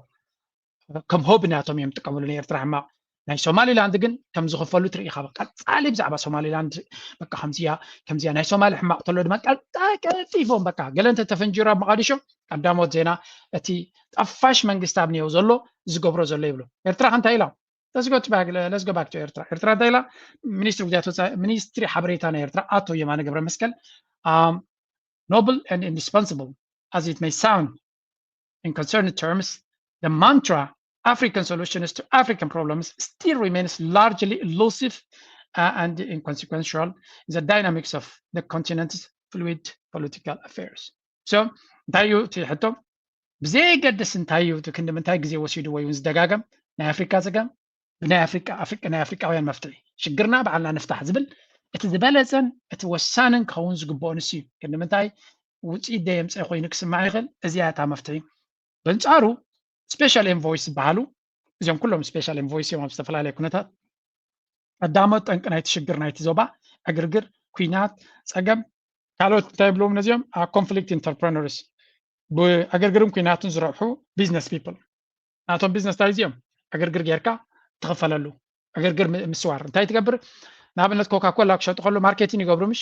ከም ሆቢ ናቶም እዮም ዝጥቀምሉ ንኤርትራ ሕማቕ። ናይ ሶማሊላንድ ግን ከም ዝኽፈሉ ትርኢ ኢኻ። ቀጻሊ ብዛዕባ ሶማሊላንድ በቃ ከምዚያ ከምዚያ ናይ ሶማሊ ሕማቕ ተሎ ድማ ቀልጣ ቀልጢፎም በቃ ገለ እንተ ተፈንጂሩ ኣብ መቓዲሾ ቀዳሞት ዜና እቲ ጠፋሽ መንግስቲ ኣብ ኒዮ ዘሎ ዝገብሮ ዘሎ ይብሉ። ኤርትራ ከ እንታይ ኢላ? Let's go back to ኤርትራ። ኤርትራ እንታይ ኢላ? ሚኒስትሪ ጉዳያት ወፃኢ ሚኒስትሪ ሓበሬታ ናይ ኤርትራ ኣቶ የማነ ገብረ መስቀል noble and indispensable as it may sound in concerned terms, the mantra African solutions to African problems still remains largely elusive uh, and inconsequential in the dynamics of the continent's fluid political affairs. So እንታይ እዩ እቲ ሕቶ? ብዘየገድስ እንታይ እዩ እቲ ክንዲ ምንታይ ግዜ ወሲድዎ እውን ዝደጋገም ናይ ኣፍሪካ ፀገም ብናይ ኣፍሪቃ ኣፍሪቃ ናይ ኣፍሪቃውያን መፍትሒ ሽግርና ባዕልና ንፍታሕ ዝብል እቲ ዝበለፀን እቲ ወሳንን ክኸውን ዝግብኦ ንሱ እዩ። ክንዲ ምንታይ ውፅኢት ደየምፀ ኮይኑ ክስማዕ ይኽእል። እዚኣ እታ መፍትሒ። በንፃሩ special envoys ዝበሃሉ እዚኦም ኩሎም special envoys እዮም ኣብ ዝተፈላለየ ኩነታት ቀዳሞት ጠንቂ ናይቲ ሽግር ናይቲ ዞባ ዕግርግር፣ ኲናት፣ ጸገም ካልኦት እንታይ ይብልዎም ነዚኦም conflict entrepreneurs ብዕግርግርን ኲናትን ዝረብሑ business people ናቶም business ታይ እዚኦም ዕግርግር ጌርካ ትኽፈለሉ ዕግርግር ምስዋር እንታይ ትገብር ንኣብነት ኮካ ኮላ ክሸጡ ከሎ marketing ይገብሩ ምሽ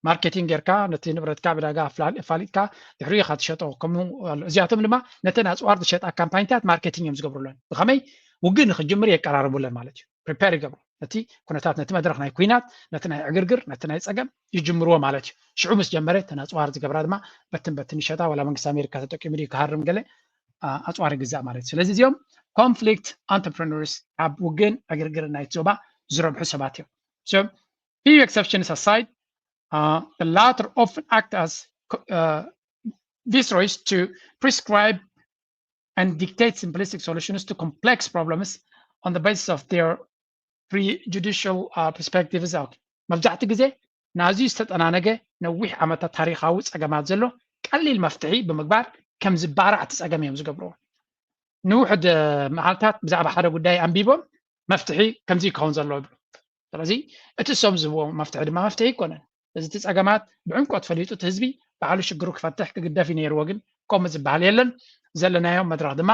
marketing ጌርካ ነቲ ንብረትካ ብዳጋ ኣፋሊጥካ ድሕሪ ኢኻ ትሸጦ ከምኡ ኣሎ እዚኣቶም ድማ ነተን ኣፅዋር ዝሸጣ ካምፓኒታት marketing እዮም ዝገብሩለን ብኸመይ ውግእ ንክጅምር የቀራርቡለን ማለት እዩ prepare ይገብሩ ነቲ ኩነታት ነቲ መድረክ ናይ ኩናት ነቲ ናይ ዕግርግር ነቲ ናይ ፀገም ይጅምርዎ ማለት እዩ ሽዑ ምስ ጀመረ እተን ኣፅዋር ዝገብራ ድማ በትን በትን ይሸጣ ዋላ መንግስቲ ኣሜሪካ ተጠቂሙ ድዩ ክሃርም ገለ ኣፅዋር ይግዛእ ማለት እዩ ስለዚ እዚኦም conflict entrepreneurs ኣብ ውግእን ዕግርግርን ናይቲ ዞባ ዝረብሑ ሰባት እዮም so few exceptions aside uh, the latter often act as uh, viceroys to prescribe and dictate simplistic solutions to complex problems on the basis of their prejudicial perspectives out። መብዛሕትኡ ግዜ ናዚ ዝተጠናነገ ነዊሕ ዓመታት ታሪኻዊ ጸገማት ዘሎ ቀሊል መፍትሒ ብምግባር ከም ዝባራዕ እቲ ጸገም እዮም ዝገብርዎ። ንውሕድ መዓልታት ብዛዕባ ሓደ ጉዳይ ኣንቢቦም መፍትሒ ከምዚ ይከውን ዘለዎ ይብሉ። ስለዚ እቲ እሶም ዝህብዎ መፍትሒ ድማ መፍትሒ ኣይኮነን። እዚ እቲ ጸገማት ብዕምቆት ፈሊጡ እቲ ህዝቢ ባዕሉ ሽግሩ ክፈትሕ ክግደፍ እዩ ነይርዎ፣ ግን ከምኡ ዝበሃል የለን። ዘለናዮ መድረኽ ድማ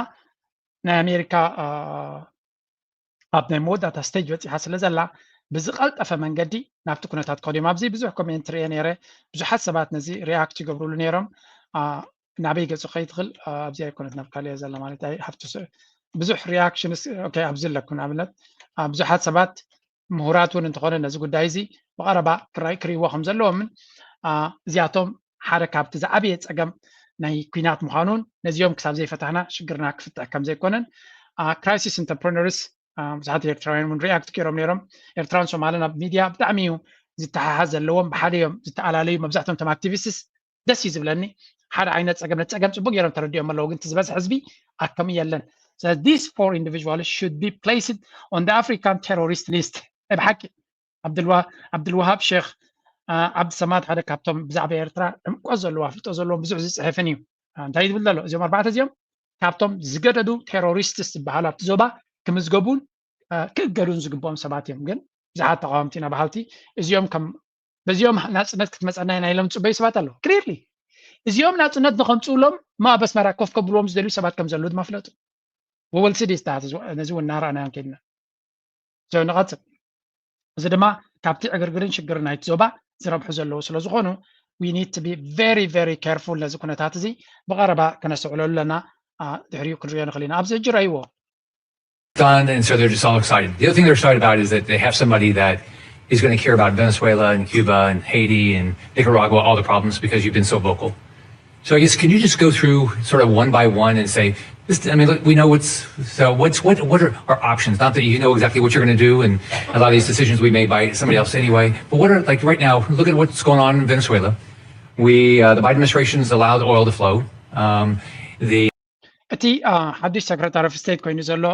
ናይ ኣሜሪካ ኣብ ናይ መወዳእታ ስቴጅ በፂሓ ስለ ዘላ ብዝቐልጠፈ መንገዲ ናብቲ ኩነታት ከድዮም። ኣብዚ ብዙሕ ኮሜንት ርየ ነይረ። ብዙሓት ሰባት ነዚ ሪያክት ይገብሩሉ ነይሮም። ናበይ ገፁ ከይትኽእል ኣብዚ ኣይኮነት ናብ ካልእ ዘላ ማለት ኣይ ሃፍቱ ብዙሕ ሪያክሽንስ ኣብዚ ኣለኩ። ንኣብነት ብዙሓት ሰባት ምሁራት እውን እንተኾነ ነዚ ጉዳይ እዚ ብቐረባ ክራይ ክርእይዎ ከም ዘለዎምን እዚኣቶም ሓደ ካብቲ ዝዓበየ ፀገም ናይ ኩናት ምዃኑን ነዚኦም ክሳብ ዘይፈታሕና ሽግርና ክፍትሕ ከም ዘይኮነን ክራይሲስ ኢንተርፕረነርስ ብዙሓት ኤርትራውያን እውን ሪያክት ገይሮም ነይሮም። ኤርትራን ሶማልን ኣብ ሚድያ ብጣዕሚ እዩ ዝተሓሓዝ ዘለዎም፣ ብሓደ እዮም ዝተኣላለዩ። መብዛሕትኦም እቶም ኣክቲቪስትስ ደስ እዩ ዝብለኒ። ሓደ ዓይነት ፀገም ነቲ ፀገም ፅቡቅ ገይሮም ተረዲኦም ኣለዉ፣ ግን እቲ ዝበዝሕ ህዝቢ ኣከም የለን። So these four individuals should be placed on the African terrorist list። ናይ ብሓቂ ዓብድልዋሃብ ሼክ ዓብዲ ሰማድ ሓደ ካብቶም ብዛዕባ ኤርትራ ዕምቆት ዘለዎ ኣፍልጦ ዘለዎም ብዙሕ ዝፅሕፍን እዩ። እንታይ ዝብል ዘሎ እዚኦም ኣርባዕተ እዚኦም ካብቶም ዝገደዱ ቴሮሪስትስ ዝበሃሉ ኣብቲ ዞባ ክምዝገቡን ክእገዱን ዝግብኦም ሰባት እዮም። ግን ብዙሓት ተቃወምቲ ኢና በሃልቲ እዚኦም ከም በዚኦም ናፅነት ክትመፀና ኢና ኢሎም ዝፅበዩ ሰባት ኣለዉ። ክሊርሊ እዚኦም ናፅነት ንከምፅኡሎም ማ ኣብ ኣስመራ ኮፍ ከብልዎም ዝደልዩ ሰባት ከም ዘለዉ ድማ ፍለጡ። ወወልሲ ዲስታት ነዚ እውን እናረኣናዮም ከድና ንቐፅል። እዚ ድማ ካብቲ ዕግርግርን ሽግርን ናይቲ ዞባ ዝረብሑ ዘለዉ ስለ ዝኾኑ we need to be very very careful ነዚ ኩነታት እዚ ብቐረባ ከነስተውዕለሉ ኣለና። ድሕሪኡ ክንሪኦ ንኽእል ኢና። ኣብዚ ሕጂ ረእይዎ done, and so they're just all excited. The other thing they're excited about is that they have somebody that is going to care about Venezuela and Cuba and Haiti and Nicaragua, all the problems because you've been so vocal. So I guess can you just go through sort of one by one and say, this, I mean, look, we know what's so what's what what are our options? Not that you know exactly what you're going to do, and a lot of these decisions will be made by somebody else anyway. But what are like right now? Look at what's going on in Venezuela. We uh, the Biden administration has allowed oil to flow. Um, the እቲ ሓድሽ ሰክረታሪ ኦፍ ስቴት ኮይኑ ዘሎ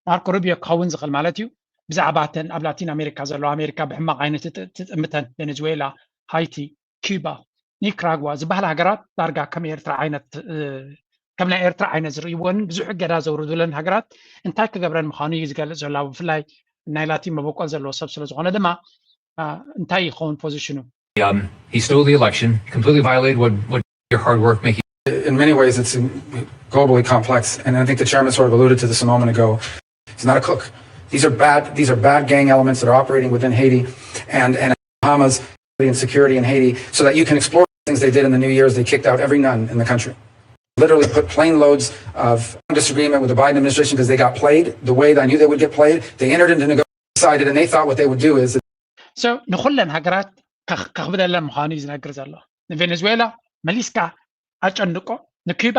ማርኮ ሩቢዮ ክኸውን ዝኽእል ማለት እዩ። ብዛዕባ እተን ኣብ ላቲን ኣሜሪካ ዘለዋ ኣሜሪካ ብሕማቕ ዓይነት ትጥምተን ቬኔዙዌላ፣ ሃይቲ፣ ኪባ፣ ኒክራጓ ዝበሃላ ሃገራት ዳርጋ ከም ኤርትራ ዓይነት ከም ናይ ኤርትራ ዓይነት ዝርእይወን ብዙሕ እገዳ ዘውርዱለን ሃገራት እንታይ ክገብረን ምዃኑ እዩ ዝገልጽ ዘሎ። ብፍላይ ናይ ላቲን መበቆል ዘለዎ ሰብ ስለ ዝኾነ ድማ እንታይ ይኸውን ፖዚሽኑ? He stole the election, completely violated what, what your hard work making. In many ways, it's globally complex, and I think the chairman sort of alluded to this a moment ago. He's not a cook. These are bad. These are bad gang elements that are operating within Haiti, and and Bahamas and security in Haiti, so that you can explore things they did in the New Year's. They kicked out every nun in the country. Literally put plane loads of disagreement with the Biden administration because they got played the way that I knew they would get played. They entered into negotiations, decided, and they thought what they would do is so ንኹለን ሃገራት ከኽብደለን ምዃኑ እዩ ዝነግር ዘሎ። ንቬኔዙዌላ መሊስካ ኣጨንቆ፣ ንኩባ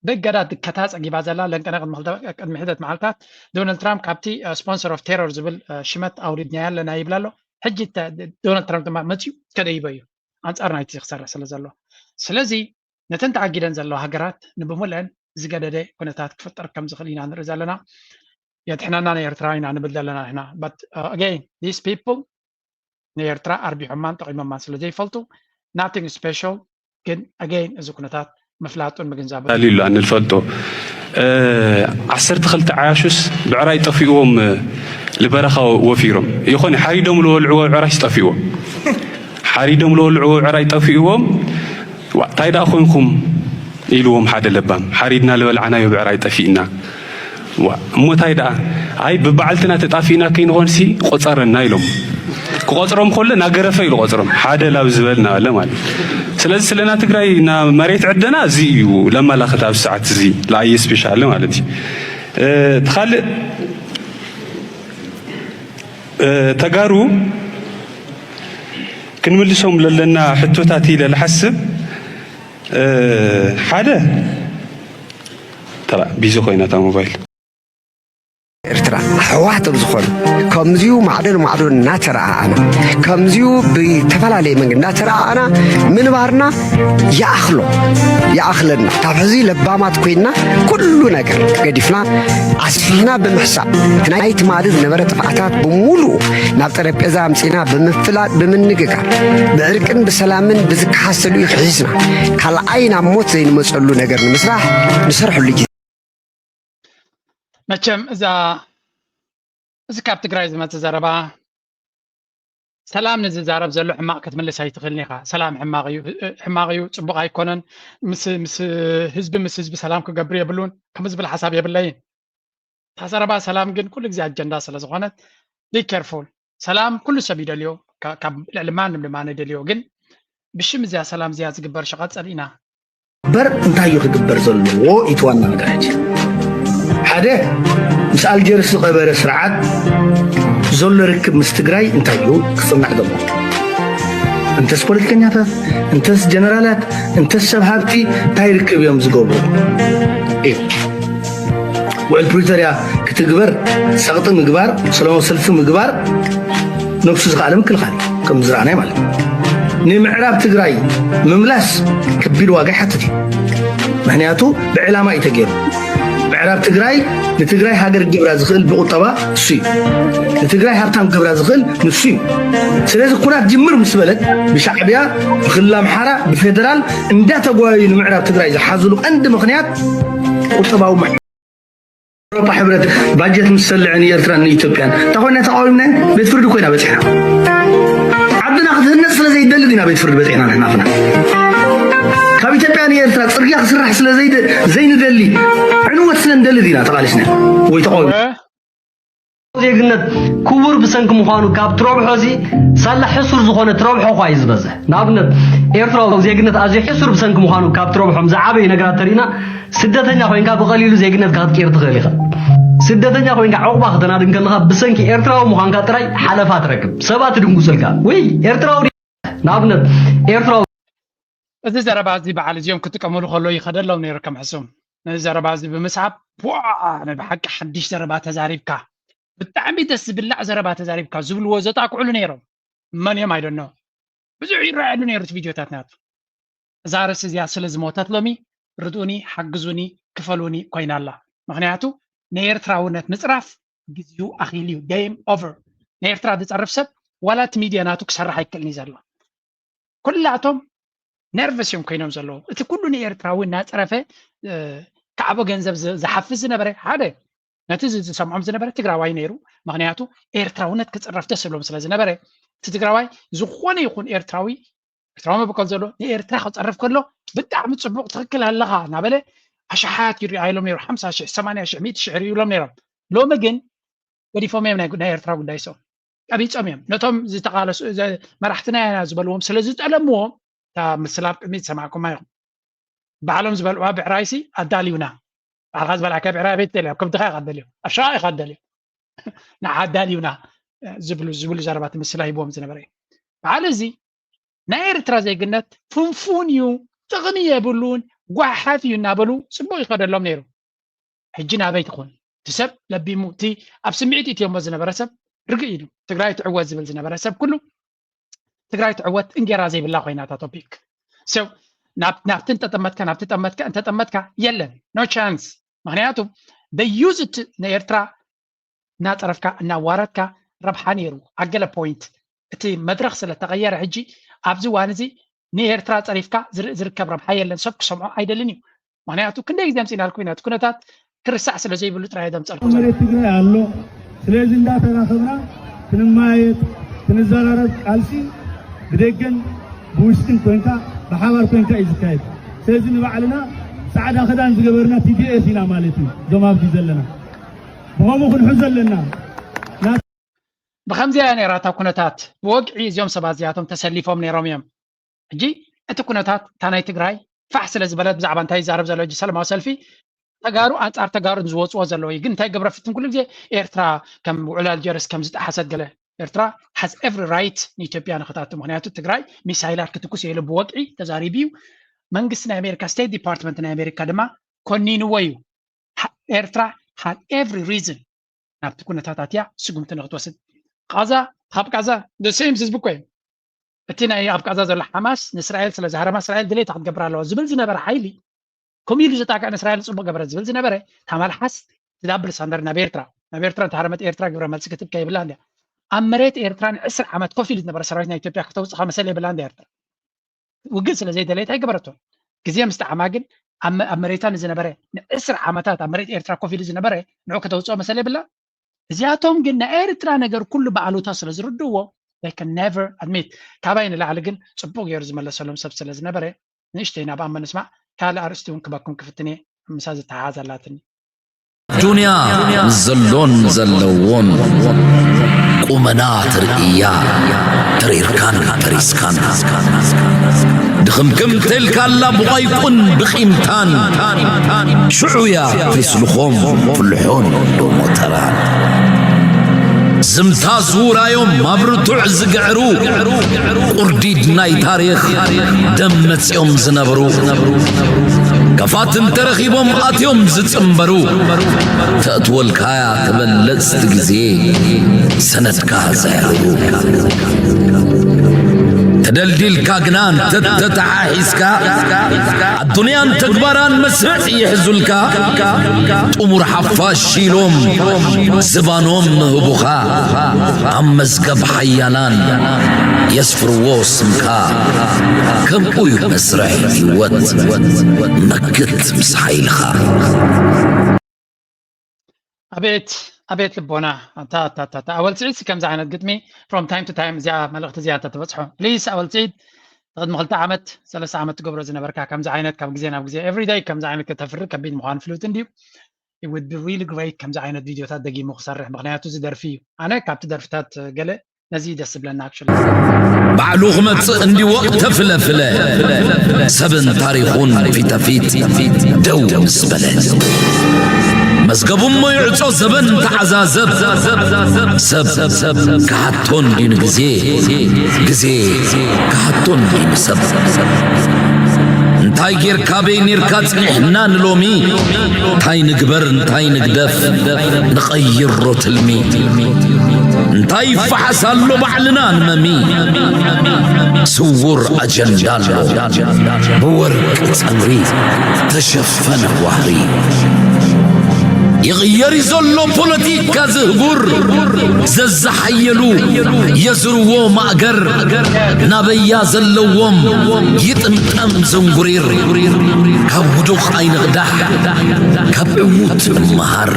በገዳ ድከታ ጸጊባ ዘላ ለንቀነ ቅድሚ ሒደት መዓልታት ዶናልድ ትራምፕ ካብቲ ስፖንሰር ኦፍ ቴሮር ዝብል ሽመት ኣውሪድናያ ኣለና ይብል ኣሎ። ሕጂ ዶናልድ ትራምፕ ድማ መፅዩ ከደይበ እዩ ኣንፃር ናይቲ ክሰርሕ ስለ ዘሎ። ስለዚ ነተን ተኣጊደን ዘለዋ ሃገራት ንብምልአን ዝገደደ ኩነታት ክፍጠር ከም ዝኽእል ኢና ንርኢ ዘለና። የድሕነና ንኤርትራ ኢና ንብል ዘለና ንሕና። But again, these people ንኤርትራ ኣርቢሖማን ጠቒሞማን ስለ ዘይፈልጡ nothing special። ግን again እዚ ኩነታት ምፍላጡን ምግንዛቡ ኣልዩ ኣሎ ኣነ ዝፈልጦ ዓሰርተ ክልተ ዓያሹስ ብዕራይ ጠፊእዎም ልበረኻ ወፊሮም ይኾነ ሓሪዶም ልበልዕዎ ዕራይስ ጠፊእዎም ሓሪዶም ልበልዕዎ ዕራይ ጠፊእዎም እንታይ ደኣ ኮንኩም ኢልዎም ሓደ ለባም ሓሪድና ልበልዓናዮ ብዕራይ ጠፊእና እሞ እንታይ ደኣ ኣይ ብበዓልትና ተጣፊእና ከይንኾንሲ ቆፀረና ኢሎም ክቆፅሮም ከሎ ናገረፈ ኢሉ ቆፅሮም ሓደ ላብ ዝበል ናበለ ማለት ስለዚ ስለና ትግራይ ና መሬት ዕደና እዚ እዩ ለማላኸት ኣብ ሰዓት እዚ ለኣየ ስፔሻል ማለት እዩ እቲ ካልእ ተጋሩ ክንምልሶም ለለና ሕቶታት ኢለ ልሓስብ ሓደ ተራ ቢዚ ኮይና እታ ሞባይል ኤርትራ ኣሕዋት ዝኾኑ ከምዚኡ ማዕዶ ንማዕዶ እናተረኣኣና ከምዚኡ ብተፈላለየ መንገዲ እናተረኣኣና ምንባርና ይኣኽሎ ይኣኽለና። ካብ ሕዚ ለባማት ኮይንና ኩሉ ነገር ገዲፍና ኣስፊሕና ብምሕሳብ ናይ ትማሊ ዝነበረ ጥፍኣታት ብምሉኡ ናብ ጠረጴዛ ኣምጺእና ብምፍላጥ ብምንግጋር ብዕርቅን ብሰላምን ብዝከሓሰሉ ሒዝና ካልኣይ ናብ ሞት ዘይንመፀሉ ነገር ንምስራሕ ንሰርሐሉ ግዜ መቸም እዛ እዚ ካብ ትግራይ ዝመፅእ ዘረባ ሰላም ንዝዛረብ ዘሎ ሕማቕ ክትምልስ ኣይትኽእልን ኢኻ። ሰላም ሕማቕ እዩ፣ ሕማቕ እዩ፣ ፅቡቕ ኣይኮነን። ምስ ምስ ህዝቢ ምስ ህዝቢ ሰላም ክገብር የብሉን ከም ዝብል ሓሳብ የብለይን። እታ ዘረባ ሰላም ግን ኩሉ ግዜ ኣጀንዳ ስለ ዝኾነት be careful። ሰላም ኩሉ ሰብ ይደልዮ፣ ካብ ልዕሊ ማንም ድማ ንደልዮ። ግን ብሽም እዚኣ ሰላም እዚኣ ዝግበር ሸቐጥ ፀሊእና በር እንታይ እዩ ክግበር ዘለዎ? እቲ ዋና ነገር ሕጂ ሓደ ምስ ኣልጀርስ ዝቐበረ ስርዓት ዘሎ ርክብ ምስ ትግራይ እንታይ እዩ ክፅናዕ ዘለዎ? እንተስ ፖለቲከኛታት፣ እንተስ ጀነራላት፣ እንተስ ሰብ ሃብቲ እንታይ ርክብ እዮም ዝገብሩ? እዩ ውዕል ፕሪቶርያ ክትግበር፣ ፀቕጢ ምግባር፣ ሰላማዊ ሰልፊ ምግባር ነብሱ ዝኸኣለ ምክልኻል እዩ፣ ከም ዝረኣናይ ማለት እዩ። ንምዕራብ ትግራይ ምምላስ ከቢድ ዋጋ ይሓትት እዩ። ምክንያቱ ብዕላማ እዩ ተገይሩ። ምዕራብ ትግራይ ንትግራይ ሃገር ክገብራ ዝኽእል ብቁጠባ እሱ እዩ። ንትግራይ ሃብታም ክገብራ ዝኽእል ንሱ እዩ። ስለዚ ኩናት ጅምር ምስ በለት ብሻዕቢያ ብክልል ኣምሓራ ብፌደራል እንዳተጓየዩ ንምዕራብ ትግራይ ዝሓዝሉ ቀንዲ ምኽንያት ቁጠባዊ ኤውሮጳ ሕብረት ባጀት ምስ ሰልዐ ንኤርትራን ንኢትዮጵያን እንታ ኮይና ተቃዊምና ቤት ፍርዲ ኮይና በፂሕና ዓድና ክትህነፅ ስለ ዘይደሊ ዲና ቤት ፍርዲ በፂሕና ንሕና ኣፍና ካብ ኢትዮጵያ ንኤርትራ ፅርግያ ክስራሕ ስለ ዘይንደሊ ዕንወት ስለ ንደሊ ዲና ተቃሊስና ወይ ተቃዊምና ዜግነት ክቡር ብሰንኪ ምዃኑ ካብ ትረብሖ እዚ ሳላ ሕሱር ዝኾነ ትረብሖ እኳ እዩ ዝበዝሕ። ንኣብነት ኤርትራዊ ዜግነት ኣዝዩ ሕሱር ብሰንኪ ምዃኑ ካብ ትረብሖም ዝዓበዩ ነገራት ተሪእና ስደተኛ ኮይንካ ብቐሊሉ ዜግነትካ ክትቅይር ትኽእል ኢኻ። ስደተኛ ኮይንካ ዕቑባ ክተናድን ከለኻ ብሰንኪ ኤርትራዊ ምዃንካ ጥራይ ሓለፋ ትረክብ። ሰባት ይድንጉጹልካ። ውይ ኤርትራዊ ንኣብነት ኤርትራዊ እዚ ዘረባ እዚ በዓል እዚኦም ክጥቀምሉ ከሎ ይኸደሎም ነይሩ ከም ሕሱም ነዚ ዘረባ እዚ ብምስዓብ ዋ ናይ ብሓቂ ሓድሽ ዘረባ ተዛሪብካ ብጣዕሚ ደስ ዝብላዕ ዘረባ ተዛሪብካ ዝብልዎ ዘጣቅዕሉ ነይሮም መን እዮም ኣይደኖ ብዙሕ ይረኣየሉ ነይሩ እቲ ቪድዮታት ናቱ እዛ ርእሲ እዚኣ ስለ ዝሞተት ሎሚ ርድኡኒ ሓግዙኒ ክፈሉኒ ኮይና ኣላ ምክንያቱ ንኤርትራውነት ምፅራፍ ግዜኡ ኣኺሉ እዩ game over ንኤርትራ ዝፀርፍ ሰብ ዋላ እቲ ሚድያ ናቱ ክሰርሕ ኣይክእልን እዩ ዘሎ ኩላቶም ነርቨስ እዮም ኮይኖም ዘለዉ እቲ ኩሉ ንኤርትራዊ እናፀረፈ ከዓቦ ገንዘብ ዝሓፍዝ ዝነበረ ሓደ ነቲ ዝሰምዖም ዝነበረ ትግራዋይ ነይሩ ምክንያቱ ኤርትራውነት ክፅረፍ ደስ ዝብሎም ስለ ዝነበረ እቲ ትግራዋይ ዝኾነ ይኹን ኤርትራዊ ኤርትራዊ መበቆል ዘሎ ንኤርትራ ክፀርፍ ከሎ ብጣዕሚ ፅቡቅ ትክክል ኣለኻ እናበለ ኣሽሓት ይርኣይሎም ነይሩ ሓምሳ ሽሕ ሰማንያ ሽሕ ሚእቲ ሽሕ ርኢሎም ነይሮም ሎሚ ግን ገዲፎም እዮም ናይ ኤርትራ ጉዳይ ሰው ቀቢፆም እዮም ነቶም ዝተቃለሱ መራሕትና ኢና ዝበልዎም ስለ ዝጠለምዎም እታ ምስላ ኣብ ቅድሚት ዝሰማዕኩማ ኢኹም ባዕሎም ዝበልዋ ብዕራይሲ ኣዳልዩና ባዕልካ ዝበልዓካ ብዕራይ ኣበይ ትደልዮ ኣብ ከብድካ ኢካ ትደልዮ ኣብ ሸቃ ኢካ ትደልዮ ንዓ ኣዳልዩና ዝብሉ ዝብሉ ዘረባ ትምስላ ሂብዎም ዝነበረ እዩ በዓል እዚ ናይ ኤርትራ ዜግነት ፍንፉን እዩ ጥቕሚ የብሉን ጓሓፍ እዩ እናበሉ ፅቡቅ ይኸደሎም ነይሩ ሕጂ ናበይ ትኾን እቲ ሰብ ለቢሙ እቲ ኣብ ስምዒት እትዮሞ ዝነበረ ሰብ ርግእ ኢሉ ትግራይ ትዕወት ዝብል ዝነበረ ሰብ ኩሉ ትግራይ ትዕወት እንጌራ ዘይብላ ኮይና እታ ቶፒክ ሰው ናብቲ እንተጠመትካ ናብቲ ጠመትካ እንተጠመትካ የለን no chance ምክንያቱ they use it ንኤርትራ እናፀረፍካ እናዋረድካ ረብሓ ነይሩ ኣገለ point እቲ መድረክ ስለተቀየረ ሕጂ ኣብዚ ዋን እዚ ንኤርትራ ፀሪፍካ ዝርከብ ረብሓ የለን ሰብ ክሰምዖ ኣይደልን እዩ ምክንያቱ ክንደይ ግዜ ኣምፂእናልኩም ኢና እቲ ኩነታት ክርሳዕ ስለ ዘይብሉ ጥራይ ዘምፀልኩ ዘሎ መሬት ትግራይ ኣሎ ስለዚ እንዳተራኸብና ክንማየጥ ክንዘራረብ ቃልሲ ብደገን ብውሽጥን ኮንካ ብሓባር ኮንካ እዩ ዝካየድ ስለዚ ንባዕልና ፃዕዳ ክዳን ዝገበርና ቲዲኤፍ ኢና ማለት እዩ እዞም ኣብዚ ዘለና ብኸምኡ ክንሕዞ ኣለና ብከምዚኣ እያ ነይራ እታ ኩነታት ብወግዒ እዚኦም ሰባት እዚኣቶም ተሰሊፎም ነይሮም እዮም ሕጂ እቲ ኩነታት እታ ናይ ትግራይ ፋሕ ስለ ዝበለት ብዛዕባ እንታይ ይዛረብ ዘሎ ሕጂ ሰላማዊ ሰልፊ ተጋሩ ኣንጻር ተጋሩ ዝወፅዎ ዘለዎ እዩ ግን እንታይ ገብረ ፍትን ኩሉ ግዜ ኤርትራ ከም ውዕል ኣልጀርስ ከም ዝጠሓሰት ገለ ኤርትራ has every right ንኢትዮጵያ ንክታቱ ምክንያቱ ትግራይ ሚሳይላት ክትኩስ የለ ብወግዒ ተዛሪቡ እዩ መንግስቲ ናይ ኣሜሪካ ስቴት ዲፓርትመንት ናይ ኣሜሪካ ድማ ኮኒንዎ እዩ ኤርትራ has every reason ናብቲ ኩነታት ኣትያ ስጉምቲ ንክትወስድ። ቃዛ ካብ ቃዛ ደሴም ህዝቢ እኮ እዩ። እቲ ናይ ኣብ ቃዛ ዘሎ ሓማስ ንእስራኤል ስለ ዝሃረማ እስራኤል ድሌታ ክትገብር ኣለዋ ዝብል ዝነበረ ሓይሊ ከምኡ ኢሉ ዘጣቅዕ ንእስራኤል ፅቡቅ ገበረት ዝብል ዝነበረ ታማል ሓስ ትዳብል ሳንደር ናብ ኤርትራ ናብ ኤርትራ እንተሃረመት ኤርትራ ግብረ መልሲ ክትብ ከይብላ እንዲያ ኣብ መሬት ኤርትራ ንዕስር ዓመት ኮፍ ኢሉ ዝነበረ ሰራዊት ናይ ኢትዮጵያ ከተውፅኻ መሰል የብላ እንዲ ኤርትራ ውግእ ስለ ዘይደለየት ኣይገበረቶን። ግዜ ምስ ጠዓማ ግን ኣብ መ- ኣብ መሬታ ንዝነበረ ንዕስር ዓመታት ኣብ መሬት ኤርትራ ኮፍ ኢሉ ዝነበረ ንዑ ከተውፅኦ መሰል የብላ። እዚኣቶም ግን ናይ ኤርትራ ነገር ኩሉ ብኣሉታ ስለ ዝርድእዎ they can never admit። ካባይ ንላዕሊ ግን ፅቡቅ ገይሩ ዝመለሰሎም ሰብ ስለ ዝነበረ ንእሽተይ ናብኣ ምንስማዕ ካልእ ኣርእስቲ እውን ክበኩም ክፍትን እየ። ምሳ ዝተሓሓዝ ኣላትኒ። ዱንያ ንዘሎን ዘለዎን ቁመና ትርእያ ተሪርካን ተሪስካን ድኽምክም ተልካላ ብቋይቁን ብቂምታን ሽዑያ ተስልኾም ፍልሖን ዶ ሞተራን ዝምታ ዝውራዮም ኣብ ርቱዕ ዝግዕሩ ቁርዲድ ናይ ታሪኽ ደም መጺኦም ዝነብሩ ከፋት እንተረኺቦም ኣትዮም ዝጽንበሩ ተእትወልካያ ትበለጽቲ ግዜ ሰነድካ ዘሕርሩ ተደልዲልካ ግና እንተተተሓሒዝካ ኣዱንያን ተግባራን መስርዕ ይሕዙልካ ጥሙር ሓፋሽ ኢሎም ዝባኖም ምህቡኻ ኣብ መዝገብ ሓያላን የስፍርዎ ስምካ ከምኡ እዩ መስርሕ ህይወት መክት ምስ ሓይልኻ ኣቤት ኣቤት ልቦና ኣታ ኣታ ኣታ ኣታ ኣወል ስዒድ ከምዚ ዓይነት ግጥሚ from time to time እዚኣ መልእኽቲ እዚኣ እንተትበፅሖ please ኣወል ስዒድ ቅድሚ ክልተ ዓመት ሰለስተ ዓመት ትገብሮ ዝነበርካ ከምዚ ዓይነት ካብ ግዜ ናብ ግዜ every day ከምዚ ዓይነት ከተፍሪ ከቢድ ምዃኑ ፍሉጥ እንድዩ it would be really great ከምዚ ዓይነት ቪድዮታት ደጊሙ ክሰርሕ ምክንያቱ እዚ ደርፊ እዩ ኣነ ካብቲ ደርፍታት ገለ ነዚ ደስ ዝብለና actually ባዕሉ ክመጽእ እንዲወቕ ተፍለፍለ ሰብን ታሪኹን ፊተፊት ደው ምስ በለ መዝገቡ እሞ ይዕጾ ዘበን ተዓዛዘብ ሰብ ክሓቶ እንድዩ ንግዜ ግዜ ክሓቶ እንድዩ ንሰብ እንታይ ጌርካ በይ ኔርካ ጽኒሕና ንሎሚ እንታይ ንግበር እንታይ ንግደፍ ንቐይሮ ትልሚ እንታይ ይፈሓስ ኣሎ ባዕልና ንመሚ ስውር ኣጀንዳ ኣሎ ብወርቂ ጸምሪ ተሸፈነ ዋህሪ ይቕየር እዩ ዘሎ ፖለቲካ ዝህጉር ዘዝሓየሉ የዝርዎ ማእገር ናበያ ዘለዎም ይጥምጠም ዝንጉሪር ካብ ውዱቕ ኣይንቕዳሕ ካብ ዕዉት ንመሃር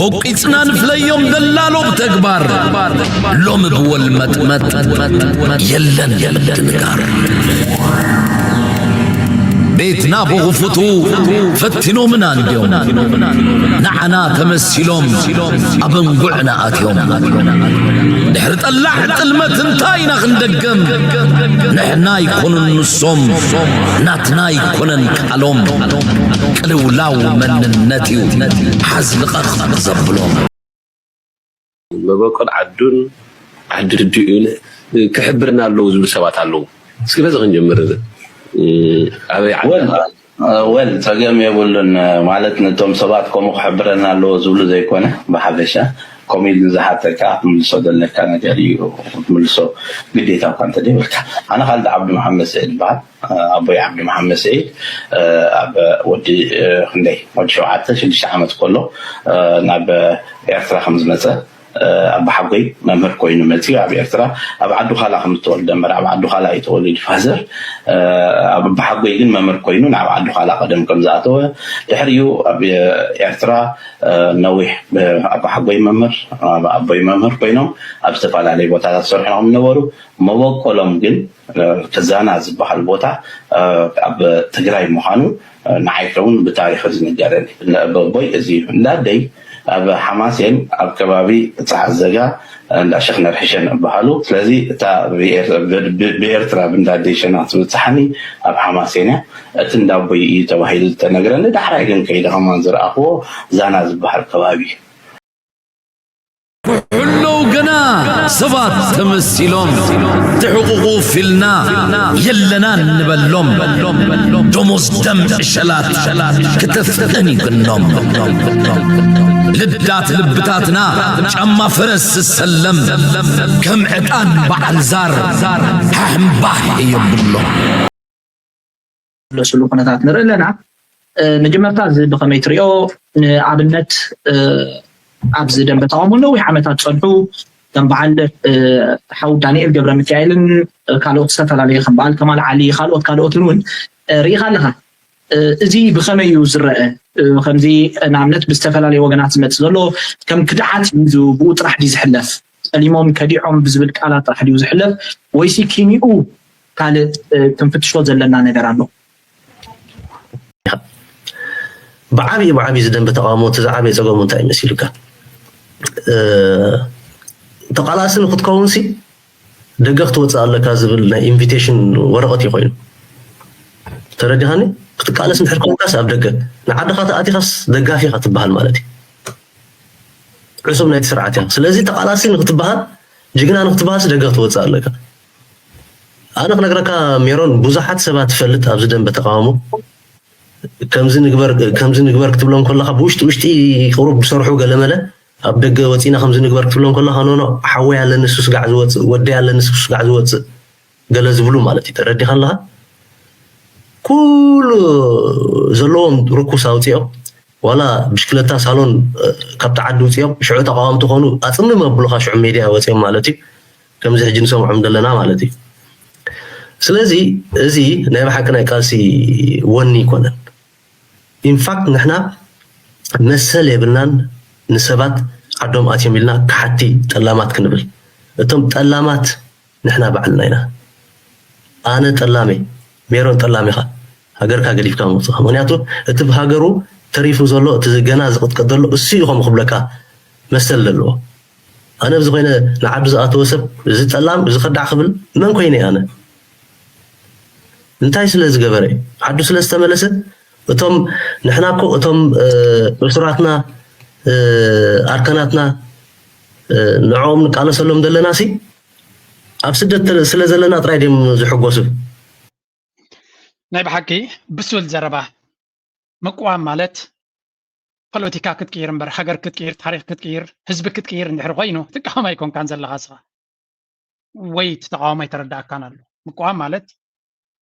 ቦቂጽና ንፍለዮም ደላሎ ብተግባር ሎሚ ብወልመጥመጥ የለን ምድንጋር ቤትና ብኽፉቱ ፈቲኖምና እንድዮም ንዓና ተመሲሎም ኣብ እንጉዕና ኣትዮም ድሕሪ ጠላዕ ጥልመት እንታይ ኢና ክንደገም ንሕና ኣይኮኑን ንሶም ናትና ኣይኮነን ቃሎም ቅልውላው መንነት እዩ ሓዝ ልቐቕ ዘብሎም መበቆል ዓዱን ዓዲ ርድኡ ክሕብርና ኣለዉ ዝብሉ ሰባት ኣለዉ። እስኪ በዚ ክንጀምር ኣበይ ዓዲ ወል ወል ጸገም የብሉን ማለት ነቶም ሰባት ከምኡ ክሕብረና ኣለዎ ዝብሉ ዘይኮነ ብሓፈሻ ከምኡ ኢሉ ዝሓተካ ክትምልሶ ዘለካ ነገር እዩ ክትምልሶ ግዴታ እኳ እንተ ዘይብልካ ኣነ ካልድ ዓብዲ መሓመድ ስዒድ ይበሃል ኣቦይ ዓብዲ መሓመድ ስዒድ ኣብ ወዲ ክንደይ ወዲ ሸውዓተ ሽዱሽተ ዓመት ከሎ ናብ ኤርትራ ከም ዝመፀ ኣባሓጎይ መምህር ኮይኑ መፅዩ ኣብ ኤርትራ ኣብ ዓዱ ካላ ከም ዝተወልደ እምበር ኣብ ዓዱ ካላ እዩ ተወሊዱ ፋዘር ኣባሓጎይ ግን መምህር ኮይኑ ናብ ዓዱ ካላ ቀደም ከም ዝኣተወ ድሕሪኡ ኣብ ኤርትራ ነዊሕ ኣባሓጎይ መምህር ኣቦይ መምህር ኮይኖም ኣብ ዝተፈላለዩ ቦታታት ዝሰርሑ ከም ዝነበሩ መበቆሎም ግን ተዛና ዝበሃል ቦታ ኣብ ትግራይ ምዃኑ ንዓይ ከውን ብታሪክ ዝንገረኒ በቦይ እዚ እዩ እንዳደይ ኣብ ሓማሴን ኣብ ከባቢ ፃዕ ዘጋ እንዳ ሸክ ነርሕሸን እበሃሉ ስለዚ እታ ብኤርትራ ብእንዳደይ ሸና ትብፅሓኒ ኣብ ሓማሴን እያ እቲ እንዳቦይ እዩ ተባሂሉ ዝተነግረኒ ዳሕራይ ግን ከይደ ከማን ዝረኣኽዎ ዛና ዝበሃል ከባቢ እዩ ኩሕለው ገና ሰባት ተመሲሎም ትሕቑቑፍ ኢልና የለና እንበሎም። ደሞዝ ደም ዕሸላት ክተፍቅን ይግኖም። ልዳት ልብታትና ጫማ ፈረስ ዝሰለም ከም ዕጣን በዓል ዛር ሃሕምባሕ የብሎም። ዘለስሉ ኩነታት ንርኢ ኣለና። መጀመርታ እዚ ብኸመይ ትሪኦ? ንኣብነት ኣብዚ ደንበ ተቃውሞ ነዊሕ ዓመታት ፀንሑ ከም በዓል ሓው ዳንኤል ገብረ ሚካኤልን ካልኦት ዝተፈላለዩ ከም በዓል ከማል ዓሊ ካልኦት ካልኦትን እውን ርኢኻ ኣለኻ። እዚ ብኸመይ እዩ ዝረአ? ከምዚ ንኣብነት ብዝተፈላለዩ ወገናት ዝመፅእ ዘሎ ከም ክድዓት እዩ ብኡ ጥራሕ ድዩ ዝሕለፍ? ጠሊሞም ከዲዖም ብዝብል ቃላት ጥራሕ ድዩ ዝሕለፍ ወይሲ ኪኒኡ ካልእ ክንፍትሾ ዘለና ነገር ኣሎ? ብዓብዪ ብዓብዪ ዝደንበ ተቃውሞ እቲ ዝዓበየ ፀገሙ እንታይ መሲሉካ? ተቃላሲ ንክትከውን ሲ ደገ ክትወፅእ ኣለካ ዝብል ናይ ኢንቪቴሽን ወረቐት እዩ ኮይኑ። ተረዲኻኒ? ክትቃለስ እንድሕር ኮንካስ ኣብ ደገ ንዓድኻ ተኣቲኻስ ደጋፊ ኢኻ ትበሃል ማለት እዩ። ዕሱብ ናይቲ ስርዓት ኢኻ። ስለዚ ተቃላሲ ንክትበሃል ጅግና ንክትበሃልስ ደገ ክትወፅእ ኣለካ። ኣነ ክነግረካ ሜሮን፣ ብዙሓት ሰባት ትፈልጥ ኣብዚ ደንበ ተቃውሞ ከምዚ ንግበር ከምዚ ንግበር ክትብሎም ከለካ ብውሽጢ ውሽጢ ቅሩብ ዝሰርሑ ገለመለ ኣብ ደገ ወፂና ከምዚ ንግበር ክትብሎም ከለካ ኖኖ ሓወይ ኣለኒ እሱ ስጋዕ ዝወፅእ ወደይ ኣለኒ እሱ ስጋዕ ዝወፅእ ገለ ዝብሉ ማለት እዩ። ተረዲኻ ኣለካ? ኩሉ ዘለዎም ርኩስ ኣውፂኦም ዋላ ብሽክለታ ሳሎን ካብቲ ዓዲ ውፅኦም ሽዑ ተቃወምቲ ኮኑ ኣፅምም ኣብሉካ ሽዑ ሜድያ ወፂኦም ማለት እዩ። ከምዚ ሕጂ ንሰምዖም ዘለና ማለት እዩ። ስለዚ እዚ ናይ ብሓቂ ናይ ቃልሲ ወኒ ኣይኮነን። ኢንፋክት ንሕና መሰል የብልናን ንሰባት ዓዶም ኣትዮም ኢልና ክሓቲ ጠላማት ክንብል። እቶም ጠላማት ንሕና ባዕልና ኢና። ኣነ ጠላም እየ፣ ሜሮን ጠላም ኢኻ። ሃገርካ ገዲፍካ ምውፅኻ። ምክንያቱ እቲ ብሃገሩ ተሪፉ ዘሎ እቲ ገና ዝቕጥቀጥ ዘሎ እሱ እዩ ከም ክብለካ መሰል ዘለዎ። ኣነ ኣብዚ ኮይነ ንዓዱ ዝኣተወ ሰብ እዚ ጠላም እዚ ከዳዕ ክብል መን ኮይነ ኣነ? እንታይ ስለ ዝገበረ? ዓዱ ስለ ዝተመለሰ እቶም ንሕና እኮ እቶም እሱራትና ኣርከናትና ንዕኦም ንቃለሰሎም ዘለና ሲ ኣብ ስደት ስለ ዘለና ጥራይ ድዮም ዝሕጎሱ? ናይ ብሓቂ ብሱል ዘረባ። ምቅዋም ማለት ፖለቲካ ክትቅይር እምበር ሃገር ክትቅይር፣ ታሪኽ ክትቅይር፣ ህዝቢ ክትቅይር እንድሕር ኮይኑ ትቃወም ኣይኮንካን ዘለኻ እስኻ ወይ እቲ ተቃውሞ ኣይተረዳእካን ኣሎ። ምቅዋም ማለት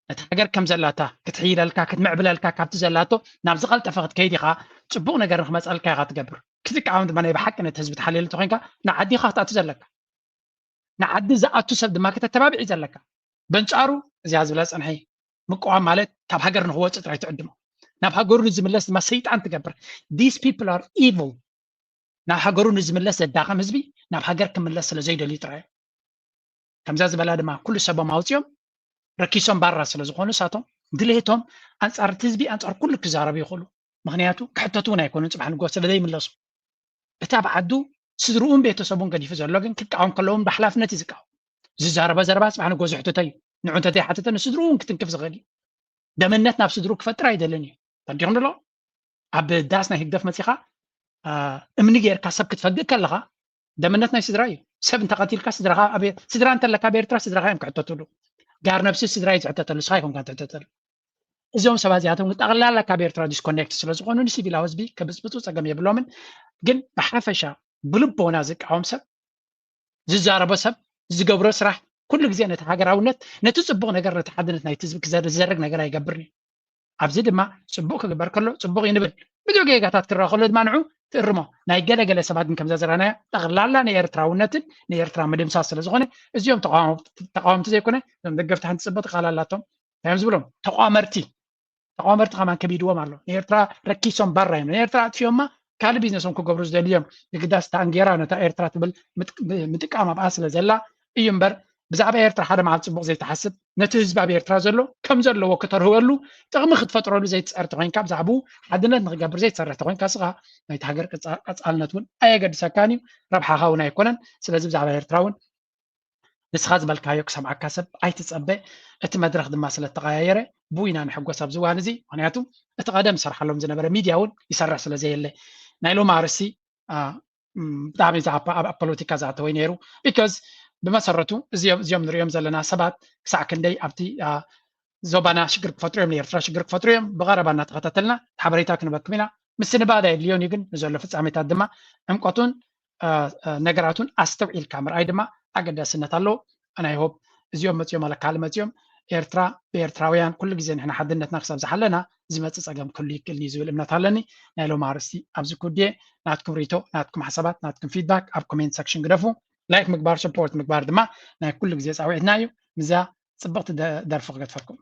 ነቲ ሃገር ከም ዘላታ ክትሕይለልካ ክትምዕብለልካ ካብቲ ዘላቶ ናብ ዝቐልጠፈ ክትከይድ ኢኻ። ፅቡቕ ነገር ንክመፀልካ ኢኻ ትገብር። ክትቃወም ድማ ናይ ብሓቂ ነቲ ህዝቢ ትሓልየሉ ተኮይንካ ንዓዲ ኢኻ ክትኣቱ ዘለካ። ንዓዲ ዝኣቱ ሰብ ድማ ከተተባብዕ እዩ ዘለካ። በንጻሩ እዚኣ ዝብላ ዝጸንሐ ምቅዋም ማለት ካብ ሃገር ንክወጽእ ጥራይ ትዕድሞ። ናብ ሃገሩ ንዝምለስ ድማ ሰይጣን ትገብር። These people are evil። ናብ ሃገሩ ንዝምለስ ዘዳኸም ህዝቢ ናብ ሃገር ክምለስ ስለ ዘይደልዩ ጥራይ እዮም። ከምዛ ዝበላ ድማ ኩሉ ሰቦም ኣውጺኦም ረኪሶም ባራ ስለ ዝኾኑ ንሳቶም ድሌቶም ኣንጻር እቲ ህዝቢ ኣንጻር ኩሉ ክዛረቡ ይኽእሉ። ምኽንያቱ ክሕተቱ እውን ኣይኮኑን ጽባሕ ንግሆ ስለ ዘይምለሱ። እቲ ኣብ ዓዱ ስድርኡን ቤተሰቡን ገዲፉ ዘሎ ግን ክቃወም ከለውን ብሓላፍነት እዩ ዝቃወም። ዝዛረቦ ዘረባ ጽባሕ ንግሆ ዝሕትቶ እዩ። ንዑ እንተዘይሓተተ ንስድርኡ እውን ክትንክፍ ዝኽእል እዩ። ደምነት ናብ ስድርኡ ክፈጥር ኣይደልን እዩ። ተረዲኹም ዶ ኣለኹም? ኣብ ዳስ ናይ ህግደፍ መጺኻ እምኒ ጌርካ ሰብ ክትፈግእ ከለኻ ደምነት ናይ ስድራ እዩ። ሰብ እንተቐቲልካ ስድራኻ ስድራ እንተለካ ኣብ ኤርትራ ስድራኻ እዮም ክሕተትሉ። ጋር ነብሲ ስድራ እዩ ዝሕተተሉ፣ ንስኻ ኣይኮንካን ትሕተተሉ። እዞም ሰባት እዚኣቶም ግን ጠቕላላ ካብ ኤርትራ ዲስኮኔክት ስለ ዝኾኑ ንሲቪላዊ ህዝቢ ከብፅብፁ ፀገም የብሎምን። ግን ብሓፈሻ ብልቦና ዝቃወም ሰብ፣ ዝዛረቦ ሰብ፣ ዝገብሮ ስራሕ ኩሉ ግዜ ነቲ ሃገራውነት፣ ነቲ ፅቡቕ ነገር፣ ነቲ ሓድነት ናይቲ ህዝቢ ክዘርግ ነገር ኣይገብርን እዩ። ኣብዚ ድማ ፅቡቕ ክግበር ከሎ ፅቡቕ እዩ ንብል፣ ብዙሕ ጌጋታት ክረኣ ከሎ ድማ ንዑ ትእርሞ። ናይ ገለ ገለ ሰባት ግን ከምዛ ዘራናያ ጠቕላላ ንኤርትራውነትን ንኤርትራ ምድምሳስ ስለ ዝኾነ እዚኦም ተቃወምቲ ዘይኮነ እዞም ደገፍቲ ሓንቲ ፅብቕቲ ቃል ኣላቶም። እንታይ እዮም ዝብሎም? ተቋመርቲ። ተቋመርቲ ከማን ከቢድዎም ኣሎ። ንኤርትራ ረኪሶም ባራ እዮም። ንኤርትራ ኣጥፊኦማ ካልእ ቢዝነሶም ክገብሩ ዝደልዩ እዮም። የግዳስ እታ እንጌራ ነታ ኤርትራ ትብል ምጥቃም ኣብኣ ስለ ዘላ እዩ እምበር ብዛዕባ ኤርትራ ሓደ መዓልቲ ጽቡቕ ዘይትሓስብ፣ ነቲ ህዝቢ ኣብ ኤርትራ ዘሎ ከም ዘለዎ ክተርህወሉ፣ ጥቕሚ ክትፈጥረሉ ዘይትጸር ተኾይንካ፣ ብዛዕባኡ ሓድነት ንኽገብር ዘይትሰርሕ ተኾይንካ፣ ንስኻ ናይቲ ሃገር ቀጻልነት እውን ኣየገድሰካን እዩ፣ ረብሓኻ እውን ኣይኮነን። ስለዚ ብዛዕባ ኤርትራ እውን ንስኻ ዝበልካዮ ክሰምዓካ ሰብ ኣይትጸበ። እቲ መድረኽ ድማ ስለ እተቐያየረ ብኡ ኢና ንሕጎስ ኣብዚ እዋን እዚ። ምኽንያቱ እቲ ቀደም ዝሰርሓሎም ዝነበረ ሚድያ እውን ይሰርሕ ስለ ዘየለ። ናይ ሎሚ ኣርእስቲ ብጣዕሚ ኣብ ፖለቲካ ዝኣተወ ነይሩ። ቢካዝ ብመሰረቱ እዚኦም እዚኦም ንሪኦም ዘለና ሰባት ክሳዕ ክንደይ ኣብቲ ዞባና ሽግር ክፈጥሩ እዮም፣ ንኤርትራ ሽግር ክፈጥሩ እዮም። ብቐረባ እናተኸታተልና ሓበሬታ ክንበኩም ኢና። ምስንባድ ኣየድልዮን እዩ፣ ግን ንዘሎ ፍጻሜታት ድማ ዕምቀቱን ነገራቱን ኣስተውዒልካ ምርኣይ ድማ ኣገዳስነት ኣለዎ። ኣናይ ሆፕ እዚኦም መፅኦም ኣለ ካል መፅኦም ኤርትራ ብኤርትራውያን ኩሉ ግዜ ንሕና ሓድነትና ክሳብ ዝሓለና ዝመፅእ ፀገም ክህሉ ይክእል እዩ ዝብል እምነት ኣለኒ። ናይ ሎም ኣርስቲ ኣብዚ ኩድየ ናትኩም ሪቶ፣ ናትኩም ሓሳባት፣ ናትኩም ፊድባክ ኣብ ኮሜንት ሰክሽን ግደፉ። ላይክ ምግባር፣ ሰፖርት ምግባር ድማ ናይ ኩሉ ግዜ ፃውዒትና እዩ። ምዛ ፅብቕቲ ደርፊ ክገድፈኩም።